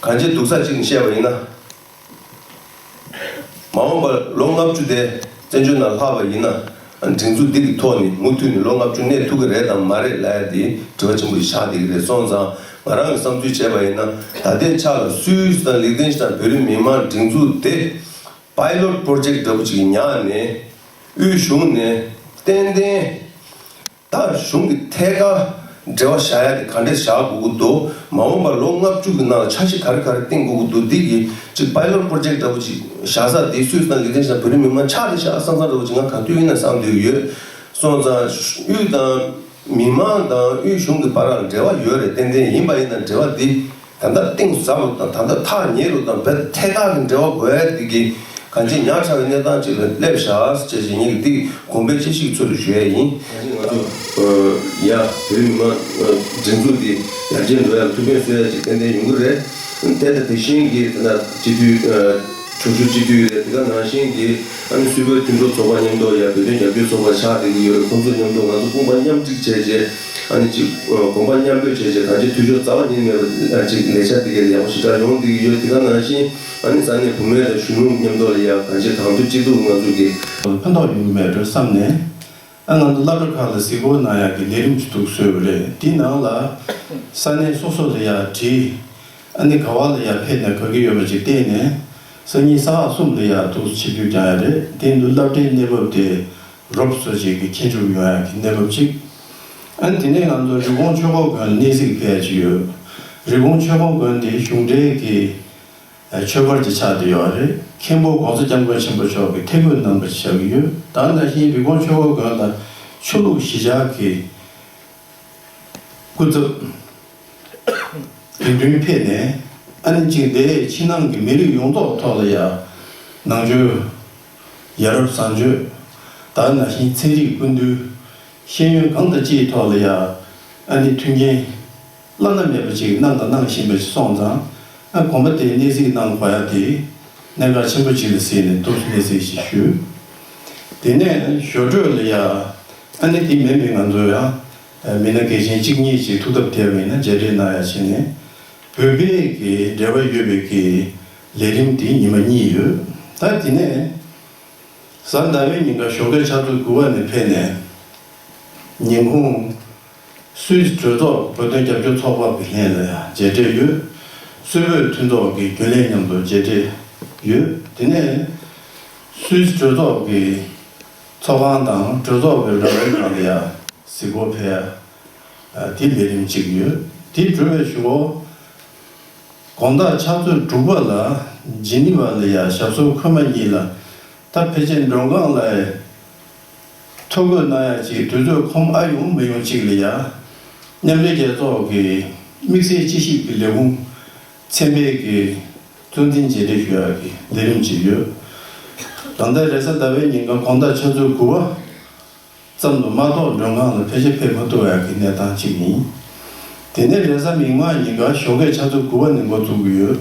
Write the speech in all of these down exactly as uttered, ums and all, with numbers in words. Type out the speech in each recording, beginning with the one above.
གང་ཅི་སྡུག་ས་གཅིག་ནས་བཤད་པ་ཡིན་ན། མ་འོངས་པར་ལོ་ལྔ་བཅུ་དེ་བཙན་བྱོལ་ནང་ལྷག་པ་ཡིན་ན། སྒྲིག་འཛུགས་འདི་གི་ཐོག་ནས་མུ་མཐུད་ནས་ལོ་ལྔ་བཅུ་གནས་ཐུབ་ཀྱི་རེད་དམ་མ་རེད་ལབ་ཡ་དེ་དྲི་བ་ཆེན་པོ་ཞིག་ཆགས་བསྡད་ཀྱི་རེད། སོང་ཙང་ང་རང་གི་བསམ་ཚུལ་བྱས་པ་ཡིན་ན། ད་ལྟའི་ཆ་ལ་སུད་སི་དང་ལིག་ཏེན་ཤི་ཏན་བོད་རིགས་མི་མང་སྒྲིག་འཛུགས་དེ་པའི་ལོཊ་པོ་རོ་ཇེཀ་འདྲ་པོ་ཅིག་ཉར་ནས། དབུས་གཞུང་ནས་ཏན་ཏན། ད་གཞུང་གི་ཐད་ཀར་འབྲེལ་བ་བཞག་ཡ་དེ་ག་འདྲས་བཞག་དགོས་ཀྱི་འདུག་མ་འོངས་པར་ལོ་ལྔ་བཅུ་གི་ནང་ལ་འཆར་གཞི་ག་རེ་ག་རེ་བཏིང་དགོས་ཀྱི་འདུག་འདི་གི་ཅིག་པའི་ལོཊ་པོ་རོ་ཇེཀ་འདྲ་པོ་ཅིག་བཞག་ས་དེ་སུད་སི་དང་ལིག་ཏེན་ཤི་ཏན་བོད་རིགས་མི་མང་ཆགས་རེ་བཞག་བསམ་བསམ་འདྲ་པོ་ཅིག་ང་ག་དུས་ཡིན་ན་བསམ་སྡོད་ཀྱི་ཡོད། སོང་ཙང་དབུས་དང་མི་མང་དང་དབུས་གཞུང་གི་བར་ལ་འབྲེལ་བ་ཡོད་རེད། ཏན་ཏན་ཡིན་པ་ཡིན་ན་འབྲེལ་བ་འདི། ད་ལྟ་གཏིང་ཟབ་རུ་དང་ད་ལྟ་ཐག་ཉེ་རུ་དང་བས་ཐད་ཀར་གྱི་འབྲེལ་བ་དགོས་ཡ་དེ་གི་གང་ཅི་ཉག་ཕྲ་བའི་གནས་སྟངས་ཅིག་ལ་སླེབས་བཞག་ཟེར་བྱས་ངེད་ཀྱི་འདི་དགོངས་པའི་དཔྱད་གཞིའི་ཚུལ་དུ་ཞུ་ཡ་ཡིན། ཡ་བོད་མི་མང་སྒྲིག་འཛུགས་འདི་ཡར་རྒྱས་འགྲོ་ཡ་ལ་ཐུགས་ཕན་གསོས་ཡ་ཅིག་ཏན་ཏན་ཡོང་གི་རེད། ཏན་ཏན་དེ་བཞིན་གྱི་ད་ལྟ་སྤྱི་འཐུས། ཁྱོག་ཤུགས་སྤྱི་འཐུས་རེད། དེ་ག་ནང་བཞིན་གྱི་ཨ་ནི་སུད་བོད་མཐུན་གྲོགས་ཚོགས་པ་མཉམ་དུ་ཡ་བོད་དོན་རྒྱབ་སྐྱོར་ཚོགས་པ་ཆགས་བསྡད་ཀྱི་ཡོད་རེད། ཁོང་ཚོ་མཉམ་དུ་ང་ཚོ་དཔུང་པ་མཉམ་སྒྲིག་བྱས་རྗེས་ཨ་ནི་ཅིག་གོམ་པ་མཉམ་སྤོས་བྱས་རྗེས་གང་ཅི་འཐུས་ཤོར་རྩ་བ་ཉིད་མེད་པ་ཅིག་ལས་འཆར་འདི་གས་ཡག་པོ་ཞེ་དྲག་ཡོང་བསྡད་ཀྱི་ཡོད། དེ་ག་ནང་བཞིན་ཨ་ནི་ས་གནས་བུད་མེད་དང་གཞོན་ནུ་མཉམ་དུ་ལ་ཡ་གང་ཅི་གང་ཐུབ་ཅི་ཐུབ་ང་ཚོ་གི་ཕན་ཐོགས་ཡོང་གི་མེད་འགྲོ་བསམ་ནས། ཨ་ང་ཚོ་སློབ་གྲྭ་ཁག་ལ་གཟིགས་སྐོར་གནང་ཡག་གི་ལས་རིམ་ཞིག་འདུག་བཟོས་པ་རེད། དེའི་ནང་ལ་ས་གནས་སོ་སོ་ལ་ཡ་བྲིས། ཨ་ནི་ག་བ་ལ་ཡ་ཕེབས་ནས་ག་གི་ཡོད་པ་ཅིག་བལྟས་ནས་སང་ཉིན་ས་ཕག་གསུམ་ལ་ཡ་འདུག་ཆིབས་བསྒྱུར་བསྐྱངས་ཡ་རེད། དེ་འདུག་སློབ་གྲྭའི་གནས་བབ་དེ་རོབ་བཟོ་བྱེད་ཀྱི་མཁྱེན་ཆུང་ཡོང་ཡ་གི་གནས་བབ་ཅིག་ཨ་ནི་དེ་ནས་ང་ཚོ་རི་ཀོན་ཆོས་འཁོར་དགོན་གནས་གཟིགས་ཕེབས་ཡ་ཅིག་ཡོད། རི་ཀོན་ཆོས་འཁོར་དགོན་དེ་གཞུང་འབྲེལ་གྱི་ཆོས་སྒར་གྱི་ཆགས་བསྡད་ཡོད་རེད། མཁན་པོ་༸གོང་ས་༸སྐྱབས་མགོན་ཆེན་པོ་མཆོག་གི་ཐེག་དགོན་རྣམ་པ་ཆགས་ཀྱི་ཡོད། ད་ནང་བཞིན་རི་ཀོན་ཆོས་འཁོར་དགོན་ལ་ཆོས་ལུགས་གཞིས་ཆགས་ཀྱི་སྐུ་ཚབ་དགེ་འདུན་ཕེབས་ནས་ཨ་ནི་གཅིག་དེ་ཕྱི་ནང་གི་མི་རིགས་ཡོངས་རྫོགས་ཐོག་ལ་ཡ་ནང་ཆོས་ཡ་རབས་བཟང་སྤྱོད། ད་ནང་བཞིན་ཚན་རིག་ཀུན་འདུས། ཤེས་ཡོན་གང་དང་ཅིའི་ཐོག་ལ་ཡ་ཨ་ནི་མཐུན་རྐྱེན་བླ་ན་མེད་པ་ཅིག་གནང་དང་གནང་བཞིན་པ་ཞིག་སོང་ཙང་། ཨ་དགོན་པ་དེའི་གནས་གཟིགས་གནང་དགོས་ཡ་དེ་གནད་འགག་ཆེན་པོ་ཅིག་ལ་གཟིགས་ནས་འདུག་གནས་གཟིགས་ཤིག་ཞུས། དེ་ནས་ཞོ་སྒྲོས་ལ་ཡ་ཨ་ནི་དེ་མིན་པའི་ང་ཚོ་ཡང་མི་སྣ་གལ་ཆེན་གཅིག་གཉིས་ཅིག་ཐུགས་སྟབས་བདེ་བ་ཡིན་ན་མཇལ་འཕྲད་གནང་ཡ་བྱས་ནས་བོད་པའི་གི་འབྲེལ་བ་ཡོད་པའི་གི་ལས་རིམ་དེ་ཉི་མ་གཉིས་ཡོད། ད་དེ་ནས། གཟའ་ཟླ་བའི་ཉིན་ཀ་ཞོགས་ཀའི་ཆུ་ཚོད་དགུ་པ་ནས་ཕེབས་ནས། ཉིན་གུང་སུད་སི་གྲོས་ཚོགས་བོད་དོན་རྒྱབ་སྐྱོར་ཚོགས་པ་གི་ལྷན་ལ་ཡང་མཇལ་འཕྲད་ཡོད། སུད་བོད་མཐུན་ཚོགས་ཀྱི་རྒྱུན་ལས་མཉམ་དུ་མཇལ་འཕྲད་ཡོད། དེ་ནས་སུད་སི་གྲོས་ཚོགས་ཀྱི་ཚོགས་ཁང་དང་གྲོས་ཚོགས་ཀྱི་རང་རེའི་ནང་ལ་ཡང་གཟིགས་སྐོར་ཕེབས་ཡ་དེ་ལས་རིམ་གཅིག་ཡོད། དེ་གྲུབ་པའི་གཞུག་གུ། དགོང་དག་ཕྱག་ཚོད་དྲུག་པ་ལ་ཇི་ནི་ཝ་ལ་ཡ་ཞབས་སོར་འཁོད་མ་གཉིས་ལ་ད་ཕལ་ཆེར་མགྲོན་ཁང་ལ་ཐོ་འགོད་གནང་ཡ་ཅིག་དུས་ཚོད་ཁོམ་ཨ་ཡོང་མི་ཡོང་ཅིག་ལ་ཡ་མཉམ་འབྲེལ་རྒྱལ་ཚོགས་ཀྱི་དམིགས་བསལ་དཔྱད་ཞིབ་ཀྱི་ལས་ཁུངས་ཚན་པའི་གི་གཙོ་འཛིན་མཇལ་འཕྲད་ཞུ་ཡ་གི་ལས་རིམ་ཅིག་ཡོད། ད་ལྟ་རེས་གཟའ་ཟླ་བའི་ཉིན་ཀ་དགོང་དག་ཕྱག་ཚོད་དགུ་པ། ཙམ་དུ་མ་གཏོགས་མགྲོན་ཁང་ལ་ཕལ་ཆེར་ཕེབས་མ་ཐུབ་ཡག་གི་གནས་སྟངས་གཅིག་ཡིན། དེ་ནས་རེས་གཟའ་མིག་དམར་ཉིན་ཀ་ཞོགས་ཀས་ཆུ་ཚོད་དགུ་པ་ནས་འགོ་བཙུགས་ཀྱི་ཡོད།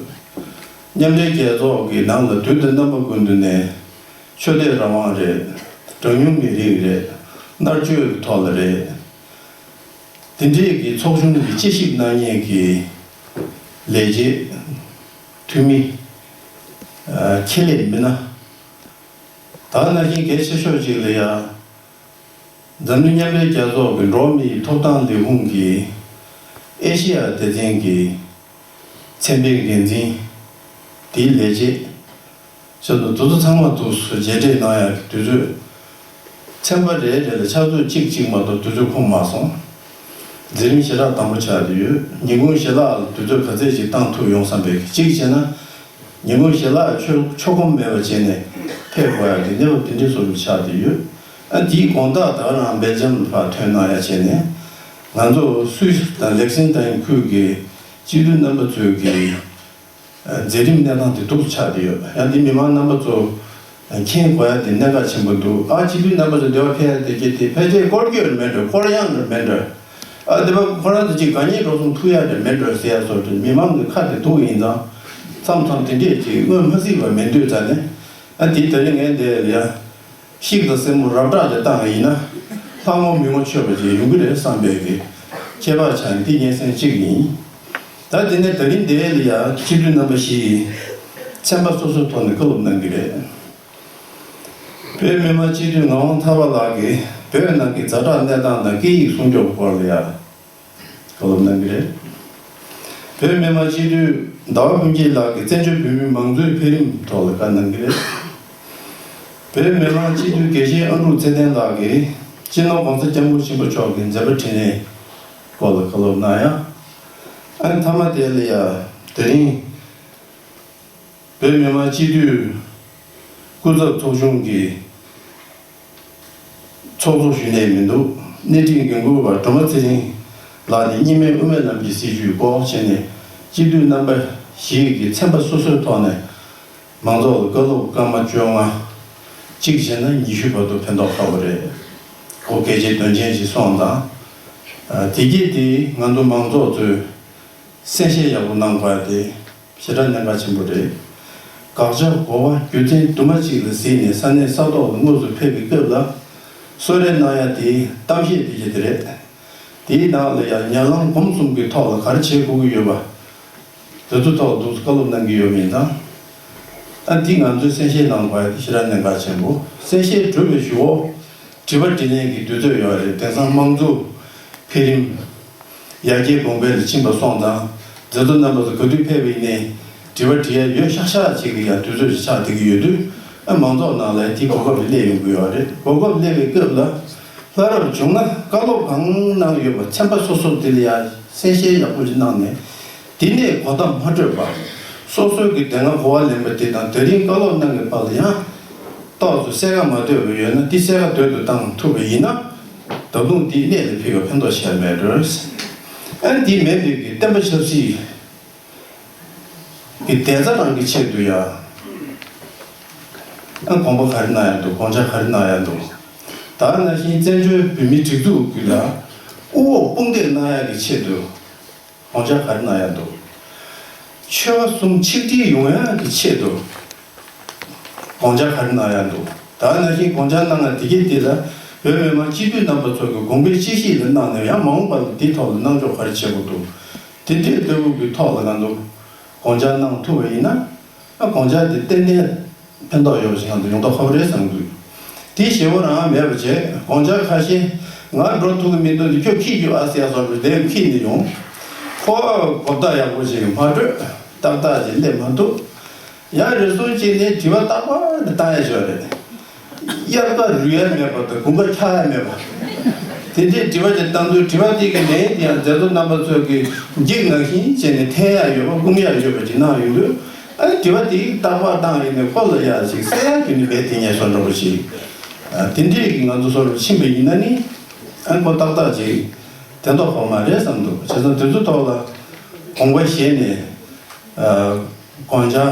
མཉམ་འབྲེལ་རྒྱལ་ཚོགས་ཀྱི་ནང་ལ་དུས་དང་རྣམ་པ་ཀུན་ཏུ་ནས་ཆོས་དད་རང་དབང་རེད། གྲངས་ཉུང་མི་རིགས་རེད། མནར་གཅོད་ཀྱི་ཐོག་ལ་རེད། དེ་འདྲའི་གི་ཚོགས་ཆུང་གི་དཔྱད་ཞིབ་གནང་མཁན་གྱི་ལས་བྱེད་འཐུས་མི། ཨ་ཁྱད་ལས་མི་སྣ། ད་ནང་བཞིན་གལ་ཆེ་ཤོས་ཅིག་ལ་ཡ། འཛམ་གླིང་མཉམ་འབྲེལ་རྒྱལ་ཚོགས་ཀྱི་འགྲོ་བ་མིའི་ཐོབ་ཐང་ལས་ཁུངས་ཀྱི་ཨེ་ཤེ་ཡ་སྡེ་ཚན་གྱི་ཚན་པའི་འགན་འཛིན་དེའི་ལས་བྱེད་ཆེད་དུ་དེ་ཚོ་ཚང་མ་འདུག་སེ་མཇལ་འཕྲད་གནང་ཡག་གི་དུས་ཚོད་ཚན་པ་རེ་རེ་ལ་ཕྱག་ཚོད་གཅིག་གཅིག་མ་གཏོགས་དུས་ཚོད་ཁོམ་མ་སོང་། མཛད་རིམ་ཞེ་དྲག་དམ་པོ་ཆགས་བསྡད་ཡོད། ཉིན་གུང་ཞལ་ལག་ལ་དུས་ཚོད་ག་ཚད་ཅིག་བཏང་ཐུབ་ཡོང་བསམ་པའི་གཅིག་བྱས་ན། ཉིན་གུང་ཞལ་ལག་ཆོ་ཆོ་གོམ་མེད་པ་བྱས་ནས་ཕེབས་དགོས་ཡག་གི་གནས་བབ་དེ་འདྲའི་བཟོ་འདྲ་ཆགས་བསྡད་ཡོད། ཨ་དེའི་དགོང་དག་ད་ག་རང་སྦེལ་ཇམ་ལ་ཕར་ཐོན་གནང་ཡག་བྱས་ནས། ང་ཚོ་སུད་སི་དང་ལེག་སིན་ཏན་ཁུལ་གྱི་སྤྱི་འཐུས་རྣམ་པ་ཚོས་ཀྱི་མཛད་རིམ་གནས་སྟངས་དེ་སྡུག་ཆགས་བསྡད་ཡོད། ཡང་དེ་མི་མང་རྣམ་པ་ཚོ་མཁྱེན་དགོས་ཡག་དེ་གནད་འགག་ཆེན་པོ་འདུག་ཨ་སྤྱི་འཐུས་རྣམ་པ་ཚོ་འདི་བར་ཕེབས་ཡག་དེ་གྱད་དེ་ཕལ་ཆེར་སྐོར་སྐྱོད་མིན་འགྲོ། སྐོར་གཡང་འགྲོ་མིན་འགྲོ། ཨ་དེ་བ་ཁོ་རང་ཚོ་ཅིག་གང་ཉིད་འགྲོ་སོང་ཐུག་ཡག་འདྲ་མེད་འགྲོ་ཟེར་ཡག་བཟོ་འདྲ་མི་མང་གི་ཁ་དེ་སྡུག་ཡིན་ཙང་། མཚམས་མཚམས་དེ་འདྲས་ཅིག་སྔོན་མ་སྲིད་པ་མེད་དུས་ཙ་ནས། ཨ་དེ་ད་རིང་ངས་འདི་ལ་ཡ་ཤིག་དང་སེན་མོ་རབ་དྲག་ཅིག་བཏང་བ་ཡིན་ན། ལྷ་ངོ་མི་ངོ་ཆོད་པ་ཅིག་ཡོང་གི་རེད་བསམ་པའི་གི་ཁྱད་པར་ཆགས་ནས་འདི་སྙན་སེང་གཅིག་ཡིན། ད་དེ་ནས་ད་རིང་འདིར་ཡ་སྤྱི་འཐུས་རྣམ་པ་བཞི་ཡིས་ཚན་པ་སོ་སོའི་ཐོག་ནས་བཀའ་སློབ་གནང་གི་རེད། བོད་མི་མང་སྤྱི་འཐུས་ངག་དབང་ཐར་པ་ལགས་ཀྱིས་བོད་ནང་གི་ཛ་དྲག་གནས་སྟངས་དང་སྐད་ཡིག་སྲུང་སྐྱོབ་སྐོར་ལ་ཡ་བཀའ་སློབ་གནང་གི་རེད། བོད་མི་མང་སྤྱི་འཐུས་ཟླ་བ་ཕུན་སྐྱིད་ལགས་ཀྱིས་བཙན་བྱོལ་བོད་མིའི་མང་གཙོའི་འཕེལ་རིམ་ཐོག་ལ་བཀའ་གནང་གི་རེད། བོད་མི་མང་སྤྱི་འཐུས་དགེ་བཤེས་ཨ་འབྲུག་ཚེ་བརྟན་ལགས་ཀྱིས་སྤྱི་ནོར་༸གོང་ས་༸སྐྱབས་མགོན་ཆེན་པོ་མཆོག་གི་མཛད་པ་འཕྲིན་ལས་སྐོར་ལ་བཀའ་སློབ་གནང་ཡ། ཨ་ནི་མཐའ་མ་དེ་ལ་ཡ་དེ་རིང་བོད་མི་མང་སྤྱི་འཐུས་སྐུ་ཚབ་ཚོགས་ཆུང་གི་ཚོགས་གཙོ་ཞུ་མཁན་མི་འདུག་གནས་འཕྲིན་འགན་འཁུར་བ་སྒྲོལ་མ་ཚེ་རིང་ལགས་ནས་གཉིས་སྨན་དབུ་མའི་ལམ་གྱི་སྲིད་བྱུས་སྐོར་བྱས་ནས་སྤྱི་འཐུས་རྣམ་པ་བཞི་གིས་ཚན་པ་སོ་སོའི་ཐོག་ནས་མང་ཚོགས་ལ་བཀའ་སློབ་སྐར་མ་བཅོ་ལྔ། གཅིག་བྱས་ན་ཉི་ཤུ་བར་དུ་ཕན་ཐོགས་ཁག་པོ་རེད། གོ་གལ་ཆེ་དོན་ཆེན་ཞིག་སོང་ཙང་། དེ་གྱིས་དེ་ང་ཚོ་མང་ཚོགས་ཚོས་གསན་བཞེས་ཡག་པོ་གནང་དགོས་ཡ་དེ་ཞེ་དྲག་གནད་འགག་ཆེན་པོ་རེད། དགག་བྱ་གོ་བ་རྒྱུ་མཚན་དུ་མ་གཅིག་ལ་གཟིགས་ནས་ས་གནས་ས་ཐོག་ལ་དངོས་སུ་ཕེབས་པའི་སྐབས་ལ་གསོལ་རས་གནང་ཡ་དེ་གཏམ་བཤད་དེ་བྱས་དེ་རེད། དེའི་ནང་ལ་ཡང་ཉམས་ལེན་སྒོམ་གསུམ་གྱི་ཐོག་ལ་ག་རེ་བྱེད་དགོས་ཀྱི་ཡོད་པ། དེ་ཚོ་ཐོག་ཏུ་བཀའ་སློབ་གནང་གི་ཡོད་མིན་དང་། ཨ་འདི་ང་ཚོས་གསན་བཞེས་གནང་དགོས་ཡ་དེ་ཞེ་དྲག་གནད་འགག་ཆེན་པོ། གསན་བཞེས་གྲུབ་པའི་གཞུག་གུ་དྲི་བ་དྲིས་ལན་གྱི་དུས་ཚོད་ཡོད་རེད། དེང་སང་དམངས་གཙོ་འཕེལ་རིམ་ཡར་རྒྱས་གོང་འཕེལ་ལ་ཕྱིན་པ་སོང་ཙང་མཛད་གཙོ་རྣམ་པ་ཚོ་ག་དུས་ཕེབས་པ་ཡིན་ནའི་དྲི་བ་དྲི་ཡ་ཡོད་ཤག་ཤག་ཅིག་གི་ཡང་དུས་ཚོད་ཅིག་ཆགས་བསྡད་ཀྱི་ཡོད་དུས། ཨ་མང་ཚོགས་ནང་ལ་དེ་གོ་སྐབས་སླེབས་ཡོང་གི་ཡོད་རེད། གོ་སྐབས་སླེབས་པའི་སྐབས་ལ་སླར་བྱུང་ན་བཀའ་སློབ་གང་གནང་ཡོད་པ་ཚན་པ་སོ་སོ་དེ་ལ་ཡང་གསན་བཤད་ཡག་པོ་ཞིག་གནང་ནས། དེ་ནས་གོ་བརྡ་མ་སྤྲོད་པར་སོ་སོའི་གི་དེ་སྔ་གོ་བ་ལེན་པ་དེ་དང་དེ་རིང་བཀའ་སློབ་གནང་གི་བར་ལ་ཡང་ཏོག་ཙམ་གསལ་ཁ་མ་དོད་པ་ཡོད་ན་དེ་གསལ་ཁ་དོད་དུ་བཏང་ཐུབ་པ་ཡིན་ན་ད་དུང་དེ་གནད་ལ་འཕིགས་པ་ཕན་ཐོགས་ཆེ་བ་མེད་འགྲོ། ཨ་ནི་དེ་མེད་པའི་གི་བསྟན་པ་ཆབ་སྲིད་ཀྱི་བདེ་རྩ་རང་གི་ཆེད་དུ་ཡ། ཨ་དགོངས་པ་ག་རེ་གནང་ཡ་འདུག་དགོངས་འཆར་ག་རེ་གནང་ཡ་འདུག་ད་ནང་བཞིན་བཙན་བྱོལ་བོད་མིའི་སྒྲིག་འཛུགས་ཀྱི་ལ་དབུ་འོག་དཔུང་འདེགས་གནང་ཡ་གི་ཆེད་དུ་དགོངས་འཆར་ག་རེ་གནང་ཡ་འདུག་ཆོལ་ཁ་གསུམ་ཆིག་སྒྲིལ་ཡོང་ཡ་གི་ཆེད་དུ་དགོངས་འཆར་ག་རེ་གནང་ཡ་འདུག་ད་ནང་བཞིན་དགོངས་འཆར་གནང་ཡ་དེ་གའི་དེ་ལ་བོད་མི་མང་སྤྱི་འཐུས་རྣམ་པ་ཚོ་གི་དགོངས་པའི་དཔྱད་གཞི་ལ་གནང་ནས་ཡང་མ་འོངས་པ་ལ་དེའི་ཐོག་ལ་གནང་ཕྱོགས་ག་རེ་བྱེད་དགོས་འདུག་དེ་འདྲའི་ལྟ་བུ་གི་ཐོག་ལ་ང་ཚོ་དགོངས་འཆར་གནང་ཐུབ་པ་ཡིན་ན། ཨ་དགོངས་འཆར་དེ་ཏན་ཏན་ཕན་ཐོགས་ཡོད་པ་ཞིག་ང་ཚོ་ཡོང་མདོག་ཁ་པོ་རེད་བསམ་གྱི་འདུག་དེ་ཞེ་པོ་རང་མེད་པ་བྱས་དགོངས་འཆར་ཁ་ཤས་ང་འགྲོ་ཐུབ་ཀྱི་མི་འདུག་དེ་ཁྱོད་ཁྱེར་རྒྱུགས་ཨ་ཟེར་ཡ་སོགས་པའི་ལན་ཁྱེར་ནས་ཡོང་། ཁོ་གོ་བརྡ་ཡག་པོ་ཞིག་མ་སྤྲོད། ཏག་ཏག་ཅིག་སླེབས་མ་ཐུབ། ཡང་རེ་ཟུང་གཅིག་ནས་དྲི་བ་རྟག་པར་དུ་བཏང་ཡ་ཞོག་རེད། དབྱར་ཁ་རུལ་ཡ་མེད་པ་དང་དགུན་ཁ་འཁྱག་ཡ་མེད་པ། དེ་འདྲའི་དྲི་བ་ཅིག་བཏང་དུས་དྲི་བ་དེ་གི་ལན་དེ་ཡང་མཛད་གཙོ་རྣམ་པ་ཚོས་ཀྱི་འགྱིག་ནང་བཞིན་བྱས་ནས་འཐེན་ཡ་ཡོད་པ་སྐུང་ཡ་ཡོད་པ་ཅིག་གནང་ཡོང་དུས། ཨ་ནི་དྲི་བ་དེ་རྟག་པར་བཏང་ཡིན་ནས་ཁོ་ལ་ཡ་ཞིག་གསལ་ཡ་གི་ནི་མེད་དེ་ངས་སོ་འདྲ་པོ་ཞིག་ཨ་དེ་འདྲས་ཀྱི་ང་ཚོ་སོ་སོར་ཕྱིན་པ་ཡིན་ན་ནི། ཨ་ནི་ཁོ་ཏག་ཏག་ཅིག་དེ་མདོག་ཁོག་མ་རེད་བསམ་འདུག་བྱས་ཙང་དེ་ཚོ་ཐོག་ལ་དགོངས་པ་བཞེས་ནས། ཨ་དགོངས་འཆར།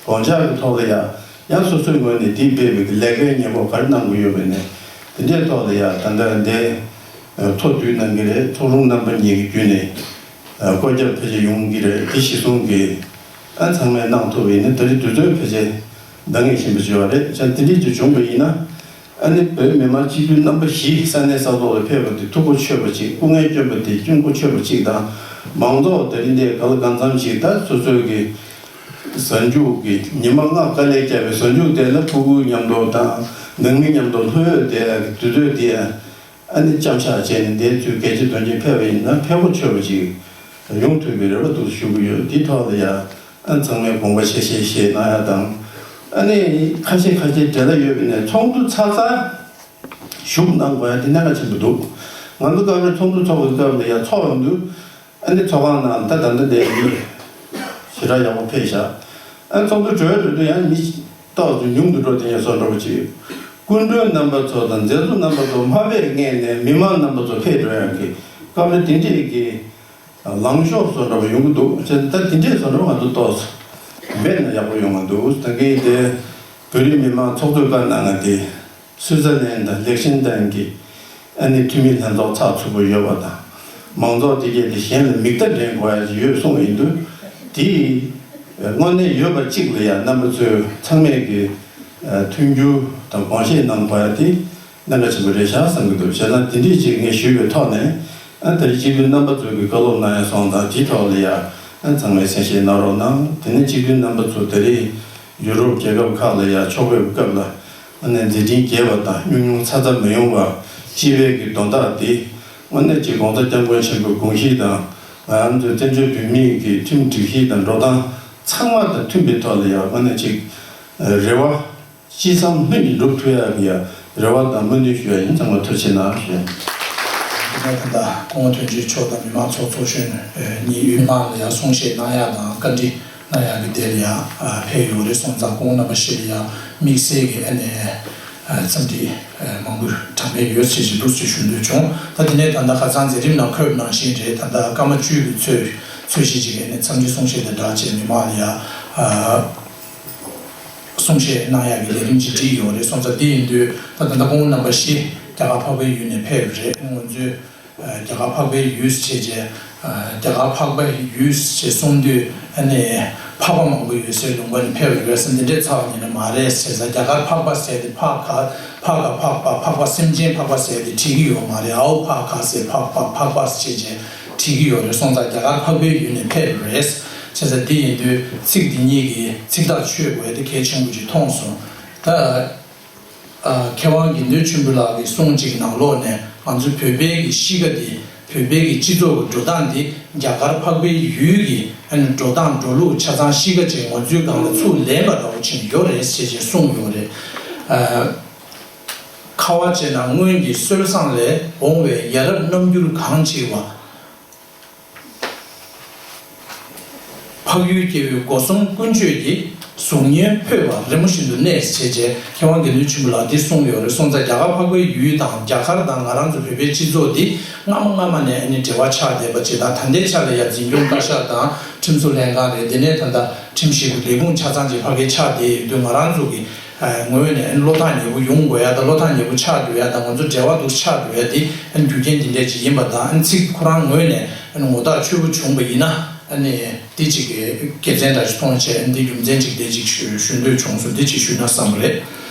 དགོངས་འཆར་གྱི་ཐོག་ལ་ཡང་ཡང་སོ་སོའི་ངོས་ནས་དེའི་འབད་པའི་ལས་ཀའི་ཉེས་འགོག་ག་རེ་གནང་དགོས་ཡོད་པ་ནས་དེ་འདྲའི་ཐོག་ལ་ཡང་ད་ལྟ་འདི་ཚོགས་འདུ་གནང་གི་རེད། ཚོགས་དྲུང་རྣམ་པ་གཉིས་ཀྱི་བརྒྱུད་ནས་བཀོད་ཁྱབ་ཕལ་ཆེར་ཡོང་གི་རེད། དེ་གཞི་བཟུང་གིས་ཨ་ཚང་མས་གནང་ཐུབ་པ་ཡིན་ན་ད་རེས་དུས་ཚོད་ཕལ་ཆེར་འདང་ངེས་བཞིན་པ་བྱེད་པ་རེད། བྱས་དེ་འདྲའི་ཅིག་བྱུང་པ་ཡིན་ན། ཨ་ནི་བོད་མི་མང་སྤྱི་འཐུས་རྣམ་པ་བཞི་ས་གནས་ས་ཐོག་ལ་ཕེབས་པ་དེ་ཐུགས་ཁུར་ཆེ་བ་ཅིག་སྐུ་ངལ་བསྐྱོན་པ་དེ་སྐྱོན་ཁུར་ཆེ་བ་ཅིག་དང་། མང་ཚོགས་དེ་རིང་འདིར་ག་ལ་གང་འཚམ་ཞིག་ད་སོ་སོའི་གི་གཟའ་མཇུག་གི་ཉི་མ་ལྔ་དཀའ་ལས་བརྒྱབ་པའི་གཟའ་མཇུག་དེ་ལ་ཕྲུ་གུ་མཉམ་དུ་དང་ནང་མི་མཉམ་དུ་ལྷོད་ཡོད་དེ་དུས་ཚོད་དེ་ཨ་ནི་ལྕམ་ཤག་བྱས་ནས་འདིར་ཚུར་གལ་ཆེ་དོན་ཆེ་ཕེབས་པ་ཡིན་ན་ཕེབས་ཁུར་ཆེ་བ་ཅིག་ཡོང་ཐུབ་པའི་རེ་བ་འདུག་ཞུ་གི་ཡོད། འདི་ཐོག་ལ་ཡ། ཨ་ཚང་མས་དགོངས་པ་ཆེ་བཞེས་བཞེས་གནང་ཡ་དང་། ཨ་ནི་ཁ་ཤས་ཁ་ཤས་འབྲེལ་བ་ཡོད་པ་ནས་ཚོགས་འདུ་ཚར་ཚར་ཞུགས་གནང་དགོས་ཡ་དེ་གནད་འགག་ཆེན་པོ་འདུག་ང་ཚོ་སྐབས་རེ་ཚོགས་འདུ་ཚོགས་པའི་སྐབས་ལ་ཡ་ཚོགས་ཡོང་དུས་ཨ་ནི་ཚོགས་ཁང་ནང་ད་ད་ལྟ་འདིར་མི་ཞེ་དྲག་ཡག་པོ་ཕེབས་ཤག་ཨ་ཚོགས་འདུ་གྲོལ་འགྲོ་དུས་ཡང་མི་ཏོག་ཙམ་ཉུང་དུ་འགྲོ་དེ་ཡང་བཟོ་འདྲ་པོ་ཅིག་སྐུ་མགྲོན་རྣམ་པ་ཚོ་དང་མཛད་གཙོ་རྣམ་པ་ཚོ་མ་ཕེབས་སྔོན་ནས་མི་མང་རྣམ་པ་ཚོ་ཕེབས་འགྲོ་ཡག་གི་སྐབས་རེ་དེ་འདྲས་ཀྱི། ལངས་ཕྱོགས་སུ་འགྲོ་བ་ཡོང་གི་འདུག་བྱས་ཙང་ད་དེ་འདྲས་སུ་འགྲོ་བ་ང་ཚོ་ཏོག་ཙམ་འབད་ན་ཡག་པོ་ཡོང་གི་འདུག་ད་གིན་དེ་བོད་རིགས་མི་མང་ཚོགས་གཙོས་བཀའ་གནང་ང་དེ་སུའི་ཙར་ལན་དང་ལེག་ཤན་ཏན་གྱི་ཨ་ནི་འཐུས་མི་ལྷན་ཚོགས་ཚགས་ཚུད་པོ་ཡོད་པ་དང་། མང་ཚོགས་དེ་གས་དེ་གཞན་ལ་མིག་ལྟ་འདྲེན་དགོས་ཡ་ཅིག་ཡོད་གསུངས་ཡིན་དུས། དེ་དངོས་གནས་ཡོད་པ་གཅིག་ལ་ཡ་རྣམ་པ་ཚོས་ཚང་མས་ཀྱི་མཐུན་འགྱུར་དང་དགོངས་བཞེས་གནང་དགོས་ཡ་དེ། གནད་འགག་ཆེན་པོ་རེད་ཤག་བསམ་གྱི་འདུག་བྱས་ཙང་དེ་འདྲས་ཅིག་ངས་ཞུས་པའི་ཐོག་ནས་ ཨ་ད་རེས་སྤྱི་འཐུས་རྣམ་པ་ཚོ་གིས་བཀའ་སློབ་གནང་ཡ་སོང་ཙང་དེའི་ཐོག་ལ་ཡ་ཨ་ཚང་མས་གསན་བཞེས་གནང་རོགས་གནང་། དེ་ནས་སྤྱི་འཐུས་རྣམ་པ་ཚོ་ད་རེས་ཡུ་རོབ་རྒྱལ་ཁབ་ཁག་ལ་ཡ་ཕྱོགས་ཕེབས་སྐབས་ལ་ཨ་ནི་མཛད་འཕྲིན་རྒྱས་པ་དང་ཉུང་ཉུང་ཚ་ཚ་མི་ཡོང་བ་སྤྱི་པའི་གི་དོན་དག་དེ་དངོས་གནས་ཀྱི་གོང་ས་སྐྱབས་མགོན་ཆེན་པོའི་དགོངས་གཞི་དང་ང་རང་ཚོའི་བཙན་བྱོལ་བོད་མིའི་གི་ཁྲིམས་སྒྲིག་གཞི་དང་འགྲོ་སྟངས་ཚང་མ་དང་མཐུན་པའི་ཐོག་ལ་ཡ་དངོས་གནས་ཅིག་རེ་བ། ཅི་བསམ་ལྷུན་གྱིས་འགྲུབ་ཐུབ་ཡག་གི་ཡ་རེ་བ་དང་སྨོན་འདུན་ཞུ་ཡ་ཡིན། ཚང་མ་ཐུགས་རྗེ་གནང་ཞུ། དེ་ནས་ད་ལྟ་སྐུ་ངོ་དོན་གཅོད་མཆོག་དང་མི་མང་ཚོགས་གཙོ་གཞོན་གཉིས་ཡུལ་དམངས་ལ་ཡ་གསུང་བཤད་གནང་ཡ་དང་བཀའ་འདྲི་གནང་ཡ་གི་དེ་ལ་ཡ་ཕེབས་ཡོད་རེད། སོང་ཙང་སྐུ་ངོ་རྣམ་པ་བཞི་ལ་ཡ་དམིགས་བསལ་གྱི་ཨ་ནི་འཚམས་འདྲི་མང་པོ་གྲངས་མེད་ཡོད་ཚད་ཅིག་འདུག་ཅེས་ཞུ་འདོད་བྱུང་། ད་དེ་ནས་ད་ལྟ་ཁ་སང་མཛད་རིམ་ནང་འཁོད་ནང་བཞིན་རེད། ད་ལྟ་སྐར་མ་བཅུ་གི་ཚོད་ཚོད་གཞི་ཅིག་ཨ་ནི་འཚམས་འདྲི་གསུང་བཤད་དང་སྦྲགས་བྱས་མི་མང་ལ་ཡ། གསུང་བཤད་གནང་ཡག་གི་ལས་རིམ་ཅིག་བསྒྲིགས་ཡོད་རེད། སོང་ཙང་དེ་ཡིན་དུས་ད་ད་ལྟ་སྐུ་ངོ་རྣམ་པ་བཞི་རྒྱ་གར་འཕགས་པའི་ཡུལ་ནས་ཕེབས་རེད། ང་ཚོའི་རྒྱ་གར་འཕགས་པའི་ཡུལ་ཞེས་བྱས། རྒྱ་གར་འཕགས་པའི་ཡུལ་ཞེས་གསུང་དུས་ཨ་ནི་འཕགས་པ་མང་པོ་ཡོད་སའི་ལུང་པ་ནས་ཕེབས་རེད་ཟེར་འདི་འདྲའི་ཚ་བ་ཉིད་ནས་མ་རེད་ཟེར། རྒྱ་གར་འཕགས་པ་ཟེར་དེ་འཕགས་ག་འཕགས་ག་འཕགས་པ་འཕགས་པ་སེམས་ཅན་འཕགས་པ་ཟེར་དེ་བྲིས་ཀྱི་ཡོད་མ་རེད། ཨའོ་འཕགས་ག་ཟེར་འཕགས་པ་འཕགས་པ་ཞེས་བྱས་བྲིས་ཀྱི་ཡོད་རེད། སོང་ཙང་རྒྱ་གར་འཕགས་པའི་ཡུལ་ནས་ཕེབས་རེད། བྱས་ཙང་དེ་ཡིན་དུས་ཚིག་འདི་གཉིས་ཀྱི་ཚིག་ཐག་ཆོད་དགོས་དེ་གལ་ཆེན་པོ་ཅིག་མཐོང་སོང་། ད། མཁས་དབང་དགེ་འདུན་ཆོས་འཕེལ་ལགས་ཀྱི་གསུང་གཅིག་ནང་ལོགས་ནས་ང་ཚོའི་བོད་པའི་གི་གཤིས་ཀ་འདི་བོད་པའི་གི་སྤྱི་ཚོགས་ཀྱི་འགྲོ་སྟངས་འདི་རྒྱ་གར་འཕགས་པའི་ཡུལ་གྱི་ཨ་ནི་འགྲོ་སྟངས་འགྲོ་ལུགས་ཆ་ཚང་གཤིས་ཀ་ཅིག་ང་ཚོའི་སྒང་ལ་ཚུར་ལེན་པ་འདྲ་བོ་ཅིག་ཡོད་རེད་ཟེར་བྱས་གསུངས་ཡོད་རེད། ཁ་བ་ཅན་ན་སྔོན་གྱི་སྲོལ་བཟང་ལས་འོང་བའི་ཡ་རབས་རྣམ་འགྱུར་གང་ཆེ་བ། འཕགས་ཡུལ་སྐྱེ་བོའི་སྒོ་གསུམ་ཀུན་སྤྱོད་ཀྱི། གཟུགས་བརྙན་འཕོས་པ་རི་མོ་བཞིན་དུ་གནས་ཞེས་བྱས་མཁས་དབང་དགེ་འདུན་ཆོས་འཕེལ་ལགས་འདི་གསུངས་ཡོད་རེད། སོང་ཙང་རྒྱ་གར་འཕགས་པའི་ཡུལ་དང་རྒྱ་གར་དང་ང་རང་ཚོ་བོད་པའི་སྤྱི་ཚོགས་འདི་སྔ་མོ་སྔ་མ་ནས་ཨ་ནི་འབྲེལ་བ་ཆགས་བསྡད་པ་ཅིག་དང་ད་ལྟའི་ཆ་ལ་ཡང་འཛིན་སྐྱོང་བཀའ་ཤག་དང་ཁྲིམས་བཟོ་ལྷན་ཁང་རེད། དེ་ནས་ད་ལྟ་ཁྲིམས་ཞིབ་ཀྱི་ལས་ཁུངས་ཆ་ཚང་ཅིག་ཕ་གིར་ཆགས་བསྡད་ཡོད་དུས་ང་རང་ཚོ་གི་ངོས་ནས་ཨ་ནི་བློ་ཐག་ཉེ་པོ་ཡོང་དགོས་ཡ་དང་བློ་ཐག་ཉེ་པོ་ཆགས་འགྲོ་ཡ་དང་ང་ཚོ་འབྲེལ་བ་འདུག་ཆགས་འགྲོ་ཡ་འདི་ཨ་ནི་རྒྱུ་རྐྱེན་འདི་འདྲས་ཅིག་ཡིན་པ་དང་ཨ་ནི་ཚིག་ཁོ་རང་ངོས་ནས། ཨ་ནི་ངོ་ཐག་ཆོད་པོ་བྱུང་བ་ཡིན་ན་ཨ་ནི་དེ་གཅིག་གི་དགེ་མཚན་འདྲ་ཞིག་མཐོང་བྱས་ཨ་ནི་དེ་རྒྱུ་མཚན་གཅིག་དེ་གཅིག་ཞུ་ཞུ་འདོད་བྱུང་སོང་། དེ་གཅིག་ཞུས་ན་བསམ་པ་རེད།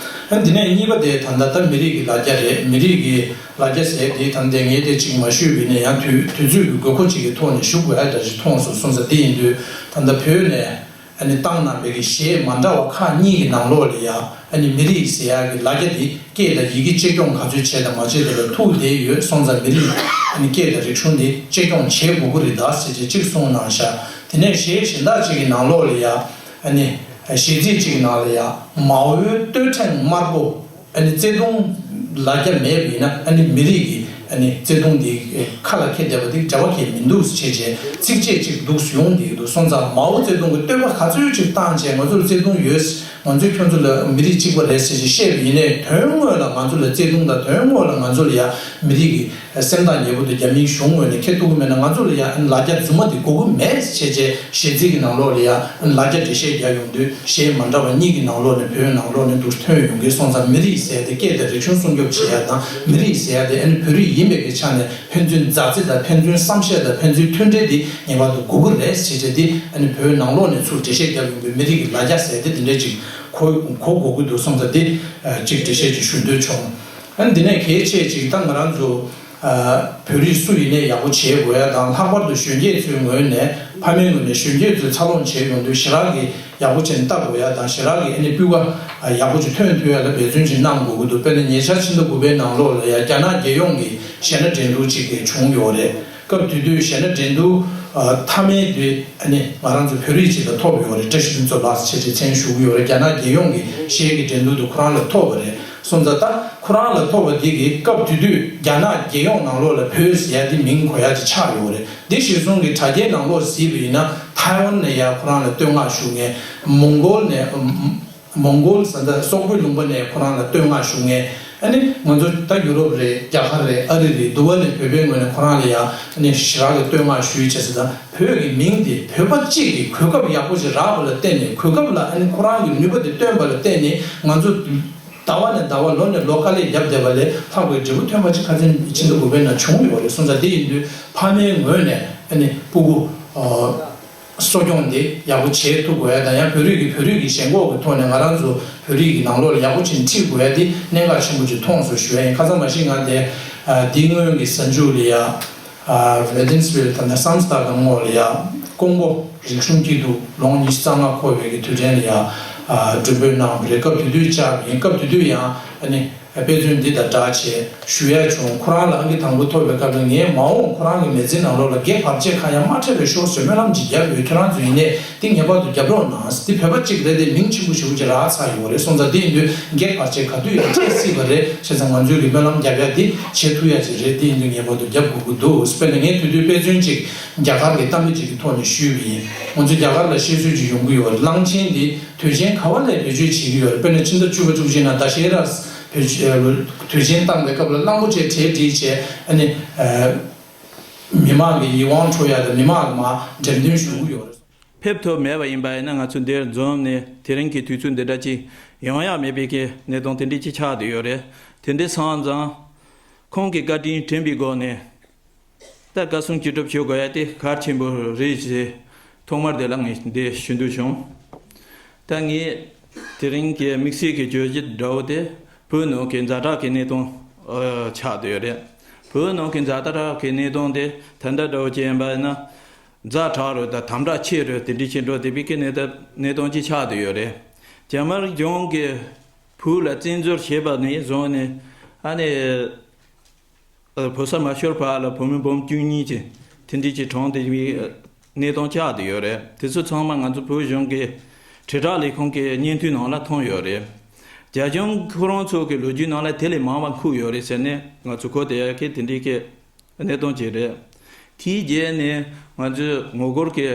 ཨ་ནི་དེ་ནས་གཉིས་པ་དེ་ད་ལྟ་ད་མི་རིགས་ཀྱི་ལ་རྒྱ་རེད། མི་རིགས་ཀྱི་ལ་རྒྱ་ཟེར་དེ་ད་ལྟ་ངས་དེ་གཅིག་མ་ཞུས་པ་ཡིན་ན་ཡང་དུས་དུས་ཚོད་ཀྱི་དགོས་མཁོ་གཅིག་གི་ཐོག་ནས་ཞུ་དགོས་ཡ་འདྲ་ཞིག་མཐོང་སོང་། སོང་ཙང་དེ་ཡིན་དུས་ད་ལྟ་བོད་ནས། ཨ་ནི་བཏང་གནང་བའི་གི་གཞས་མ་འདྲ་བ་ཁག་གཉིས་ཀྱི་ནང་ལོགས་ལ་ཡ་ཨ་ནི་མི་རིགས་ཟེར་ཡག་གི་ལ་རྒྱ་འདི་སྐད་དང་ཡི་གེ་གཅེས་སྐྱོང་ག་ཚོད་བྱས་དང་མ་བྱས་དེ་ལ་ཐུག་བསྡད་ཡོད། སོང་ཙང་མི་རིགས་ཨ་ནི་སྐད་དང་རིག་གཞུང་འདི་གཅེས་སྐྱོང་བྱེད་དགོས་ཀྱི་རེད་ད་ཟེར་བྱས་གཅིག་གསུངས་གནང་ཤག་དེ་ནས་གཞས་གཞན་དག་ཅིག་གི་ནང་ལོགས་ལ་ཡ་ཨ་ནི་གཞས་ཚིག་ཅིག་གི་ནང་ལ་ཡ་མའོའི་སྟོད་ཕྲེང་དམར་པོ། ཨ་ནི་བརྩེ་དུང་ལ་རྒྱ་མེད་པ་ཡིན་ན་ཨ་ནི་མི་རིགས་ཀྱི་ཨ་ནི་བརྩེ་དུང་འདི་ཁ་ལ་འཁྱེར་བསྡད་པ་འདི་འབྲེལ་བ་གང་ཡང་མི་འདུག་ཟེར་བྱས་ཚིགས་བཅད་ཅིག་འདུག་ཡོང་བསྡད་ཀྱི་འདུག་སོང་ཙང་མའོ་ཙེ་ཏུང་གི་བསྟོད་པ་ག་ཚོད་ཅིག་བཏང་བྱས་ང་ཚོར་བརྩེ་དུང་ཡོད། ང་ཚོས་ཁྱོད་ཚོ་ལ་མི་རིགས་གཅིག་པ་རེད་ཟེར་བྱས་བཤད་པ་ཡིན་ནའི་དོན་དངོས་ལ་ང་ཚོ་ལ་བརྩེ་དུང་དང་དོན་དངོས་ལ་ང་ཚོ་ལ་ཡ་མི་རིགས་ཀྱི་སེམས་ཐག་ཉེ་པོ་དེ་རྒྱ་མིའི་གཞུང་ངོས་ནས་འཁྱེར་ཐུབ་ཀྱི་མེད་ན་ང་ཚོ་ལ་ཡ་ལ་རྒྱ་རྫུན་མ་དེ་དགོས་ཀྱི་མེད་ཟེར་བྱས་བྱས་གཞས་ཚིག་གི་ནང་ལོགས་ལ་ཡ་ལ་རྒྱ་འགྲེལ་བཤད་རྒྱག་ཡོང་དུས་གཞས་མ་འདྲ་བ་གཉིས་ཀྱི་ནང་ལོགས་ནས་བོད་ནང་ལོགས་ནས་འདུག་ཐོན་ཡོང་གི་སོང་ཙང་མི་རིགས་ཟེར་ཡ་དེ་སྐད་དང་རིག་གཞུང་སྲུང་སྐྱོབ་བྱེད་ཡ་དང་མི་རིགས་ཟེར་ཡ་དེ་ཨ་ནི་བོད་རིགས་ཡིན་པའི་གི་ཆ་ནས་ཕན་ཚུན་མཛའ་བརྩེ་དང་ཕན་ཚུན་བསམ་ཤེས་དང་ཕན་ཚུན་མཐུན་སྒྲིལ་དེ་ངེས་པར་དུ་དགོས་ཀྱི་རེད་ཟེར་བྱས་དེ་ཨ་ནི་བོད་ནང་ལོགས་ནས་ཚུར་འགྲེལ་བཤད་རྒྱག་ཡོང་དུས་མི་རིགས་ཀྱི་ལ་རྒྱ་ཟེར་དེ་དེ་འདྲས་ཅིག་གོ་གོ་དགོས་འདུག་སོང་ཙང་དེ་ཅིག་འགྲེལ་བཤད་ཅིག་ཞུ་འདོད་བྱུང་། ཨ་ནི་འདི་ནས་གལ་ཆེ་ཅིག་ད་ང་རང་ཚོ། ཨ། བོད་རིགས་སུ་ཡིན་ནའི་ཡག་པོ་བྱེད་དགོས་ཡ་དང་ལྷག་པར་དུ་གཞོན་སྐྱེས་ཚོའི་ངོས་ནས་ཕ་མའི་ངོས་ནས་གཞོན་སྐྱེས་ཚོའི་འཚར་ལོངས་བྱེད་ཡོང་དུས་ཞེ་དྲག་གི་ཡག་པོ་བྱས་ནས་ལྟ་དགོས་ཡ་དང་ཞེ་དྲག་གི་ཨ་ནི་སྤུས་ཀ་ཡག་པོ་ཅིག་ཐོན་ཐུབ་ཡ་ལ་འབད་བརྩོན་ཅིག་གནང་དགོས་ཀྱི་འདུག་དཔེར་ན་ཉེ་ཆར་ཕྱི་ཟླ་དགུ་པའི་ནང་ལོགས་ལ་ཡ་རྒྱ་ནག་རྒྱལ་ཡོངས་ཀྱི་གཞས་སྣ་འགྲན་བསྡུར་ཅིག་བྱུང་ཡོད་རེད། སྐབས་དེ་དུས་གཞས་སྣ་འགྲན་བསྡུར་མཐའ་མའི་དུས་ཨ་ནི་ང་རང་ཚོ་བོད་རིགས་ཅིག་ལ་ཐོབ་ཡོད་རེད། བཀྲ་ཤིས་ཕུན་ཚོགས་ལགས་ཟེར་བྱས་མཚན་ཞུ་གི་ཡོད་རེད། རྒྱ་ནག་རྒྱལ་ཡོངས་ཀྱི་གཞས་ཀྱི་འགྲན་བསྡུར་དུ་ཁོ་རང་ལ་ཐོབ་པ་རེད། སོང་ཙང་ད་ཁོ་རང་ལ་ཐོབ་པ་འདི་གི་སྐབས་དེ་དུས་རྒྱ་ནག་རྒྱལ་ཡོངས་ནང་ལོགས་ལ་བོད་ཟེར་ཡ་འདི་མིང་གོ་ཡ་ཅིག་ཆགས་ཡོད་རེད། འདི་གཞིར་བཟུང་གི་དྲ་རྒྱའི་ནང་ལོགས་གཟིགས་པ་ཡིན་ན་ཐའེ་ཝན་ནས་ཡ་ཁོ་རང་ལ་བསྟོད་བསྔགས་ཞུ་མཁན། མོང་གོལ་ནས། མོང་གོལ་ཟེར་ད་སོག་པོའི་ལུང་པ་ནས་ཁོ་རང་ལ་བསྟོད་བསྔགས་ཞུ་མཁན། ཨ་ནི་ང་ཚོ་ད་ཡུ་རོབ་རེད། རྒྱ་གར་རེད། ཨ་རི་རེད། འདི་བ་ནས་བོད་པའི་ངོས་ནས་ཁོ་རང་ལ་ཡ་ཨ་ནི་ཞེ་དྲག་གི་བསྟོད་བསྔགས་ཞུས་བྱས་ཟེར་ད་བོད་ཀྱི་མིང་དེ་བོད་པ་གཅིག་གིས་གོ་སྐབས་ཡག་པོ་ཞིག་རག་པ་ལ་བརྟེན་ནས་གོ་སྐབས་ལ་ཨ་ནི་ཁོ་རང་གི་ནུས་པ་དེ་བཏོན་པ་ལ་བརྟེན་ནས་ང་ཚོ་ཟླ་བ་ནས་ཟླ་བ་ལོ་ནས་ལོ་དཀའ་ལས་བརྒྱབ་བསྡད་པ་ལས་ལྷག་པའི་འབྲས་བུ་ཐོན་པ་ཅིག་ཁ་སང་ཕྱི་ཟླ་དགུ་པའི་ནང་བྱུང་ཡོད་རེད། སོང་ཙང་དེ་ཡིན་དུས་ཕ་མའི་ངོས་ནས་ཨ་ནི་སྤུ་གུ་གསོ་སྐྱོང་དེ་ཡག་པོ་བྱེད་ཐུབ་དགོས་ཡ་དང་ཡང་བོད་རིགས་ཀྱི་བོད་རིགས་ཀྱི་ཞེན་ཁོག་གི་ཐོག་ནས་ང་རང་ཚོ་བོད་རིགས་ཀྱི་ནང་ལོགས་ལ་ཡག་པོ་བྱེད་ཁྲིད་དགོས་ཡ་དེ་གནད་འགག་ཆེན་པོ་ཅིག་མཐོང་སོང་ཞུ་ཡ་ཡིན། ཁ་སང་མ་གཞི་ང་དེ་འདི་སྔོན་གྱི་གཟའ་མཇུག་ལ་ཡ། ཨ་ཝེ་ཏིན་སི་ཝིལ་ད་ལྟ་སམ་སྟག་གི་ངོས་ལ་ཡ་ཀོང་པོ་རིག་གཞུང་སྐྱིད་སྡུག་ལོ་ངོ་ཉི་ཤུ་རྩ་ལྔ་འཁོར་བའི་གི་དུས་དྲན་ལ་ཡ་ཨ་མགྲོན་འབོད་གནང་བ་རེད། སྐབས་དེ་དུས་བཅར་བ་ཡིན། སྐབས་དེ་དུས་ཡང་ཨ་ནི་དཔེ་མཚོན་འདི་དང་སྦྲགས་བྱས་ཞུ་ཡ་བྱུང་། ཁོ་རང་ལ་ཨང་ཀི་དང་པོ་ཐོབ་པའི་སྐབས་ལ་ངས་མ་འོངས་ཁོ་རང་གི་མི་ཚེའི་ནང་ལོགས་ལ་སྒེར་བར་ཆད་གང་ཡང་མ་འཕྲད་པའི་ཤོག་ཟེར་སྨོན་ལམ་ཅིག་བརྒྱབ་ཡོད། ཁྱོད་རང་ཚོ་ཡིན་ནའི་འདི་ངེས་པར་དུ་རྒྱབ་རོགས་གནང་། འདི་བོད་པ་གཅིག་རེད་དེ་མིང་ཆེན་པོ་ཞེ་པོ་ཅིག་རག་ཚར་ཡོད་རེད། སོང་ཙང་འདི་ཡིན་དུས་སྒེར་བར་ཆད་ག་དུས་ཡང་འཕྲད་སྲིད་པ་རེད། བྱས་ཙང་ང་ཚོའི་གི་སྨོན་ལམ་རྒྱབ་ཡ་འདི་བྱེད་ཐུབ་ཡ་ཅིག་རེད། འདི་ཡིན་དུས་ངེས་པར་དུ་རྒྱབ་དགོས་ཀྱི་འདུག། དཔེར་ན་ངས་དེ་དུས་དཔེ་མཚོན་ཅིག་རྒྱ་གར་གྱི་གཏམ་དཔེ་ཅིག་གི་ཐོག་ནས་ཞུས་པ་ཡིན། ང་ཚོ་རྒྱ་གར་ལ་བཤད་སྲོལ་ཅིག་ཡོང་གི་ཡོད་རེད། གླང་ཆེན་འདི་དུས་ཆེན་ག་བ་ལ་བེད་སྤྱོད་བྱེད་ཀྱི་ཡོད་རེད། དཔེར་ན་ཕྱི་ཟླ་བཅུ་པ་བཅུ་གཅིག་ནང་ད་ཤེ་ར་བོད་དུས་ཆེན་བཏང་པའི་སྐབས་ལ་གླང་པོ་ཆེ་གྲལ་སྒྲིག་བྱས་ཨ་ནི་མི་མང་གི་ཡིད་དབང་འཕྲོག་ཡ་དང་མི་མང་ལ་མར་འགྲེམས་སྟོན་ཞུ་གི་ཡོད་རེད། ཕེབས་ཐུབ་མེད་པ་ཡིན་པ་ཡིན་ན་ང་ཚོ་འདིར་འཛོམས་ནས་དེ་རིང་གི་དུས་ཚོད་འདི་འདྲ་ཅིག་ཡོང་ཡ་མེད་པའི་གི་གནས་སྟངས་དེ་འདྲ་ཅིག་ཆགས་བསྡད་ཡོད་རེད། དེ་འདྲ་སོང་ཙང་ཁོང་གི་བཀའ་དྲིན་དྲན་པའི་སྒོ་ནས་ད་བཀའ་གསུང་ཅི་སྒྲུབ་ཞུ་དགོས་ཡ་དེ་གལ་ཆེན་པོ་རེད་ཅེས་ཐོག་མར་དེ་ལ་ངས་འདི་ཞུ་འདོད་བྱུང་། ད་ངས་དེ་རིང་གི་དམིགས་བསལ་གྱི་བརྗོད་གཞི་འདྲ་བོ་དེ་བོད་ནང་གི་ཛ་དྲག་གི་གནས་སྟངས་ཆགས་བསྡད་ཡོད་རེད། བོད་ནང་གི་ཛ་དྲག་གི་གནས་སྟངས་དེ་ད་ལྟ་འདྲ་བོ་ཅིག་ཡིན་པ་ཡིན་ན། ཛ་དྲག་རེད་དང་དམ་དྲག་ཆེ་རེད་དེ་འདྲ་ཅིག་འགྲོ་བསྡད་པའི་གི་གནས་སྟངས་གནས་སྟངས་ཅིག་ཆགས་བསྡད་ཡོད་རེད། རྒྱ་དམར་གཞུང་གིས་བོད་ལ་བཙན་འཛུལ་བྱས་པ་ནས་བཟུང་ནས་ཨ་ནི་བོད་ས་མ་ཤོར་བར་ལ་བོད་མི་འབུམ་བཅུ་གཉིས་ཅིག་དེ་འདྲ་ཅིག་གྲོངས་བསྡད་པའི་གནས་སྟངས་ཆགས་བསྡད་ཡོད་རེད། དེ་ཚོ་ཚང་མ་ང་ཚོ་བོད་གཞུང་གི་དྲིལ་བསྒྲགས་ལས་ཁུངས་ཀྱི་བརྙན་ཐུང་ནང་ལ་མཐོང་ཡོད་རེད། རྒྱ་གཞུང་ཁོ་རང་ཚོ་གི་ལོ་རྒྱུས་ནང་ལ་དེ་ལས་མང་བ་འཁོད་ཡོད་རེད་ཟེར་ནས་ང་ཚོ་གོ་བསྡད་ཡ་གི་དེ་འདྲའི་གི་གནད་དོན་ཅིག་རེད། དེའི་རྗེས་ནས་ང་ཚོས་ངོ་རྒོལ་གྱི་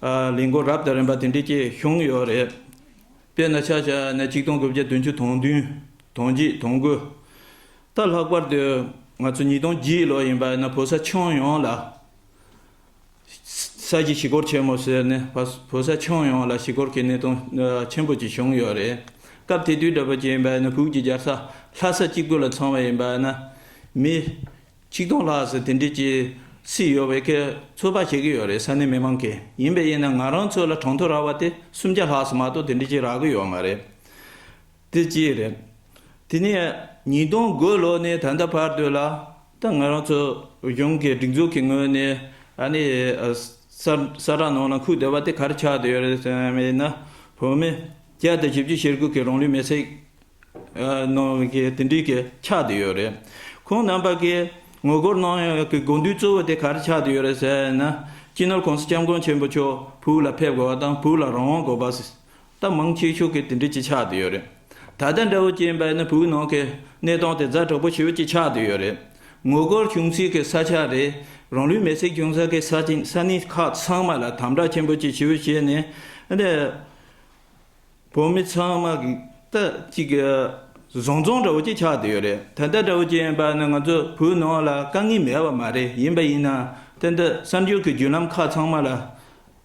ཨ་ལས་འགུལ་རབ་དང་རིམ་པ་དེ་འདྲ་ཅིག་བྱུང་ཡོད་རེད། དཔེར་ན་ཆ་བཞག་ན་ཆིག་སྟོང་དགུ་བརྒྱ་བདུན་ཅུ་དོན་བདུན། དོན་བརྒྱད། དོན་དགུ། ད་ལྷག་པར་དུ་ང་ཚོ་ཉིས་སྟོང་བརྒྱད་ལོ་ཡིན་པ་ཡིན་ན་བོད་ས་ཁྱོན་ཡོངས་ལ་ས་གཞི་ཞི་རྒོལ་ཆེན་མོ་ཟེར་ནས་བོད་ས་ཁྱོན་ཡོངས་ལ་ཞི་རྒོལ་གྱི་གནད་དོན་ཆེན་པོ་ཅིག་བྱུང་ཡོད་རེད། སྐབས་དེ་དུས་འདྲ་པོ་ཅིག་ཡིན་པ་ཡིན་ན་བོད་ཀྱི་རྒྱལ་ས་ལྷ་ས་གཅིག་པུ་ལ་མཚོན་པ་ཡིན་པ་ཡིན་ན་མི་ཆིག་སྟོང་ལྷག་ཙམ་དེ་འདྲས་ཀྱི་སྲིད་ཡོད་པའི་གི་ཚོད་དཔག་བྱེད་ཀྱི་ཡོད་རེད། ས་གནས་མི་མང་གིས། ཡིན་པས་ཡིན་ན་ང་རང་ཚོ་ལ་གྲངས་ཐོ་རག་པ་དེ་སུམ་བརྒྱ་ལྷག་ཙམ་མ་གཏོགས་དེ་འདྲས་ཀྱི་རག་གི་ཡོད་མ་རེད། དེ་གཅིག་རེད། དེ་ནས་ཉིས་སྟོང་དགུ་ལོ་ནས་ད་ལྟ་བར་དུ་ལ་ད་ང་རང་ཚོ་གཞུང་གི་སྒྲིག་འཛུགས་ཀྱི་ངོས་ནས་ཨ་ནི་ཨ་ས་ས་ཁྲ་ནང་ལ་འཁོད་བསྡད་པ་དེ་ག་རེ་ཆགས་བསྡད་ཡོད་རེད་ཟེར་བ་ཡིན་ན་བོད་མི་བརྒྱ་དང་བཞི་བཅུ་ཞེ་དགུ་གི་རང་ལུས་མེར་སྲེག་གནང་བའི་གི་དེ་འདྲའི་གི་ཆགས་བསྡད་ཡོད་རེད། ཁོང་རྣམ་པ་གི་ངོ་རྒོལ་གནང་ཡག་གི་དགོས་འདུན་གཙོ་བོ་དེ་ག་རེ་ཆགས་བསྡད་ཡོད་རེད་ཟེར་ན། སྤྱི་ནོར་༸གོང་ས་༸སྐྱབས་མགོན་ཆེན་པོ་མཆོག་བོད་ལ་ཕེབས་དགོས་པ་དང་བོད་ལ་རང་དབང་དགོས་པ་ཟེར། ད་མང་ཆེ་ཤོས་ཀྱི་དེ་འདྲ་ཅིག་ཆགས་བསྡད་ཡོད་རེད། ད་ལྟ་འདྲ་བོ་ཅིག་ཡིན་པ་ཡིན་ན་བོད་ནང་གི་གནས་སྟངས་དེ་ཛ་དྲག་པོ་ཞེ་པོ་ཅིག་ཆགས་བསྡད་ཡོད་རེད། ངོ་རྒོལ་བྱུང་སའི་གི་ས་ཆ་རེད། རང་ལུས་མེར་སྲེག་བྱུང་ས་གི་ས་ཆ་ས་གནས་ཁག་ཚང་མ་ལ་དམ་དྲག་ཆེན་པོ་ཅིག་ཞེ་པོ་བྱས་ནས་འདི། བོད་མི་ཚང་མ་གི་ད་ཅིག་བཟང་བཟང་འདྲ་བོ་ཅིག་ཆགས་བསྡད་ཡོད་རེད། ད་ལྟ་འདྲ་བོ་ཅིག་ཡིན་པ་ན་ང་ཚོ་བོད་ནང་ལ་དཀའ་ངལ་མེད་པ་མ་རེད། ཡིན་པ་ཡིན་ན་ད་ལྟ་གསར་འགྱུར་གྱི་བརྒྱུད་ལམ་ཁག་ཚང་མ་ལ་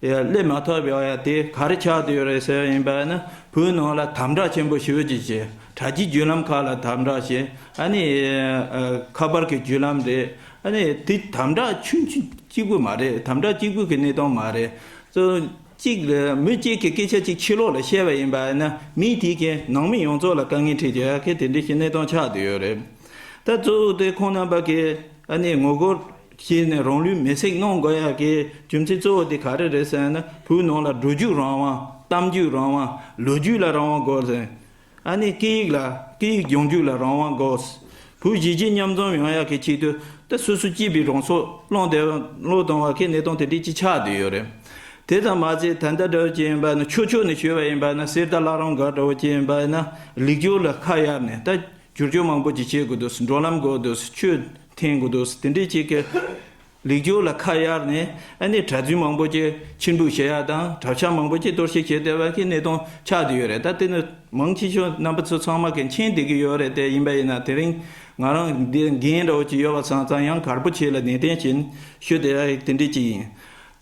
ཡ་སླེབས་མ་ཐུབ་ཡོད་ཡ་དེ་ག་རེ་ཆགས་བསྡད་ཡོད་རེད་ཟེར་བ་ཡིན་པ་ན་བོད་ནང་ལ་དམ་དྲག་ཆེན་པོ་ཞེ་པོ་ཅིག་བྱས། དྲ་རྒྱའི་བརྒྱུད་ལམ་ཁག་ལ་དམ་དྲག་བྱས། ཨ་ནི་ཨ་ཁ་པར་གྱི་བརྒྱུད་ལམ་རེད། ཨ་ནི་དེ་དམ་དྲག་ཆུང་ཆུང་གཅིག་པུ་མ་རེད། དམ་དྲག་གཅིག་པུ་གི་གནས་སྟངས་མ་རེད། གཙོ་གཅིག་ལ་མི་གཅིག་གི་སྐད་ཆ་གཅིག་ཕྱི་ལོགས་ལ་བཤད་པ་ཡིན་པ་ན་མི་དེ་གའི་ནང་མི་ཡོངས་རྫོགས་ལ་དཀའ་ངལ་འཕྲད་ཀྱི་ཡ་གི་དེ་འདྲ་ཞིག་གནས་སྟངས་ཆགས་བསྡད་ཡོད་རེད། ད་གཙོ་བོ་དེ་ཁོང་རྣམ་པ་གིས་ཨ་ནི་ངོ་རྒོལ་བྱས་ནས་རང་ལུས་མེར་སྲེག་གནང་དགོས་ཡ་གི་རྒྱུ་མཚན་གཙོ་བོ་དེ་ག་རེ་རེད་ཟེར་ན་བོད་ནང་ལ་འགྲོ་རྒྱུགས་རང་དབང་། གཏམ་རྒྱུད་རང་དབང་། ལོ་རྒྱུས་ལ་རང་དབང་དགོས་ཟེར། ཨ་ནི་སྐད་ཡིག་ལ་སྐད་ཡིག་སྦྱོང་རྒྱུ་ལ་རང་དབང་དགོས། བོད་གཞིས་བྱེས་མཉམ་འཛོམས་ཡོང་ཡག་གི་ཆེད་དུ་ད་སོ་སོ་སྐྱིད་པའི་རང་སྲོག་བློས་འདེབས་བློས་གཏོང་བ་གི་གནས་སྟངས་དེ་འདྲ་ཅིག་ཆགས་བསྡད་ཡོད་རེད། དེ་ཙམ་མ་ཟད་ད་ལྟ་འདྲ་བོ་ཅིག་ཡིན་པ་ན་ཕྱོགས་ཕྱོགས་ནས་ཞུས་པ་ཡིན་པ་ན་གསེར་རྟ་བླ་བྲང་སྒར་འདྲ་བོ་ཅིག་ཡིན་པ་ན་ལེགས་སྐྱོང་ལ་ཁ་གཡར་ནས་ད་བསྒྱུར་བཅོས་མང་པོ་ཅིག་བྱེད་དགོས་འདུག། འགྲོ་ལམ་དགོས་འདུག། ཆོས་འཐེན་དགོས་འདུག། དེ་འདྲ་ཅིག་གི་ལེགས་སྐྱོང་ལ་ཁ་གཡར་ནས་ཨ་ནི་གྲྭ་བཙུན་མང་པོ་ཅིག་ཕྱིར་འབུད་བྱེད་ཡ་དང་གྲྭ་ཤག་མང་པོ་ཅིག་གཏོར་བཤིག་བྱས་བསྡད་པ་གི་གནས་སྟངས་ཆགས་བསྡད་ཡོད་རེད། ད་དེ་ནི་མང་ཆེ་ཤོས་རྣམ་པ་ཚོ་ཚང་མ་གི་མཁྱེན་བསྡད་ཀྱི་ཡོད་རེད། དེ་ཡིན་པ་ཡིན་ན་དེ་རིང་ང་རང་འདི་འགན་འདྲ་བོ་ཅིག་ཡོད་པ་སོང་ཙང་ཡང་གལ་པོ་ཆེ་ལ་ནན་ཏན་བྱས་ནས་ཞུ་བསྡད་ཡ་དེ་འདྲ་ཅིག་ཡིན།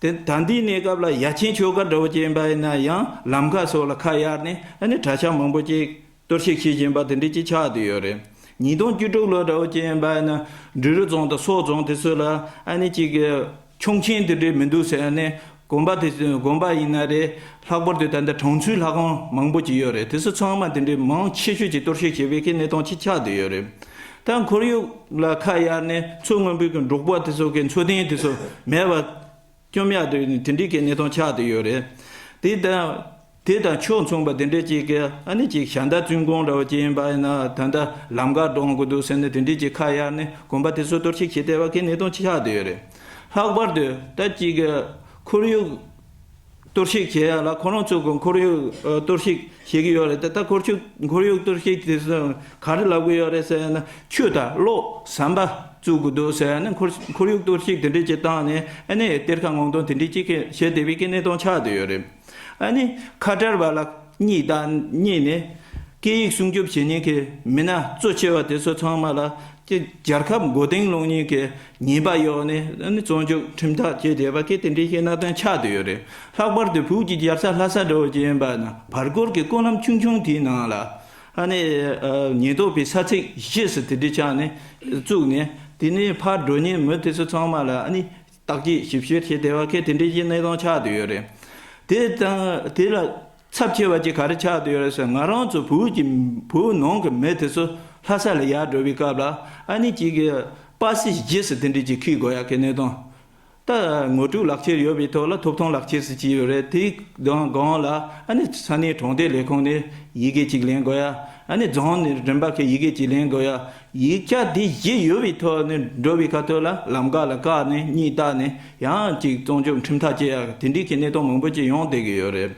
དེ་ད་ལྟའི་གནས་སྐབས་ལ་ཡ་ཆེན་ཆོས་སྒར་འདྲ་བོ་ཅིག་ཡིན་པ་ཡིན་ན་ཡང་ལམ་ཁ་སོགས་ལ་ཁ་གཡར་ནས་ཨ་ནི་གྲྭ་ཤག་མང་པོ་ཅིག་གཏོར་བཤིག་བྱེད་བཞིན་པ་དེ་འདྲ་ཅིག་ཆགས་བསྡད་ཡོད་རེད། ཉིས་སྟོང་བཅུ་དྲུག་ལོ་འདྲ་བོ་ཅིག་ཡིན་པ་ཡིན་ན་འབྲི་རུ་རྫོང་དང་སོག་རྫོང་དེ་ཚོ་ལ་ཨ་ནི་ཅིག་གི་ཆོག་མཆན་དེ་འདྲ་མི་འདུག་ཟེར་ནས་དགོན་པ་དེ་དགོན་པ་ཡིན་ན་རེད། ལྷག་པར་དུ་ད་ལྟ་གྲོང་ཚོའི་ལྷ་ཁང་མང་པོ་ཅིག་ཡོད་རེད། དེ་ཚོ་ཚང་མ་དེ་འདྲ་མང་ཆེ་ཤོས་ཅིག་གཏོར་བཤིག་བྱས་པའི་གི་གནས་སྟངས་ཅིག་ཆགས་བསྡད་ཡོད་རེད། ད་ཁོར་ཡུག་ལ་ཁ་གཡར་ནས་མཚོ་སྔོན་པོའི་གི་འབྲོག་པ་དེ་ཚོ་གི་འཚོ་རྟེན་དེ་ཚོ་མེད་པ་བཅོམ་ཡག་དེ་དེ་འདྲའི་གི་གནས་སྟངས་ཆགས་བསྡད་ཡོད་རེད། དེ་དང་དེ་དང་ཕྱོགས་མཚུངས་པ་དེ་འདྲའི་ཅིག་གི་ཨ་ནི་ཅིག་ཞལ་འདར་བཙུན་དགོངས་འདྲ་བོ་ཅིག་ཡིན་པ་ཡིན་ན། ད་ལྟ་ལམ་ཁ་འགྲོ་དགོས་འདུག་ཟེར་ནས་དེ་འདྲའི་ཅིག་ཁ་གཡར་ནས་གོམ་པ་དེ་ཚོ་གཏོར་བཤིག་བྱེད་བསྡད་པ་གི་གནས་སྟངས་ཆགས་བསྡད་ཡོད་རེད། ལྷག་པར་དུ་ད་ཅིག་གི་ཁོར་ཡུག་གཏོར་བཤིག་བྱེད་ཡ་ལ་ཁོ་རང་ཚོ་གི་ཁོར་ཡུག་ཨ་གཏོར་བཤིག་བྱེད་ཀྱི་ཡོད་རེད། ད་ད་ཁོར་ཡུག་ཁོར་ཡུག་གཏོར་བཤིག་དེ་ཚོ་ག་རེ་ལབ་ཀྱི་ཡོད་རེད་ཟེར་ན། ཆུ་དང་གློག་ཟམ་པ་བཙུགས་དགོས་འདུག་ཟེར་ནས་ཁོར་ཁོར་ཡུག་གཏོར་བཤིག་དེ་འདྲས་ཅིག་བཏང་ནས། ཨ་ནི་གཏེར་ཁ་སྔོག་འདོན་དེ་འདྲས་ཅིག་བྱེད་བསྡད་པའི་གི་གནས་སྟངས་ཆགས་བསྡད་ཡོད་རེད། ཨ་ནི་ཁ་བྲལ་བ་ལ་གཉིད་བཏང་གཉིད་ནས་སྐད་ཡིག་སྲུང་སྐྱོབ་བྱེད་མཁན་གྱི་མི་སྣ་གཙོ་ཆེ་བ་དེ་ཚོ་ཚང་མ་ལ་ཀྱི་རྒྱལ་ཁབ་མགོ་རྟིང་སློག་མཁན་གྱི་ཉེས་པ་གཡོགས་ནས། ཨ་ནི་བཙོན་འཇུག་ཁྲིམས་ཐག་བཅད་བསྡད་པ་གི་དེ་འདྲའི་གི་གནད་དོན་ཆགས་བསྡད་ཡོད་རེད། ལྷག་པར་དུ་བོད་ཀྱི་རྒྱལ་ས་ལྷ་ས་འདྲ་བོ་ཅིག་ཡིན་པ་ན། བར་སྐོར་གྱི་སྐོར་ལམ་ཆུང་ཆུང་དེའི་ནང་ལ་ཨ་ནི་ཉེན་རྟོག་པའི་ས་ཚིགས་བཞི་ཟེར་དེ་འདྲའི་ཆགས་ནས་བཙུགས་ནས། དེ་ནས་ཕར་འགྲོ་མཁན་མི་དེ་ཚོ་ཚང་མ་ལ་ཨ་ནི་བརྟག་དཔྱད་ཞིབ་བཤེར་བྱས་བསྡད་པ་གི་དེ་འདྲའི་གི་གནས་སྟངས་ཆགས་བསྡད་ཡོད་རེད། དེ་དང་དེ་ལ་ཚབས་ཆེ་བ་ཅིག་ག་རེ་ཆགས་བསྡད་ཡོད་རེད་ཟེར། ང་རང་ཚོ་བོད་ཀྱི་བོད་ནང་གི་མི་དེ་ཚོ་ལྷ་ས་ལ་ཡར་འགྲོ་བའི་སྐབས་ལ་ཨ་ནི་ཅིག་གི་པ་སེ་བཞི་ཟེར་དེ་འདྲ་ཅིག་འཁྱེར་དགོས་ཡག་གི་གནས་སྟངས། ད་ངོ་སྤྲོད་ལག་ཁྱེར་ཡོད་པའི་ཐོག་ལ་ཐོབ་ཐང་ལག་ཁྱེར་ཟེར་གྱི་ཡོད་རེད། དེའི་སྒང་ལ་ཨ་ནི་ས་གནས་གྲོང་སྡེ་ལས་ཁུངས་ནས་ཡི་གེ་ཅིག་ལེན་དགོས་ཡ། ཨ་ནི་རྫོང་ནས་རིམ་པ་གི་ཡི་གེ་ཅིག་ལེན་དགོས་ཡ། ཡིག་ཆ་དེ་བཞི་ཡོད་པའི་ཐོག་ནས་འགྲོ་བའི་ཁ་ཐོག་ལ་ལམ་ཁ་ལ་བཀག་ནས་གཉིད་བཏང་ནས་ཡང་ཅིག་བཙོན་འཇུག་ཁྲིམས་ཐག་བཅད་ཡ་དེ་འདྲའི་གི་གནས་སྟངས་མང་པོ་ཅིག་ཡོང་བསྡད་ཀྱི་ཡོད་རེད།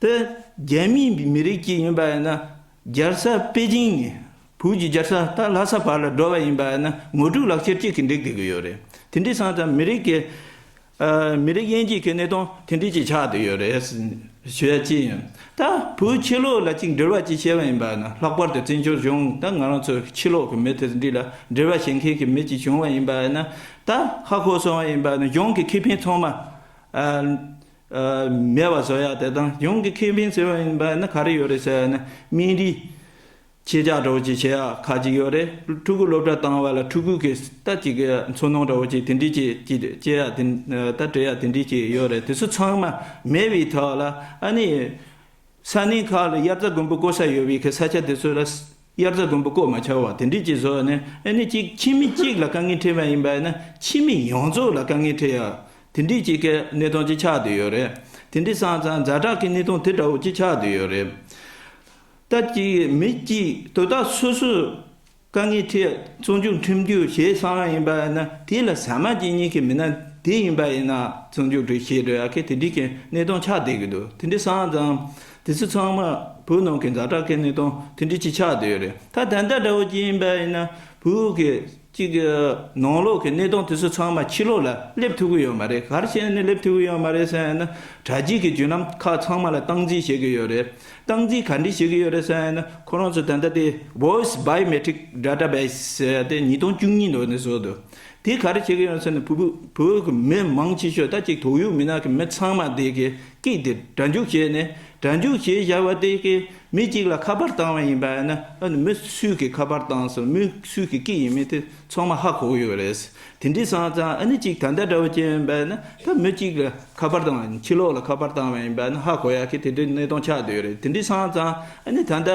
དེ་རྒྱ་མིའི་མི་རིགས་ཅིག་ཡིན་པ་ཡིན་ན། རྒྱལ་ས་པེ་ཅིང་ནས་བོད་ཀྱི་རྒྱལ་ས་ད་ལྷ་ས་བར་ལ་འགྲོ་བ་ཡིན་པ་ཡིན་ན་ངོ་སྤྲོད་ལག་ཁྱེར་གཅིག་གིས་འགྲིག་བསྡད་ཀྱི་ཡོད་རེད། དེ་འདྲའི་སོང་ཙང་མི་རིགས་ཀྱི་ཨ་མི་རིགས་དབྱེ་འབྱེད་ཀྱི་གནས་སྟངས་དེ་འདྲའི་ཅིག་ཆགས་བསྡད་ཡོད་རེད་ཞུ་ཡ་ཅིག་ཡིན། ད་བོད་ཕྱི་ལོགས་ལ་ཅིག་འབྲེལ་བ་ཅིག་བྱས་པ་ཡིན་པ་ན། ལྷག་པར་དུ་བཙན་བྱོལ་གཞུང་ད་ང་རང་ཚོ་ཕྱི་ལོགས་ཀྱི་མི་དེ་འདྲ་ལ་འབྲེལ་བ་བྱེད་མཁན་གྱི་མི་ཅིག་བྱུང་བ་ཡིན་པ་ན། ད་ཧ་གོ་སོང་བ་ཡིན་པ་ན་གཞུང་གི་ཁེ་ཕན་ཚང་མ་ཨ་ཨ་མེད་པ་བཟོ་ཡ་དེ་དང་། གཞུང་གི་ཁེ་ཕན་ཟེར་བ་ཡིན་པ་ན་ག་རེ་ཡོད་རེད་ཟེར་ན། སྨན་རིན་ཆད་གཅོད་འདྲ་བོ་ཅིག་བྱེད་ཡ་ཁག་ཅིག་ཡོད་རེད། ཕྲུ་གུ་སློབ་གྲྭ་བཏང་བ་ལ་ཕྲུ་གུ་གི་ད་ཅིག་གི་འཚོ་སྣོན་འདྲ་བོ་ཅིག་དེ་འདྲའི་ཅིག་ཅིག་བྱེད་ཡ་དེ་ད་སྤྲད་ཡ་དེ་འདྲའི་ཅིག་ཡོད་རེད། དེ་ཚོ་ཚང་མ་མེད་པའི་ཐོག་ལ་ཨ་ནི་ས་གནས་ཁག་ལ་དབྱར་རྩྭ་དགུན་འབུ་བརྐོ་ས་ཡོད་པའི་གི་ས་ཆ་དེ་ཚོ་ལ་དབྱར་རྩྭ་དགུན་འབུ་བརྐོ་མ་བྱ་བ་དེ་འདྲའི་ཅིག་བཟོས་ནས། ཨ་ནི་ཅིག་ཁྱིམ་མི་གཅིག་ལ་དཀའ་ངལ་འཕྲད་པ་ཡིན་པ་ན་ཁྱིམ་མི་ཡོངས་རྫོགས་ལ་དཀའ་ངལ་འཕྲད་ཡ་དེ་འདྲའི་ཅིག་གི་གནས་སྟངས་ཅིག་ཆགས་བསྡད་ཡོད་རེད། དེ་འདྲའི་སོང་ཙང་ཛ་དྲག་གི་གནས་སྟངས་དེ་འདྲ་བོ་ཅིག་ཆགས་བསྡད་ཡོད་རེད། ད་ཅིག་མི་གཅིག་དོ་བདག་སོ་སོས་དཀའ་ངལ་འཕྲད། བཙོན་འཇུག་ཁྲིམས་གཅོད་བྱས་སོང་བ་ཡིན་པ་ན། དེ་ལ་ཟ་མ་བྱེད་མཁན་གྱི་མི་སྣ་དེ་ཡིན་པ་ཡིན་ན་བཙོན་འཇུག་འདྲ་བྱེད་འགྲོ་ཡ་གི་དེ་འདྲའི་གི་གནས་སྟངས་ཆགས་བསྡད་ཀྱི་འདུག་དེ་འདྲ་སོང་ཙང་དེ་ཚོ་ཚང་མ་བོད་ནང་གི་ཛ་དྲག་གི་གནས་སྟངས་དེ་འདྲ་ཅིག་ཆགས་བསྡད་ཡོད་རེད། ད་ད་ལྟ་འདྲ་བོ་ཅིག་ཡིན་པ་ཡིན་ན་བོད་ཀྱི་གཅིག་གི་ནང་ལོགས་ཀྱི་གནས་སྟངས་དེ་ཚོ་ཚང་མ་ཕྱི་ལོགས་ལ་སླེབས་ཐུབ་ཀྱི་ཡོད་མ་རེད། ག་རེ་བྱས་ནས་སླེབས་ཐུབ་ཀྱི་ཡོད་མ་རེད་ཟེར་ན། དྲ་རྒྱའི་གི་བརྒྱུད་ལམ་ཁག་ཚང་མ་ལ་སྟངས་འཛིན་བྱེད་ཀྱི་ཡོད་རེད། སྟངས་འཛིན་ག་འདྲ་བྱེད་ཀྱི་ཡོད་རེད་ཟེར་ན། ཁོ་རང་ཚོ་ད་ལྟ་དེ་Voice Biometric Database ཟེར་དེ་ཉིས་སྟོང་བཅུ་གཉིས་ལོ་ནས་བཟོས་འདུག་དེ་ག་རེ་བྱེད་ཀྱི་ཡོད་ཟེར་ན། བོད་བོད་བོད་ཀྱི་མི་མང་ཆེ་ཤོས་ད་ཅིག་དོགས་ཡོད་མི་སྣ་གི་མི་ཚང་མ་དེ་གི་སྐད་དེ་སྒྲ་འཇུག་བྱས་ནས། སྒྲ་འཇུག་བྱས་བཞག་པ་དེ་གི་མི་གཅིག་ལ་ཁ་པར་བཏང་བ་ཡིན་པ་ཡིན་ན། ཨ་ནི་མི་སུས་གི་ཁ་པར་བཏང་སོང་། མི་སུས་གི་སྐད་ཡིན་མིན་དེ་ཚང་མ་ཧ་གོ་གི་ཡོད་རེད། དེ་འདྲའི་སོང་ཙང་ཨ་ནི་གཅིག་ད་ལྟ་འདྲ་བོ་ཅིག་ཡིན་པ་ཡིན་ན། ད་མི་གཅིག་ལ་ཁ་པར་བཏང་བ་ཡིན། ཕྱི་ལོགས་ལ་ཁ་པར་བཏང་བ་ཡིན་པ་ཡིན་ན་ཧ་གོ་ཡ་གི་དེ་འདྲའི་གནས་སྟངས་ཆགས་བསྡད་ཡོད་རེད། དེ་འདྲའི་སོང་ཙང་ཨ་ནི་ད་ལྟ་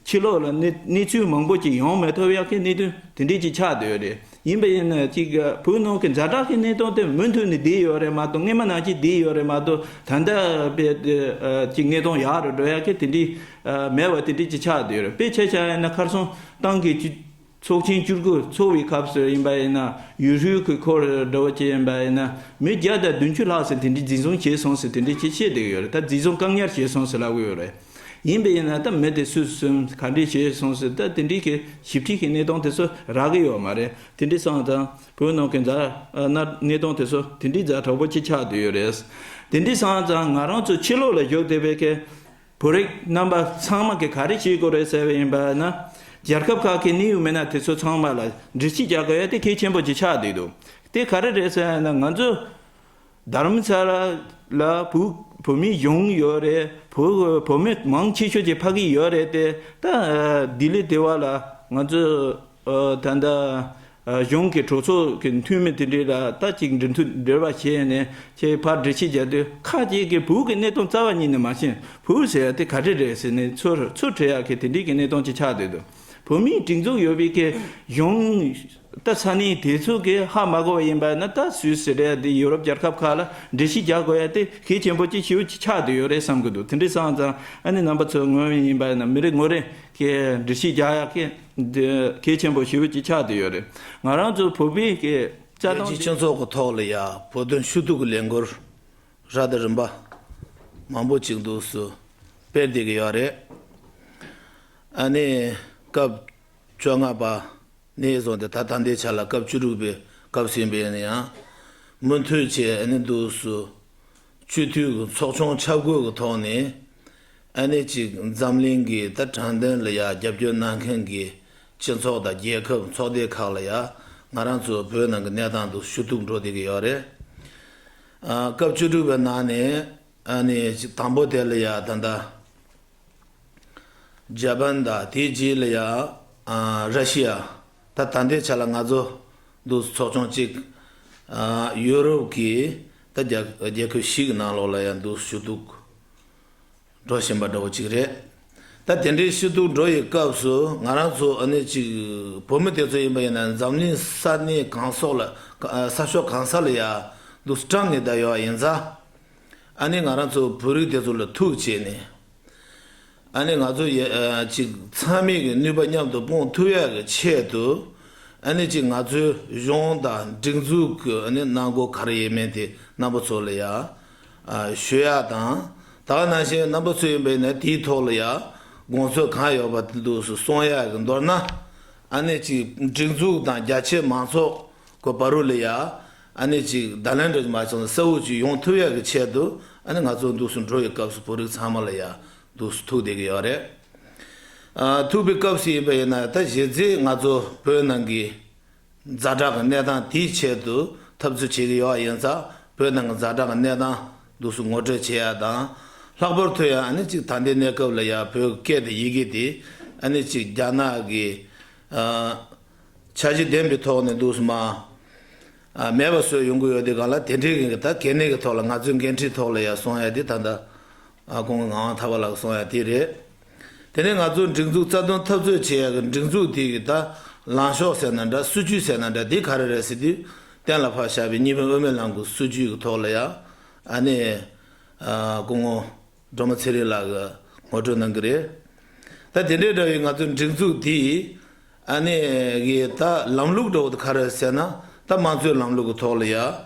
ཕྱི་ལོགས་ལ་གནས་གནས་ཚུལ་མང་པོ་ཅིག་ཡོང་མི་ཐུབ་ཡ་གི་གནད་དོན་དེ་འདྲའི་ཅིག་ཆགས་བསྡད་ཡོད་རེད། ཡིན་པ་ཡིན་ན་ཅིག་བོད་ནང་གི་ཛ་དྲག་གི་གནས་སྟངས་དེ་མུ་མཐུད་ནས་བསྡད་ཡོད་རེད་མ་གཏོགས། སྔོན་མ་ནང་བཞིན་བསྡད་ཡོད་རེད་མ་གཏོགས། ད་ལྟ་དཔེ་ཅིག་གནས་སྟངས་ཡག་རུ་འགྲོ་ཡ་གི་དེ་འདྲའི་མེད་པ་དེ་འདྲའི་ཅིག་ཆགས་བསྡད་ཡོད་རེད། དཔེ་ཆ་བཞག་ཡིན་ན་ཁ་སང་ཏང་གི་ཚོགས་ཆེན་བཅུ་དགུ་ཚོགས་པའི་སྐབས་སུ་ཡིན་པ་ཡིན་ན། ཡུལ་ཤུལ་གྱི་སྐོར་འདྲ་བོ་ཅིག་ཡིན་པ་ཡིན་ན་མི་བརྒྱ་དང་བདུན་ཅུ་ལྷག་ཙམ་དེ་འདྲའི་འཛིན་བཟུང་བྱས་སོང་ཟེར་དེ་འདྲའི་ཅིག་བཤད་བསྡད་ཡོད་རེད། ད་འཛིན་བཟུང་བཀག་ཉར་བྱས་སོང་ཟེར་ལབ་ཀྱི་ཡོད་རེད། ཡིན་པ་ཡིན་ན་ད་མི་དེ་སུ་སུ་ག་འདྲས་བྱས་སོང་ཟེར། ད་དེ་འདྲའི་གི་ཞིབ་ཕྲའི་གི་གནས་སྟངས་དེ་ཚོ་རག་གི་ཡོད་མ་རེད། དེ་འདྲའི་སོང་ཙང་བོད་ནང་གི་ཛ་ཨ་གནས་སྟངས་དེ་ཚོ་དེ་འདྲའི་ཛ་དྲག་པོ་ཅིག་ཆགས་བསྡད་ཡོད་རེད། དེ་འདྲའི་སོང་ཙང་ང་རང་ཚོ་ཕྱི་ལོགས་ལ་བཞུགས་བསྡད་པའི་གི་བོད་རིགས་རྣམ་པ་ཚང་མ་གི་ག་རེ་བྱེད་དགོས་རེད་ཟེར་བ་ཡིན་པ་ན། རྒྱལ་ཁབ་ཁག་གི་གནད་ཡོད་མི་སྣ་དེ་ཚོ་ཚང་མ་ལ་འགྲེལ་བཤད་རྒྱག་དགོས་ཡ་དེ་གལ་ཆེན་པོ་ཅིག་ཆགས་བསྡད་འདུག་དེ་ག་རེ་རེད་ཟེར་ན། ང་ཚོ་རྡ་རམ་ས་ལ་ལ་བོད་བོད་མི་གཞུང་ཡོད་རེད། བོད་བོད་མི་མང་ཆེ་ཤོས་ཀྱི་ཕ་གི་ཡོད་རེད་དེ། ད་ལྡི་ལི་དེ་བ་ལ་ང་ཚོ་ད་ལྟ་གཞུང་གི་གྲོས་ཚོགས་ཀྱི་འཐུས་མི་དེ་འདྲས་ལ་ད་ཅིག་འབྲེལ་མཐུད་འབྲེལ་བ་བྱས་ནས་ཁྱེད་ཕར་འགྲེལ་བཤད་རྒྱག་དུས། ཁ་ཅིག་གིས་བོད་ཀྱི་གནས་སྟངས་རྩ་བ་ཉིད་ནས་མ་ཤེས། བོད་ཟེར་ཡ་དེ་ག་རེ་རེད་ཟེར་ནས་ཚུར་ཚུར་དྲི་ཡ་གི་དེ་འདྲས་ཀྱི་གནས་སྟངས་ཅིག་ཆགས་བསྡད་འདུག་བོད་མིའི་སྒྲིག་འཛུགས་ཡོད་པའི་གི་གཞུང་ད་ས་གནས་དེ་ཚོ་གི་ཧ་མ་གོ་བ་ཡིན་པ་ན། ད་སུད་སི་རེད། དེ་ཡུ་རོབ་རྒྱལ་ཁབ་ཁག་ལ་འགྲེལ་བཤད་རྒྱག་དགོས་ཡ་དེ་གལ་ཆེན་པོ་ཅིག་ཞེ་པོ་ཅིག་ཆགས་བསྡད་ཡོད་རེད་བསམ་གི་འདུག་དེ་འདྲ་སོང་ཙང་ཨ་ནི་རྣམ་པ་ཚོ་ངོ་མ་ཡིན་པ་ན་མི་རེ་ངོ་རེ་གི་འགྲེལ་བཤད་རྒྱག་ཡ་གི་འདི་གལ་ཆེན་པོ་ཞེ་པོ་ཅིག་ཆགས་བསྡད་ཡོད་རེད། ང་རང་ཚོ་བོད་པའི་གི་རྩ་རྒྱལ་དོན་སྤྱི་ཚོགས་ཀྱི་ཐོག་ལ་ཡ་བོད་དོན་ཞུ་གཏུག་གི་ལས་འགུལ་ར་དང་རིམ་པ་མང་པོ་ཅིག་འདུག་སུ་སྤེལ་བསྡད་ཀྱི་ཡོད་རེད། ཨ་ནི་སྐབས་བཅོ་ལྔ་པ་ནས་བཟུང་སྟེ་ད་ད་ལྟའི་ཆ་ལ་སྐབས་བཅུ་དྲུག་པའི་སྐབས་ཟིན་པ་ཡིན་ན་ཡང་མུ་མཐུད་བྱས་ཨ་ནི་འདུག་སུ་སྤྱི་འཐུས་ཀྱི་ཚོགས་ཆུང་ཆབ་དགོས་ཀྱི་ཐོག་ནས་ཨ་ནི་ཅིག་འཛམ་གླིང་གི་ད་དྲང་བདེན་ལ་ཡ་རྒྱབ་སྐྱོར་གནང་མཁན་གྱི་སྤྱི་ཚོགས་དང་རྒྱལ་ཁབ་ཚོགས་སྡེ་ཁག་ལ་ཡ་ང་རང་ཚོ་བོད་ནང་གི་གནས་སྟངས་འདུག་ཞུ་གཏུག་འགྲོ་བསྡད་ཀྱི་ཡོད་རེད། ཨ་སྐབས་བཅུ་དྲུག་པའི་ནང་ནས་ཨ་ནི་ཅིག་དང་པོ་དེ་ལ་ཡ་ད་ལྟ་འཇར་པན་དང་དེའི་རྗེས་ལ་ཡ་ཨ་ར་ཤི་ཡ། ད་ད་ལྟའི་ཆ་ལ་ང་ཚོ་འདུག་ཚོགས་ཆུང་གཅིག་ཨ་ཡུ་རོབ་ཀྱི་ད་རྒྱལ་རྒྱལ་ཁབ་བཞི་གི་ནང་ལོགས་ལ་ཡ་འདུག་ཞུ་གཏུག་འགྲོ་བཞིན་པ་འདྲ་བོ་གཅིག་རེད། ད་དེ་འདྲའི་ཞུ་གཏུག་འགྲོ་ཡི་སྐབས་སུ་ང་རང་ཚོ་ཨ་ནི་གཅིག་བོད་མི་དེ་ཚོ་ཡིན་པ་ཡིན་ན་འཛམ་གླིང་ས་གནས་གང་སོགས་ལ་ཨ་ས་ཕྱོགས་གང་ས་ལ་ཡ་འདུག་སྐྲག་ནས་བསྡད་ཡོད་ཡིན་ཙང་། ཨ་ནི་ང་རང་ཚོ་བོད་རིགས་དེ་ཚོ་ལ་ཐུག་བྱས་ནས། ཨ་ནི་ང་ཚོ་ཡ་ཨ་གཅིག་ཚང་མས་ཀྱི་ནུས་པ་མཉམ་དུ་སྤུངས་ཐུབ་ཡག་གི་ཆེད་དུ། ཨ་ནི་གཅིག་ང་ཚོའི་གཞུང་དང་སྒྲིག་འཛུགས་ཀྱི་ཨ་ནི་གནང་སྒོ་ག་རེ་ཡིན་མིན་དེ་རྣམ་པ་ཚོ་ལ་ཡ་ཨ་ཞུ་ཡག་དང་། ད་ག་ནང་བཞིན་རྣམ་པ་ཚོ་ཡིན་པ་ཡིན་ན་དེའི་ཐོག་ལ་ཡ་དགོངས་ཚུལ་གང་ཡོད་པ་དེ་འདུག་སུ་གསུང་ཡག་གི། མདོར་ན་ཨ་ནི་གཅིག་སྒྲིག་འཛུགས་དང་རྒྱ་ཆེ་མང་ཚོགས་ཀྱི་བར་དུ་ལ་ཡ་ཨ་ནི་གཅིག་བརྡ་ལན་འདྲ་མ་བྱུང་ན་གསལ་བོ་ཅིག་ཡོང་ཐུབ་ཡག་གི་ཆེད་དུ་ཨ་ནི་ང་ཚོ་འདུག་སུ་འགྲོ་བའི་སྐབས་སུ་བོད་རིགས་ཚང་མ་ལ་ཡ་འདུག་སུ་ཐུག་བསྡད་ཀྱི་ཡོད་རེད། ཨ་ཐུག་པའི་སྐབས་སུ་ཡིན་པ་ཡིན་ན་ད་གཞི་རྩའི་ང་ཚོ་བོད་ནང་གི་ཛ་དྲག་གི་གནས་སྟངས་དེའི་ཆེད་དུ་འཐབ་རྩོད་བྱེད་ཀྱི་ཡོད་ཡིན་ཙང་། བོད་ནང་གི་ཛ་དྲག་གི་གནས་སྟངས་འདུག་སུ་ངོ་སྤྲོད་བྱེད་ཡ་དང་། ལྷག་པར་དུ་ཡང་ཨ་ནི་གཅིག་ད་ལྟའི་གནས་སྐབས་ལ་ཡ་བོད་སྐད་དང་ཡི་གེ་དེ་ཨ་ནི་གཅིག་རྒྱ་ནག་གི་ཨ་འཆར་གཞི་ལྡན་པའི་ཐོག་ནས་འདུག་སུ་མ་ཨ་མེད་པ་བཟོས་ཡོང་གི་ཡོད་དུས་སྒང་ལ། དེ་འདྲའི་གི་ད་གལ་གནད་ཀྱི་ཐོག་ལ་ང་ཚོའི་འགན་འཁྲིའི་ཐོག་ལ་ཡ་སོང་ཡ་དེ་ད་ལྟ་ཨ་ཁོང་གི་ངག་དབང་ཐར་པ་ལགས་སོང་ཡ་དེ་རེད། དེ་ནས་ང་ཚོ་སྒྲིག་འཛུགས་རྩ་དོན་འཐབ་རྩོད་བྱེད་ཡ་གི་སྒྲིག་འཛུགས་དེ་གི་ད་ལངས་ཕྱོགས་ཟེར་ན་འདྲ། སྲིད་ཇུས་ཟེར་ན་འདྲ། དེ་ག་རེ་རེད་ཟེར་དུས་གཏན་ལ་ཕབ་བཞག་པའི་གཉིས་ཕན་དབུ་མའི་ལམ་གྱི་སྲིད་ཇུས་ཀྱི་ཐོག་ལ་ཡ་ཨ་ནི་ཨ་སྐུ་ངོ་སྒྲོལ་མ་ཚེ་རིང་ལགས་ཀྱིས་ངོ་སྤྲོད་གནང་གི་རེད། ད་དེ་འདྲའི་འདྲ་བའི་ང་ཚོའི་སྒྲིག་འཛུགས་དེ་ཨ་ནི་གི་ད་ལམ་ལུགས་འདྲ་བོ་དེ་ག་རེ་ཟེར་ན། ད་དམངས་གཙོའི་ལམ་ལུགས་ཀྱི་ཐོག་ལ་ཡ་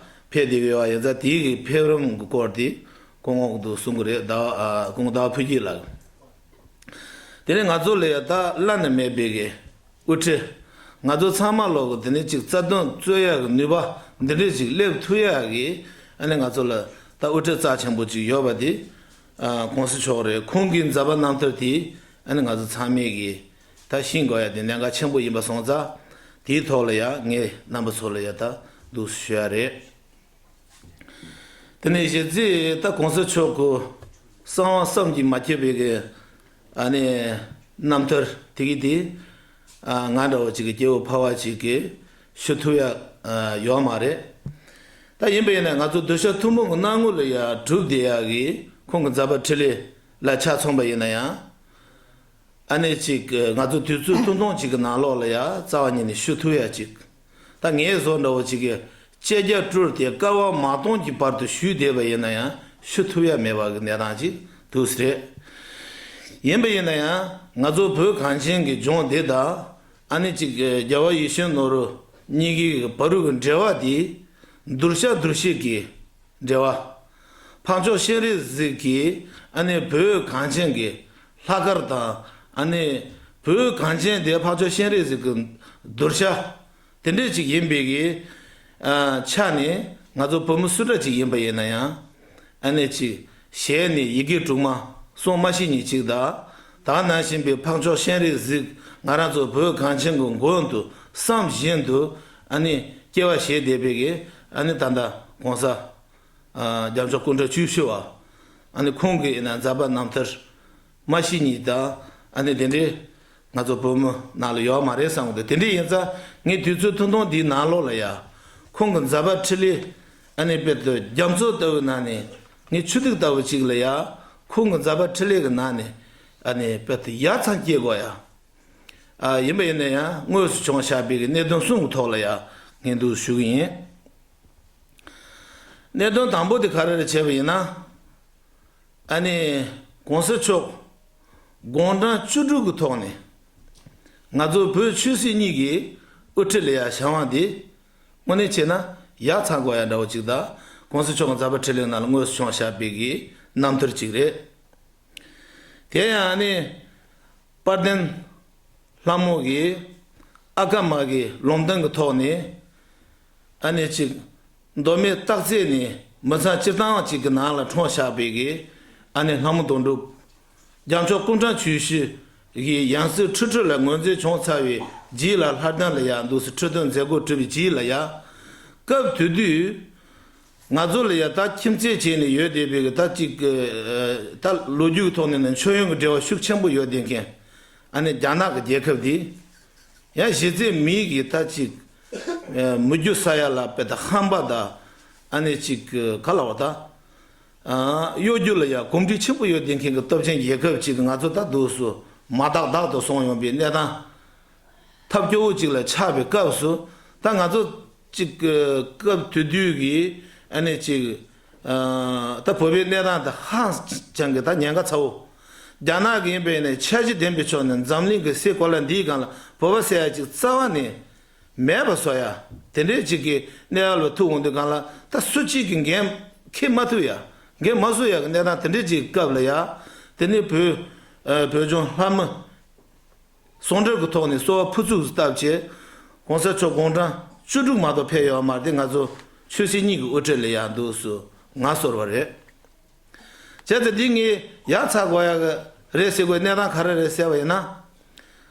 ཕེབས་བསྡད་ཀྱི་ཡོད་པ་ཡིན་ཙང་། དེའི་གི་ཕེབས་རིམ་གྱི་སྐོར་དེ་སྐུ་ངོ་གིས་འདུག་གསུང་གི་རེད། ཟླ་བ་ཨ་སྐུ་ངོ་ཟླ་བ་ཕུན་སྐྱིད་ལགས། དེ་ནས་ང་ཚོ་ལ་ཡ་ད་བླ་ན་མེད་པའི་གི་དབུ་ཁྲིད། ང་ཚོ་ཚང་མ་ལོག་གི་དེ་ནས་ཅིག་རྩ་དོན་རྩོད་ཡག་གི་ནུས་པ་འདི་འདྲས་ཅིག་སླེབས་ཐུབ་ཡག་གི་ཨ་ནི་ང་ཚོ་ལ་ད་དབུ་ཁྲིད་རྩ་ཆེན་པོ་ཅིག་ཡོད་པ་དེ་ཨ་གོང་ས་མཆོག་རེད། ཁོང་གི་མཛད་པ་རྣམ་ཐར་དེ་ཨ་ནི་ང་ཚོ་ཚང་མས་གི་ད་ཤེས་དགོས་ཡ་དེ་གནད་འགག་ཆེན་པོ་ཡིན་པ་སོང་ཙང་། དེའི་ཐོག་ལ་ཡ་ངས་རྣམ་པ་ཚོ་ལ་ཡ་ད་འདུག་ཞུ་ཡ་རེད། དེ་ནས་གཞི་རྩའི་ད་གོང་ས་མཆོག་གི་གསང་བ་བསམ་གྱིས་མ་ཁྱབ་པའི་གི་ཨ་ནི་རྣམ་ཐར་དེ་གི་དེ་ཨ་ང་འདྲ་བོ་ཅིག་གི་སྐྱེ་བོ་ཕལ་པ་ཅིག་གིས་ཞུ་ཐུབ་ཡ་ཨ་ཡོད་མ་རེད། ད་ཡིན་པ་ཡིན་ན་ང་ཚོ་གདུལ་བྱ་ཐུན་མོང་གི་སྣང་ངོ་ལ་ཡ་གྲུབ་བསྡད་ཡ་གི་ཁོང་གི་མཛད་པ་འཕྲིན་ལས་ལ་ཆ་མཚོན་པ་ཡིན་ན་ཡང་། ཨ་ནི་ཅིག་ང་ཚོ་དུས་ཚོད་ཐུང་ཐུང་ཅིག་གི་ནང་ལོགས་ལ་ཡ་རྩ་བ་ཉིད་ནས་ཞུ་ཐུབ་ཡ་ཅིག་ད་ངའི་བཟོ་འདྲ་བོ་ཅིག་གིས་བཅད་རྒྱ་བཀྲུར་ཏེ་སྐལ་བ་མ་སྟོང་གི་བར་དུ་ཞུས་བསྡད་པ་ཡིན་ན་ཡང་ཞུ་ཐུབ་ཡ་མེད་པ་གི་གནས་སྟངས་ཅིག་འདུག་ཟེར། ཡིན་པ་ཡིན་ན་ཡང་ང་ཚོ་བོད་གངས་ཅན་གྱི་ལྗོངས་འདི་དང་ཨ་ནི་ཅིག་རྒྱལ་བ་ཡིད་བཞིན་ནོར་བུ་གཉིས་ཀྱི་བར་དུ་གི་འབྲེལ་བ་འདི་བསྡུར་བྱ་བསྡུར་བྱེད་ཀྱི་འབྲེལ་བ། འཕགས་མཆོག་སྤྱན་རས་གཟིགས་ཀྱིས་ཨ་ནི་བོད་གངས་ཅན་གྱི་ལྷག་དཀར་དང་། ཨ་ནི་བོད་གངས་ཅན་དེ་འཕགས་མཆོག་སྤྱན་རས་གཟིགས་ཀྱི་གདུལ་བྱ་དེ་འདྲས་ཅིག་ཡིན་པའི་གི་ཨ་ཆ་ནས་ང་ཚོ་བོད་མི་སུ་འདྲ་ཅིག་ཡིན་པ་ཡིན་ན་ཡང་། ཨ་ནི་ཅིག་ཞལ་ནས་ཡི་གེ་དྲུག་མ་གསུང་མ་ཤེས་མཁན་ཅིག་དང་། ད་ག་ནང་བཞིན་པའི་འཕགས་མཆོག་སྤྱན་རས་གཟིགས་ང་རང་ཚོ་བོད་གངས་ཅན་གྱི་མགོན་དུ་བསམ་བཞིན་དུ་ཨ་ནི་སྐྱེ་བ་བཞེས་བསྡད་པའི་གི་ཨ་ནི་ད་ལྟ་གོང་ས་ཨ་རྒྱལ་མཆོག་སྐུ་ཕྲེང་བཅུ་བཞི་པ། ཨ་ནི་ཁོང་གི་ཡིན་ན་མཛད་པ་རྣམ་ཐར་མ་ཤེས་མཁན་དང་། ཨ་ནི་དེ་འདྲའི་ང་ཚོ་བོད་མི་ནང་ལ་ཡོད་མ་རེད་བསམ་གི་འདུག་དེ་འདྲ་ཡིན་ཙང་ངས་དུས་ཚོད་ཐུང་ཐུང་འདིའི་ནང་ལོགས་ལ་ཡ་ཁོང་གི་མཛད་པ་འཕྲིན་ལས་ཨ་ནི་དཔེ་དེ་རྒྱ་མཚོ་ལྟ་བུའི་ནང་ནས་ངས་ཆུ་ཐིགས་ལྟ་བུ་ཅིག་ལ་ཡ་ཁོང་གི་མཛད་པ་འཕྲིན་ལས་ཀྱི་ནང་ནས་ཨ་ནི་དཔེ་དེ་ཡ་མཚན་སྐྱེ་དགོས་ཡ། ཨ་ཡིན་པ་ཡིན་ན་ཡང་དངོས་སུ་བྱུང་བཞག་པའི་གི་གནད་དོན་གསུམ་གྱི་ཐོག་ལ་ཡང་ངས་འདུག་ཞུ་གི་ཡིན། གནད་དོན་དང་པོ་དེ་ག་རེ་རེད་བྱས་པ་ཡིན་ན། ཨ་ནི་གོང་ས་མཆོག་དགུང་གྲངས་བཅུ་དྲུག་གི་ཐོག་ནས་ང་ཚོ་བོད་ཆོས་སྲིད་གཉིས་ཀྱི་དབུ་ཁྲིད་ལ་ཡང་བྱ་བ་འདི་དངོས་གནས་བྱས་ན་ཡག་ཚ་དགོས་ཡ་འདྲ་བོ་ཅིག་དང་གོང་ས་མཆོག་གི་ཛ་པ་འཕྲིན་ལས་ནང་ལ་དངོས་སུ་བྱུང་བཞག་པའི་གི་རྣམ་ཐར་ཅིག་རེད། དེ་ཡང་ཨ་ནི་དཔལ་ལྡན་ལྷ་མོ་གི་ཨ་ཀ་མ་གི་ལུང་བསྟན་གྱི་ཐོག་ནས་ཨ་ནི་ཅིག་མདོ་སྨད་སྟག་རྩེ་ནས་མི་ཚང་སྤྱིར་བཏང་ཅིག་གི་ནང་ལ་འཁྲུངས་བཞག་པའི་གི་ཨ་ནི་ལྷ་མོ་དོན་གྲུབ། རྒྱལ་མཆོག་སྐུ་ཕྲེང་བཅུ་བཞི་གི་ཡང་སྲིད་འཁྲུལ་འཁྲུལ་ལ་ངོས་འཛིན་བྱུང་ཚར་བའི་རྗེས་ལ་ལྷ་ལྡན་ལ་ཡང་འདུག་སེ་ཁྲི་སྟོན་མཛད་སྒོ་གྲུབ་པའི་རྗེས་ལ་ཡང་སྐབས་དེ་དུས། ང་ཚོ་ལ་ཡ་ད་ཁྱིམ་མཚེས་བྱས་ནས་ཡོད་བསྡད་པའི་གི་ད་ཅིག་གི་ད་ལོ་རྒྱུས་ཀྱི་ཐོག་ནས་ནི་མཆོད་ཡོན་གྱི་འབྲེལ་བ་ཤུགས་ཆེན་པོ་ཡོད་བསྡད་མཁན། ཨ་ནི་རྒྱ་ནག་གི་རྒྱལ་ཁབ་འདི་ཡང་གཞི་རྩའི་མིའི་གི་ད་ཅིག་མི་རྒྱུ་ས་ཡ་ལ་དཔེ་ད་ཧམ་པ་ད་ཨ་ནི་ཅིག་གི་ག་ལ་བ་ད་གཡོ་སྒྱུ་ལ་ཡ་གོམས་འདྲིས་ཆེན་པོ་ཡོད་བསྡད་མཁན་གི་སྟོབས་ཆེན་རྒྱལ་ཁབ་ཅིག་གི་ང་ཚོ་ད་འདུག་སུ་མ་དག་དག་ཏུ་སོང་ཡོང་པའི་གནས་སྟངས། ཐབས་སྐྱོ་བོ་ཅིག་ལ་ཆགས་པའི་སྐབས་སུ་ད་ང་ཚོ་ཅིག་སྐབས་དེ་དུས་ཀྱི་ཨ་ནི་ཅིག་ད་བོད་པའི་གནས་སྟངས་དེ་ཧ་ཅང་གི་ད་ཉེན་ཁ་ཚ་བོ། རྒྱ་ནག་གི་ཡིན་པས་ནས་འཆར་གཞི་ལྡན་པའི་ཕྱོགས་ནས་འཛམ་གླིང་གི་སའི་གོ་ལ་འདིའི་སྒང་ལ་བོད་པ་ཟེར་ཡ་ཅིག་རྩ་བ་ནས་མེད་པ་བཟོ་ཡ་དེ་འདྲའི་ཅིག་གི་གནས་བབ་ལ་ཐུག་འོང་དུས་སྒང་ལ་ད་སུ་གཅིག་གིས་འགན་འཁྱེར་མ་ཐུབ་ཡ་འགན་མ་བཟོ་ཡ་གི་གནས་སྟངས་དེ་འདྲའི་ཅིག་སྐབས་ལ་ཡ་དེ་ནི་བོད་བོད་ལྗོངས་ལྷ་མི། ཟུང་འབྲེལ་གྱི་ཐོག་ནས་གསོལ་བ་ཕུར་ཚུགས་སུ་བཏབ་བྱས། གོང་ས་མཆོག་དགུང་གྲངས་བཅུ་དྲུག་མ་གཏོགས་ཕེབས་ཡོད་མ་རེད་དེ། ང་ཚོ་ཆོས་སྲིད་གཉིས་ཀྱི་དབུ་ཁྲིད་ལ་ཡང་འདུག་སུ་ང་གསོལ་བ་རེད། བྱས་ཙང་འདི་ངས་ཡག་ཚ་དགོས་ཡག་གི་རེད་ཟེར་དགོས་གནས་སྟངས་ག་རེ་རེད་ཟེར་བ་ཡིན་ན།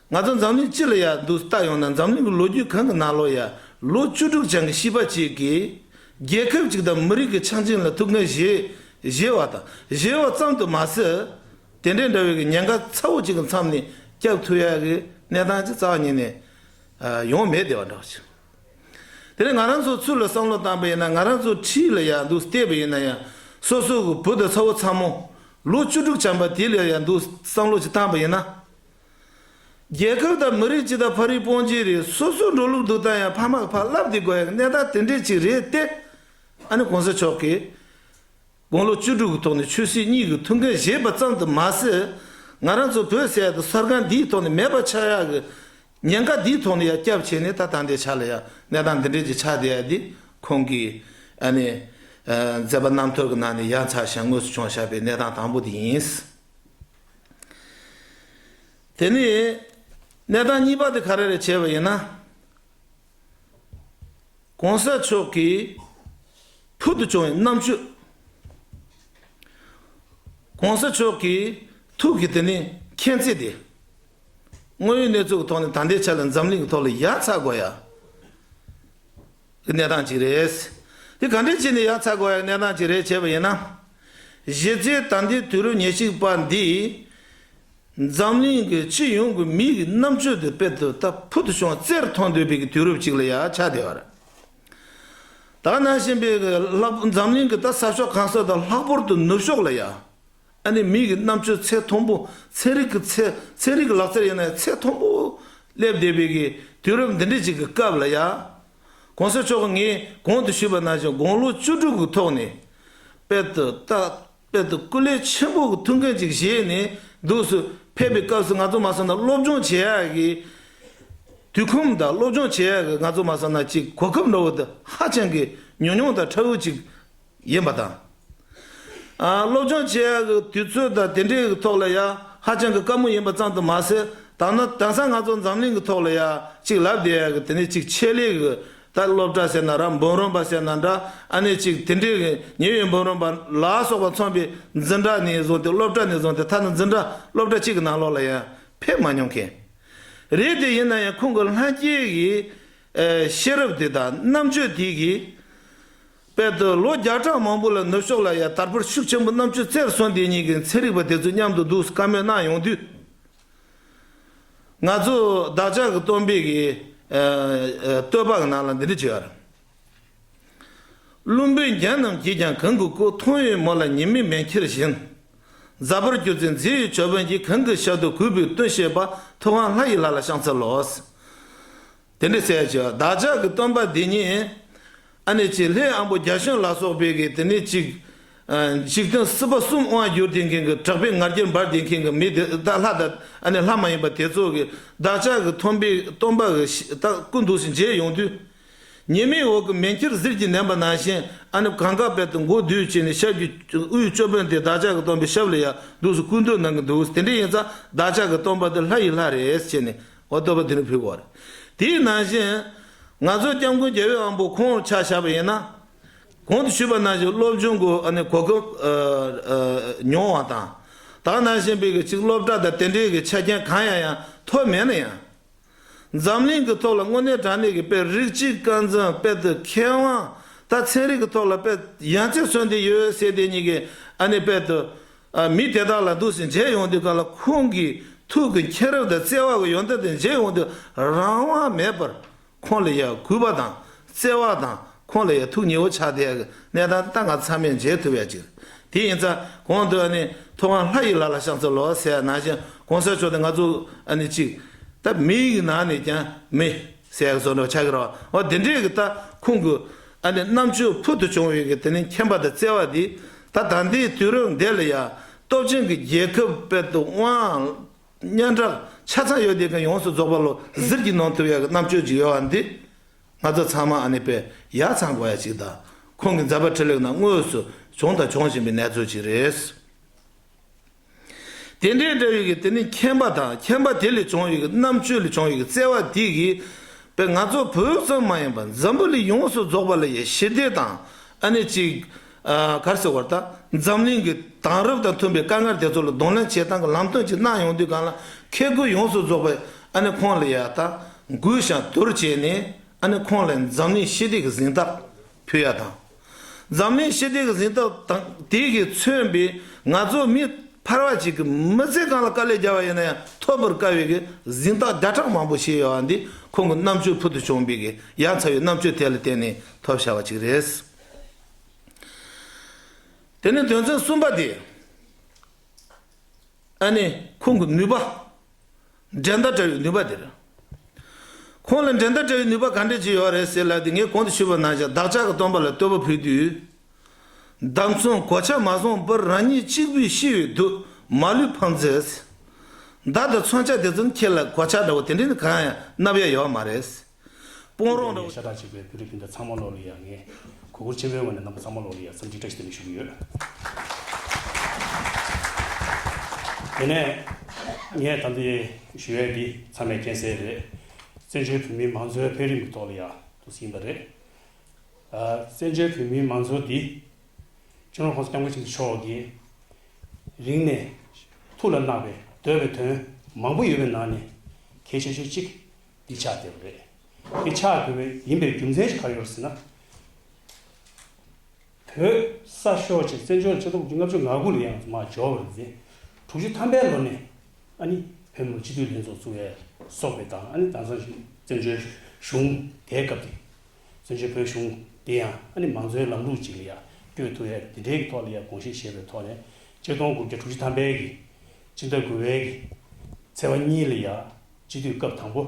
ང་ཚོ་འཛམ་གླིང་སྤྱི་ལ་ཡང་འདུག་ལྟ་ཡོང་ན་འཛམ་གླིང་གི་ལོ་རྒྱུས་གང་གི་ནང་ལོགས་ཡང་ལོ་བཅུ་དྲུག་ཅན་གྱི་བྱིས་པ་གཅིག་གིས་རྒྱལ་ཁབ་ཅིག་དང་མི་རིགས་ཀྱི་ཆགས་འཇིག་ལ་ཐུགས་འགན་བཞེས་བཞེས་པ་དང་བཞེས་པ་ཙམ་དུ་མ་ཟད། དེ་འདྲའི་འདྲ་བའི་གི་ཉེན་ཁ་ཚ་བོ་གཅིག་གི་མཚམས་ནས་བསྐྱབ་ཐུབ་ཡག་གི་གནས་སྟངས་ཅིག་རྩ་བ་ཉིད་ནས་ཡོང་མེད་བསྡད་པ་འདྲ་བ་ཞིག་དེ་ནས་ང་རང་ཚོ་ཚུར་ལ་བསམ་བློ་བཏང་པ་ཡིན་ན་ང་རང་ཚོ་འཁྲིས་ལ་ཡང་འདུག་བལྟས་པ་ཡིན་ན་ཡང་སོ་སོ་གི་བུ་དང་ཚ་བོ་ཚ་མོ་ལོ་བཅུ་དྲུག་ཅན་པ་དེ་ལ་ཡང་འདུག་བསམ་བློ་ཅིག་བཏང་པ་ཡིན་ན། རྒྱལ་ཁབ་དང་མི་རིགས་སྤྱི་དང་ཕ་རིགས་སྤུན་མཆེད་རེད། སོ་སོ་འགྲོ་ལུགས་འདུག་སྟངས་ཡང་ཕ་མ་གི་ཕར་བསླབ་བསྡད་དགོས་ཡག་གནས་སྟངས་དེ་འདྲས་ཅིག་རེད་དེ། ཨ་ནི་གོང་ས་མཆོག་གིས། དགུང་ལོ་བཅུ་དྲུག་གི་ཐོག་ནས་ཆོས་སྲིད་གཉིས་ཀྱི་ཐུགས་འགན་བཞེས་པ་ཙམ་དུ་མ་ཟད། ང་རང་ཚོ་བོད་ཟེར་ཡ་དེ་ས་སྒང་འདིའི་ཐོག་ནས་མེད་པ་ཆགས་ཡག་གི་ཉེན་ཁ་འདིའི་ཐོག་ནས་ཡང་བསྐྱབས་བྱས་ནས་ད་ད་ལྟའི་ཆ་ལ་ཡང་གནས་སྟངས་འདི་འདྲའི་ཅིག་ཆགས་བསྡད་ཡ་འདི་ཁོང་གིས་ཨ་ནི་མཛད་པ་རྣམ་ཐར་གྱི་ནང་ནས་ཡ་མཚར་ཞིང་དངོས་སུ་བྱུང་བཞག་པའི་གནས་སྟངས་དང་པོ་དེ་ཡིན། དེ་ནས་གནས་སྟངས་གཉིས་པ་དེ་ག་རེ་རེད་བྱས་པ་ཡིན་ན། གོང་ས་མཆོག་གི་ཕུལ་དུ་བྱུང་བའི་རྣམ་དཔྱོད། གོང་ས་མཆོག་གི་ཐུགས་ཀྱི་དེ་ནི་མཁྱེན་བརྩེ་དེ། དངོས་ཡོད་གནས་ཚུལ་གྱི་ཐོག་ནས་ད་ལྟའི་ཆ་ལ་འཛམ་གླིང་གི་ཐོག་ལ་ཡ་མཚར་དགོས་ཡ་གི་གནས་སྟངས་ཅིག་རེད། དེ་ག་འདྲས་བྱས་ནས་ཡ་མཚར་དགོས་ཡ་གི་གནས་སྟངས་ཅིག་རེད་བྱས་པ་ཡིན་ན། གཞི་རྩའི་ད་ལྟའི་དུས་རབས་ཉེར་གཅིག་པ་འདི། འཛམ་གླིང་གི་སྤྱི་ཡོངས་ཀྱི་མི་ཡི་རྣམ་དཔྱོད་དེ་དཔེ་དེ་ད་ཕུལ་དུ་བྱུང་བ་རྩེར་མཐོང་འདོད་པའི་གི་དུས་རབས་ཅིག་ལ་ཡ་ཆགས་བསྡད་པ་རེད། ད་ནང་བཞིན་པའི་གི་ལྷག་འཛམ་གླིང་གི་ད་ས་ཕྱོགས་གང་ས་དང་ལྷག་པར་དུ་ནུབ་ཕྱོགས་ལ་ཡ། ཨ་ནི་མི་གི་རྣམ་དཔྱོད་ཚད་མཐོན་པོ་ཚན་རིག་གི་ཚད་ཚན་རིག་གི་ལག་རྩལ་ཡིན་ན་ཡང་ཚད་མཐོན་པོ་སླེབས་བསྡད་པའི་གི་དུས་རབས་འདི་འདྲ་ཅིག་གི་སྐབས་ལ་ཡ། གོང་ས་མཆོག་གིས་ངས་གོང་དུ་ཞུས་པ་ནང་བཞིན་དགུང་ལོ་བཅུ་དྲུག་གི་ཐོག་ནས་དཔེ་དེ་ལྟ། དཔེ་དེ་སྐུ་ལས་ཆེན་པོ་གི་ཐུགས་འགན་ཅིག་བཞེས་ནས་འདུག་སུ་ཕེབས་པའི་སྐབས་སུ་ང་ཚོ་མ་སོང་ན་སློབ་སྦྱོང་བྱེད་ཡག་གི་དུས་ཁོམ་དང་སློབ་སྦྱོང་བྱེད་ཡག་གི་ང་ཚོ་མ་སོང་ན་ཅིག་གོ་སྐབས་འདྲ་བོ་དེ་ཧ་ཅང་གི་ཉུང་ཉུང་དང་ཕྲ་བོ་ཅིག་ཡིན་པ་དང་། ཨ་སློབ་སྦྱོང་བྱེད་ཡག་གི་དུས་ཚོད་དང་དེ་འདྲའི་གི་ཐོག་ལ་ཡ་ཧ་ཅང་གི་དཀའ་མོ་ཡིན་པ་ཙམ་དུ་མ་ཟད་ད་ནི་དེང་སང་ང་ཚོ་འཛམ་གླིང་གི་ཐོག་ལ་ཡ་ཅིག་ལབ་བསྡད་ཡག་གི་དེ་ནི་ཅིག་ཆེད་ལས་གི་ད་སློབ་གྲྭ་ཟེར་ན་ར་འབུམ་རམས་པ་ཟེར་ན་འདྲ་ཨ་ནི་ཅིག་དེ་འདྲའི་གི་ཉེ་བའི་འབུམ་རམས་པ་ལ་སོགས་པ་མཚོན་པའི་འཛིན་གྲྭ་ནས་བཟུང་སྟེ་སློབ་གྲྭ་ནས་བཟུང་སྟེ་ཐ་ན་འཛིན་གྲྭ་སློབ་གྲྭ་གཅིག་གི་ནང་ལོགས་ལ་ཡང་ཕེབས་མ་མྱོང་མཁན་རེད། དེ་ཡིན་ན་ཡང་ཁོང་གི་ལྷན་སྐྱེས་ཀྱི་ཤེས་རབ་དེ་དང་རྣམ་དཔྱོད་དེ་གིས་དཔེ་དེ་ལོ་བརྒྱ་ཕྲག་མང་པོ་ལ་ནུབ་ཕྱོགས་ལ་ཡང་དར་འཕེལ་ཤུགས་ཆེན་པོ་རྣམ་དཔྱོད་རྩེར་སོན་དེ་ཉིད་ཀྱི་ཚན་རིག་པ་དེ་ཚོ་མཉམ་དུ་འདུག་བཀའ་མོལ་གནང་ཡོང་དུས། ང་ཚོ་བདག་ཅག་གི་སྟོན་པའི་གི་ཨ་ཨ་བསྟོད་པ་གི་ནང་ལ་འདི་འདྲ་བྱས་ཡོད་རེད། བླུན་པོས་འཇམ་རྣམས་བགྱིས་ཀྱང་གང་གིས་བཀུར། མཐོང་བས་མོ་ལ་ཉི་མའི་མེ་ཁྱེར་བཞིན། ཟབ་པར་གྱུར་ཅིང་མཛེས་པའི་ཅོད་པན་གྱིས། གང་གི་ཞབས་ཏུ་གུས་པས་བསྟོད་བྱེད་པ། ཐུབ་དབང་ལྷ་ཡི་ལྷ་ལ་ཕྱག་འཚལ་ལོ། དེ་འདྲ་ཟེར་ཅིག་བདག་ཅག་གི་སྟོན་པ་འདི་ཉིད། ཨ་ནི་ཅིག་ལྷའི་དབང་པོ་བརྒྱ་བྱིན་ལ་སོགས་པའི་གི་དེ་ནི་ཅིག་འཇིག་རྟེན་སྲིད་པ་གསུམ་དབང་བསྒྱུར་ཏེ་མཁན་གྱི་དྲེགས་པའི་ང་རྒྱལ་འབར་ཏེ་མཁན་གྱི་མི་དེ་དག་ལྷ་དང་ཨ་ནི་ལྷ་མ་ཡིན་པ་དེ་ཚོ་གི་བདག་ཅག་གི་སྟོན་པའི་སྟོན་པ་གི་ད་སྐུ་འདུག་སེ་མཇལ་ཡོང་དུས། ཉི་མའི་འོག་གི་མེ་ཁྱེར་ཟིལ་གྱིས་མནན་པ་ནང་བཞིན་ཨ་ནི་གང་ག་དཔལ་དུ་མགོ་བསྡུས་བྱས་ནས་ཞབས་ཀྱི་དབུའི་ཅོད་པན་དེ་བདག་ཅག་གི་སྟོན་པའི་ཞབས་ལ་ཡ་འདུག་སེ་སྐུ་མདུན་གནང་གི་འདུག་དེ་འདྲ་ཡིན་ཙང་བདག་ཅག་གི་སྟོན་པ་དེ་ལྷ་ཡི་ལྷ་རེད་ཟེར་ནས་འོ་བསྟོད་པ་དེ་འདྲ་ཕུལ་དགོས་རེད། དེའི་ནང་བཞིན་ང་ཚོ་སྐྱབས་མགོན་རྒྱལ་བའི་དབང་པོ་ཁོང་ཆ་བཞག་པ་ཡིན་ན། གོང་དུ་ཞུས་པ་ནང་བཞིན་སློབ་སྦྱོང་གི་ཨ་ནི་གོ་སྐབས་ཨ་ཨ་ཉུང་བ་དང་། ད་ག་ནང་བཞིན་པའི་གི་ཅིག་སློབ་གྲྭ་དང་དེ་འབྲེལ་གྱི་ཆ་རྐྱེན་གང་ཡང་ཡང་ཐོབ་མེད་ན་ཡང་། འཛམ་གླིང་གི་ཐོག་ལ་དངོས་གནས་དྲང་གནས་ཀྱི་དཔེ་རིགས་གཅིག་རྐང་འཛིན་དཔེ་དེ་མཁས་དབང་ད་ཚན་རིག་གི་ཐོག་ལ་དཔེ་ཡང་རྩེར་སོན་ཏེ་ཡོད་ཟེར་དེ་གཉིས་ཀྱི་ཨ་ནི་དཔེ་དེ་ཨ་མི་དེ་དག་ལ་འདུག་སེ་མཇལ་ཡོང་དུས་གང་ལ་ཁོང་གི་ཐུགས་ཀྱི་མཁྱེན་རབ་དང་བརྩེ་བ་གི་ཡོན་ཏན་དེ་མཇལ་ཡོང་དུས་རང་དབང་མེད་པར་ཁོང་ལ་ཡ་གུས་པ་དང་བརྩེ་བ་དང་ཁོང་ལ་ཡ་ཐུགས་ཉེ་བོ་ཆགས་བསྡད་ཡ་གི་གནས་སྟངས་ད་ང་ཚང་མས་མཇལ་ཐུབ་ཡ་ཅིག་རེད། དེ་ཡིན་ཙང་གོང་དུ་ཨ་ནི་ཐུབ་དབང་ལྷ་ཡི་ལྷ་ལ་ཕྱག་འཚལ་ལོ་ཟེར་ཡ་ནང་བཞིན་གོང་ས་མཆོག་དང་ང་ཚོ་ཨ་ནི་གཅིག་ད་མི་ཡི་ནང་ནས་ཀྱང་མི་ཟེར་ཡ་བཟོ་འདྲ་ཆགས་ཀྱི་རེད་བ། འོ་དེ་འདྲས་ཀྱི་ད་ཁོང་གི་ཨ་ནི་རྣམ་དཔྱོད་ཕུལ་དུ་བྱུང་བའི་གི་དེ་ནི་མཁྱེན་པ་དང་བརྩེ་བ་འདི་ད་ད་ལྟའི་དུས་རབས་འདི་ལ་ཡ་སྟོབས་ཆེན་གྱི་རྒྱལ་ཁབ་དཔེ་དེ་དབང་སྙན་གྲགས་ཆ་ཚང་ཡོད་དེ་ག་ཡོངས་སུ་རྫོགས་པ་ལོ་ཟིལ་གྱིས་གནོན་ཐུབ་ཡ་གི་རྣམ་དཔྱོད་ཅིག་ཡོད་པ་འདི་ང་ཚོ་ཚང་མ་ཨ་ནི་དཔེ་ཡ་ཚང་དགོས་ཡ་ཅིག་དང་ཁོང་གི་མཛད་པ་འཕྲིན་ལས་ནང་དངོས་སུ་བྱུང་དང་འབྱུང་བཞིན་པའི་གནས་ཚུལ་ཅིག་རེད། དེ་འདྲའི་འདྲ་བའི་གི་དེ་ནི་མཁྱེན་པ་དང་མཁྱེན་པ་དེ་ལས་བྱུང་བའི་གི་རྣམ་དཔྱོད་ལས་བྱུང་བའི་གི་བརྩེ་བ་དེ་གིས་དཔེ་ང་ཚོ་བོད་ཙམ་མ་ཡིན་པར་འཛམ་བུ་གླིང་ཡོངས་སུ་རྫོགས་པ་ལ་ཡ་ཞི་བདེ་དང་ཨ་ནི་ཅིག་ཨ་ག་རེ་ཟེར་བ་ད་འཛམ་གླིང་གི་དེང་རབས་དང་མཐུན་པའི་དཀའ་ངལ་དེ་ཚོ་ལ་གདོང་ལེན་བྱེད་སྟངས་ཀྱི་ལམ་སྟོན་ཅིག་གནང་ཡོང་དུས་གང་ལ་མཁས་དགུ་ཡོངས་སུ་རྫོགས་པའི་ཨ་ནི་ཁོང་ལ་ཡ་ད་གུས་ཞབས་བསྡུར་བྱས་ནས་ཨ་ནི་ཁོང་ལ་འཛམ་གླིང་ཞི་བདེ་གི་གཟེངས་རྟགས་ཕུལ་ཡ་དང་། འཛམ་གླིང་ཞི་བདེ་གི་གཟེངས་རྟགས་དང་དེ་གིས་མཚོན་པའི་ང་ཚོ་མི་ཕལ་བ་ཅིག་གི་མི་ཚེ་གང་ལ་དཀའ་ལས་བརྒྱབ་པ་ཡིན་ན་ཡང་ཐོབ་པར་དཀའ་བའི་གི་གཟེངས་རྟགས་བརྒྱ་ཕྲག་མང་པོ་ཞིག་ཡོད་པ་འདི་ཁོང་གི་རྣམ་དཔྱོད་ཕུལ་དུ་བྱུང་བའི་གི་ཡ་མཚན་བའི་རྣམ་དཔྱོད་དེ་ལ་བརྟེན་ནས་ཐོབ་བཞག་པ་ཅིག་རེད། དེ་ནས་དོན་ཚན་གསུམ་པ་དེ། ཨ་ནི་ཁོང་གི་ནུས་པ། འགྲན་ཟླ་བྲལ་བའི་ནུས་པ་དེ་རེད། ཁོང་ལ་འགྲན་ཟླ་བྲལ་བའི་ནུས་པ་ག་འདྲ་ཅིག་ཡོད་རེད་ཟེར་ལབ་དུས་ངས་གོང་དུ་ཞུས་པ་ནང་བཞིན་བདག་ཅག་གི་སྟོན་པ་ལ་བསྟོད་པ་ཕུལ་དུས། བདག་མཚོན་གོ་ཆ་མ་བཟུང་བར་རང་ཉིད་གཅིག་པུས་ཤི་བའི་དུས་མ་ལུས་ཕངས་མཛད། མདའ་དང་མཚོན་ཆ་དེ་ཚོ་ནི་ཁྱེད་ལ་གོ་ཆ་འདྲ་བོ་དེ་འདྲ་ནི་གང་ཡང་བསྣབ་ཡ་ཡོད་མ་རེད། དཔུང་རོགས་འདྲ་བོ། ཤ་སྟག་གཅིག་པའི་བོད་རིགས་སྤུན་ཟླ་ཚང་མ་ལོག་ལ་ཡ་ངས་གུས་བཀུར་ཆེན་པོའི་ངོས་ནས་རྣམ་པ་ཚང་མ་ལོག་ལ་ཡ་འཚམས་འདྲི་བཀྲ་ཤིས་བདེ་ལེགས་ཞུ་གི་ཡོད། དེ་ནས་ངས་ད་ལྟ་ཞུ་ཡས་འདི་ཚང་མས་མཁྱེན་གསལ་རེད། བཙན་བྱོལ་བོད་མིའི་མང་གཙོའི་འཕེལ་རིམ་གྱི་ཐོག་ལ་ཡ་འདུག་ཟིན་པ་རེད། བཙན་བྱོལ་བོད་མིའི་མང་གཙོ་འདི། སྤྱི་ནོར་༸གོང་ས་༸སྐྱབས་མགོན་ཆེན་པོ་མཆོག་གིས་རིང་ནས་ཐུགས་ལ་བརྣག་པའི་འདོད་པའི་དོན་མང་པོ་ཡོད་པའི་ནང་ནས་གལ་ཆེ་ཤོས་གཅིག་འདི་ཆགས་བསྡད་པ་རེད། འདི་ཆགས་དགོས་པའི་ཡིན་པའི་རྒྱུ་མཚན་ཞིག་ག་རེ་ཡོད་ཟེར་ན། བོད་ས་ཤོར་བྱས་བཙན་བྱོལ་ལ་ཆིག་སྟོང་དགུ་བརྒྱ་ལྔ་བཅུ་ང་དགུ་ལ་ཡང་མར་འབྱོར་བ་རེད་དེ། དྲུག་ཅུ་ཐམ་པའི་ལོ་ནས་ཨ་ནི་བོད་མི་སྤྱི་འཐུས་ལྷན་ཚོགས་བཙུགས་ཡས་སོགས་པའི་དང་ཨ་ནི་དེང་སང་བཙན་བྱོལ་གཞུང་དེའི་སྐབས་དེ། བཙན་བྱོལ་བོད་གཞུང་དེ་ཡང་ཨ་ནི་མང་གཙོའི་ལམ་ལུགས་ཅིག་ལ་ཡང་བསྐྱོད་ཐུབ་ཡས་འདི་འདྲའི་ཐོག་ལ་ཡང་དགོངས་བཞེས་བཞེས་པའི་ཐོག་ནས་ཆིག་སྟོང་དགུ་བརྒྱ་དྲུག་ཅུ་ཐམ་པའི་གི་སྤྱི་ཟླ་དགུ་པའི་གི་ཚེས་པ་གཉིས་ལ་ཡང་སྤྱི་འཐུས་སྐབས་དང་པོ་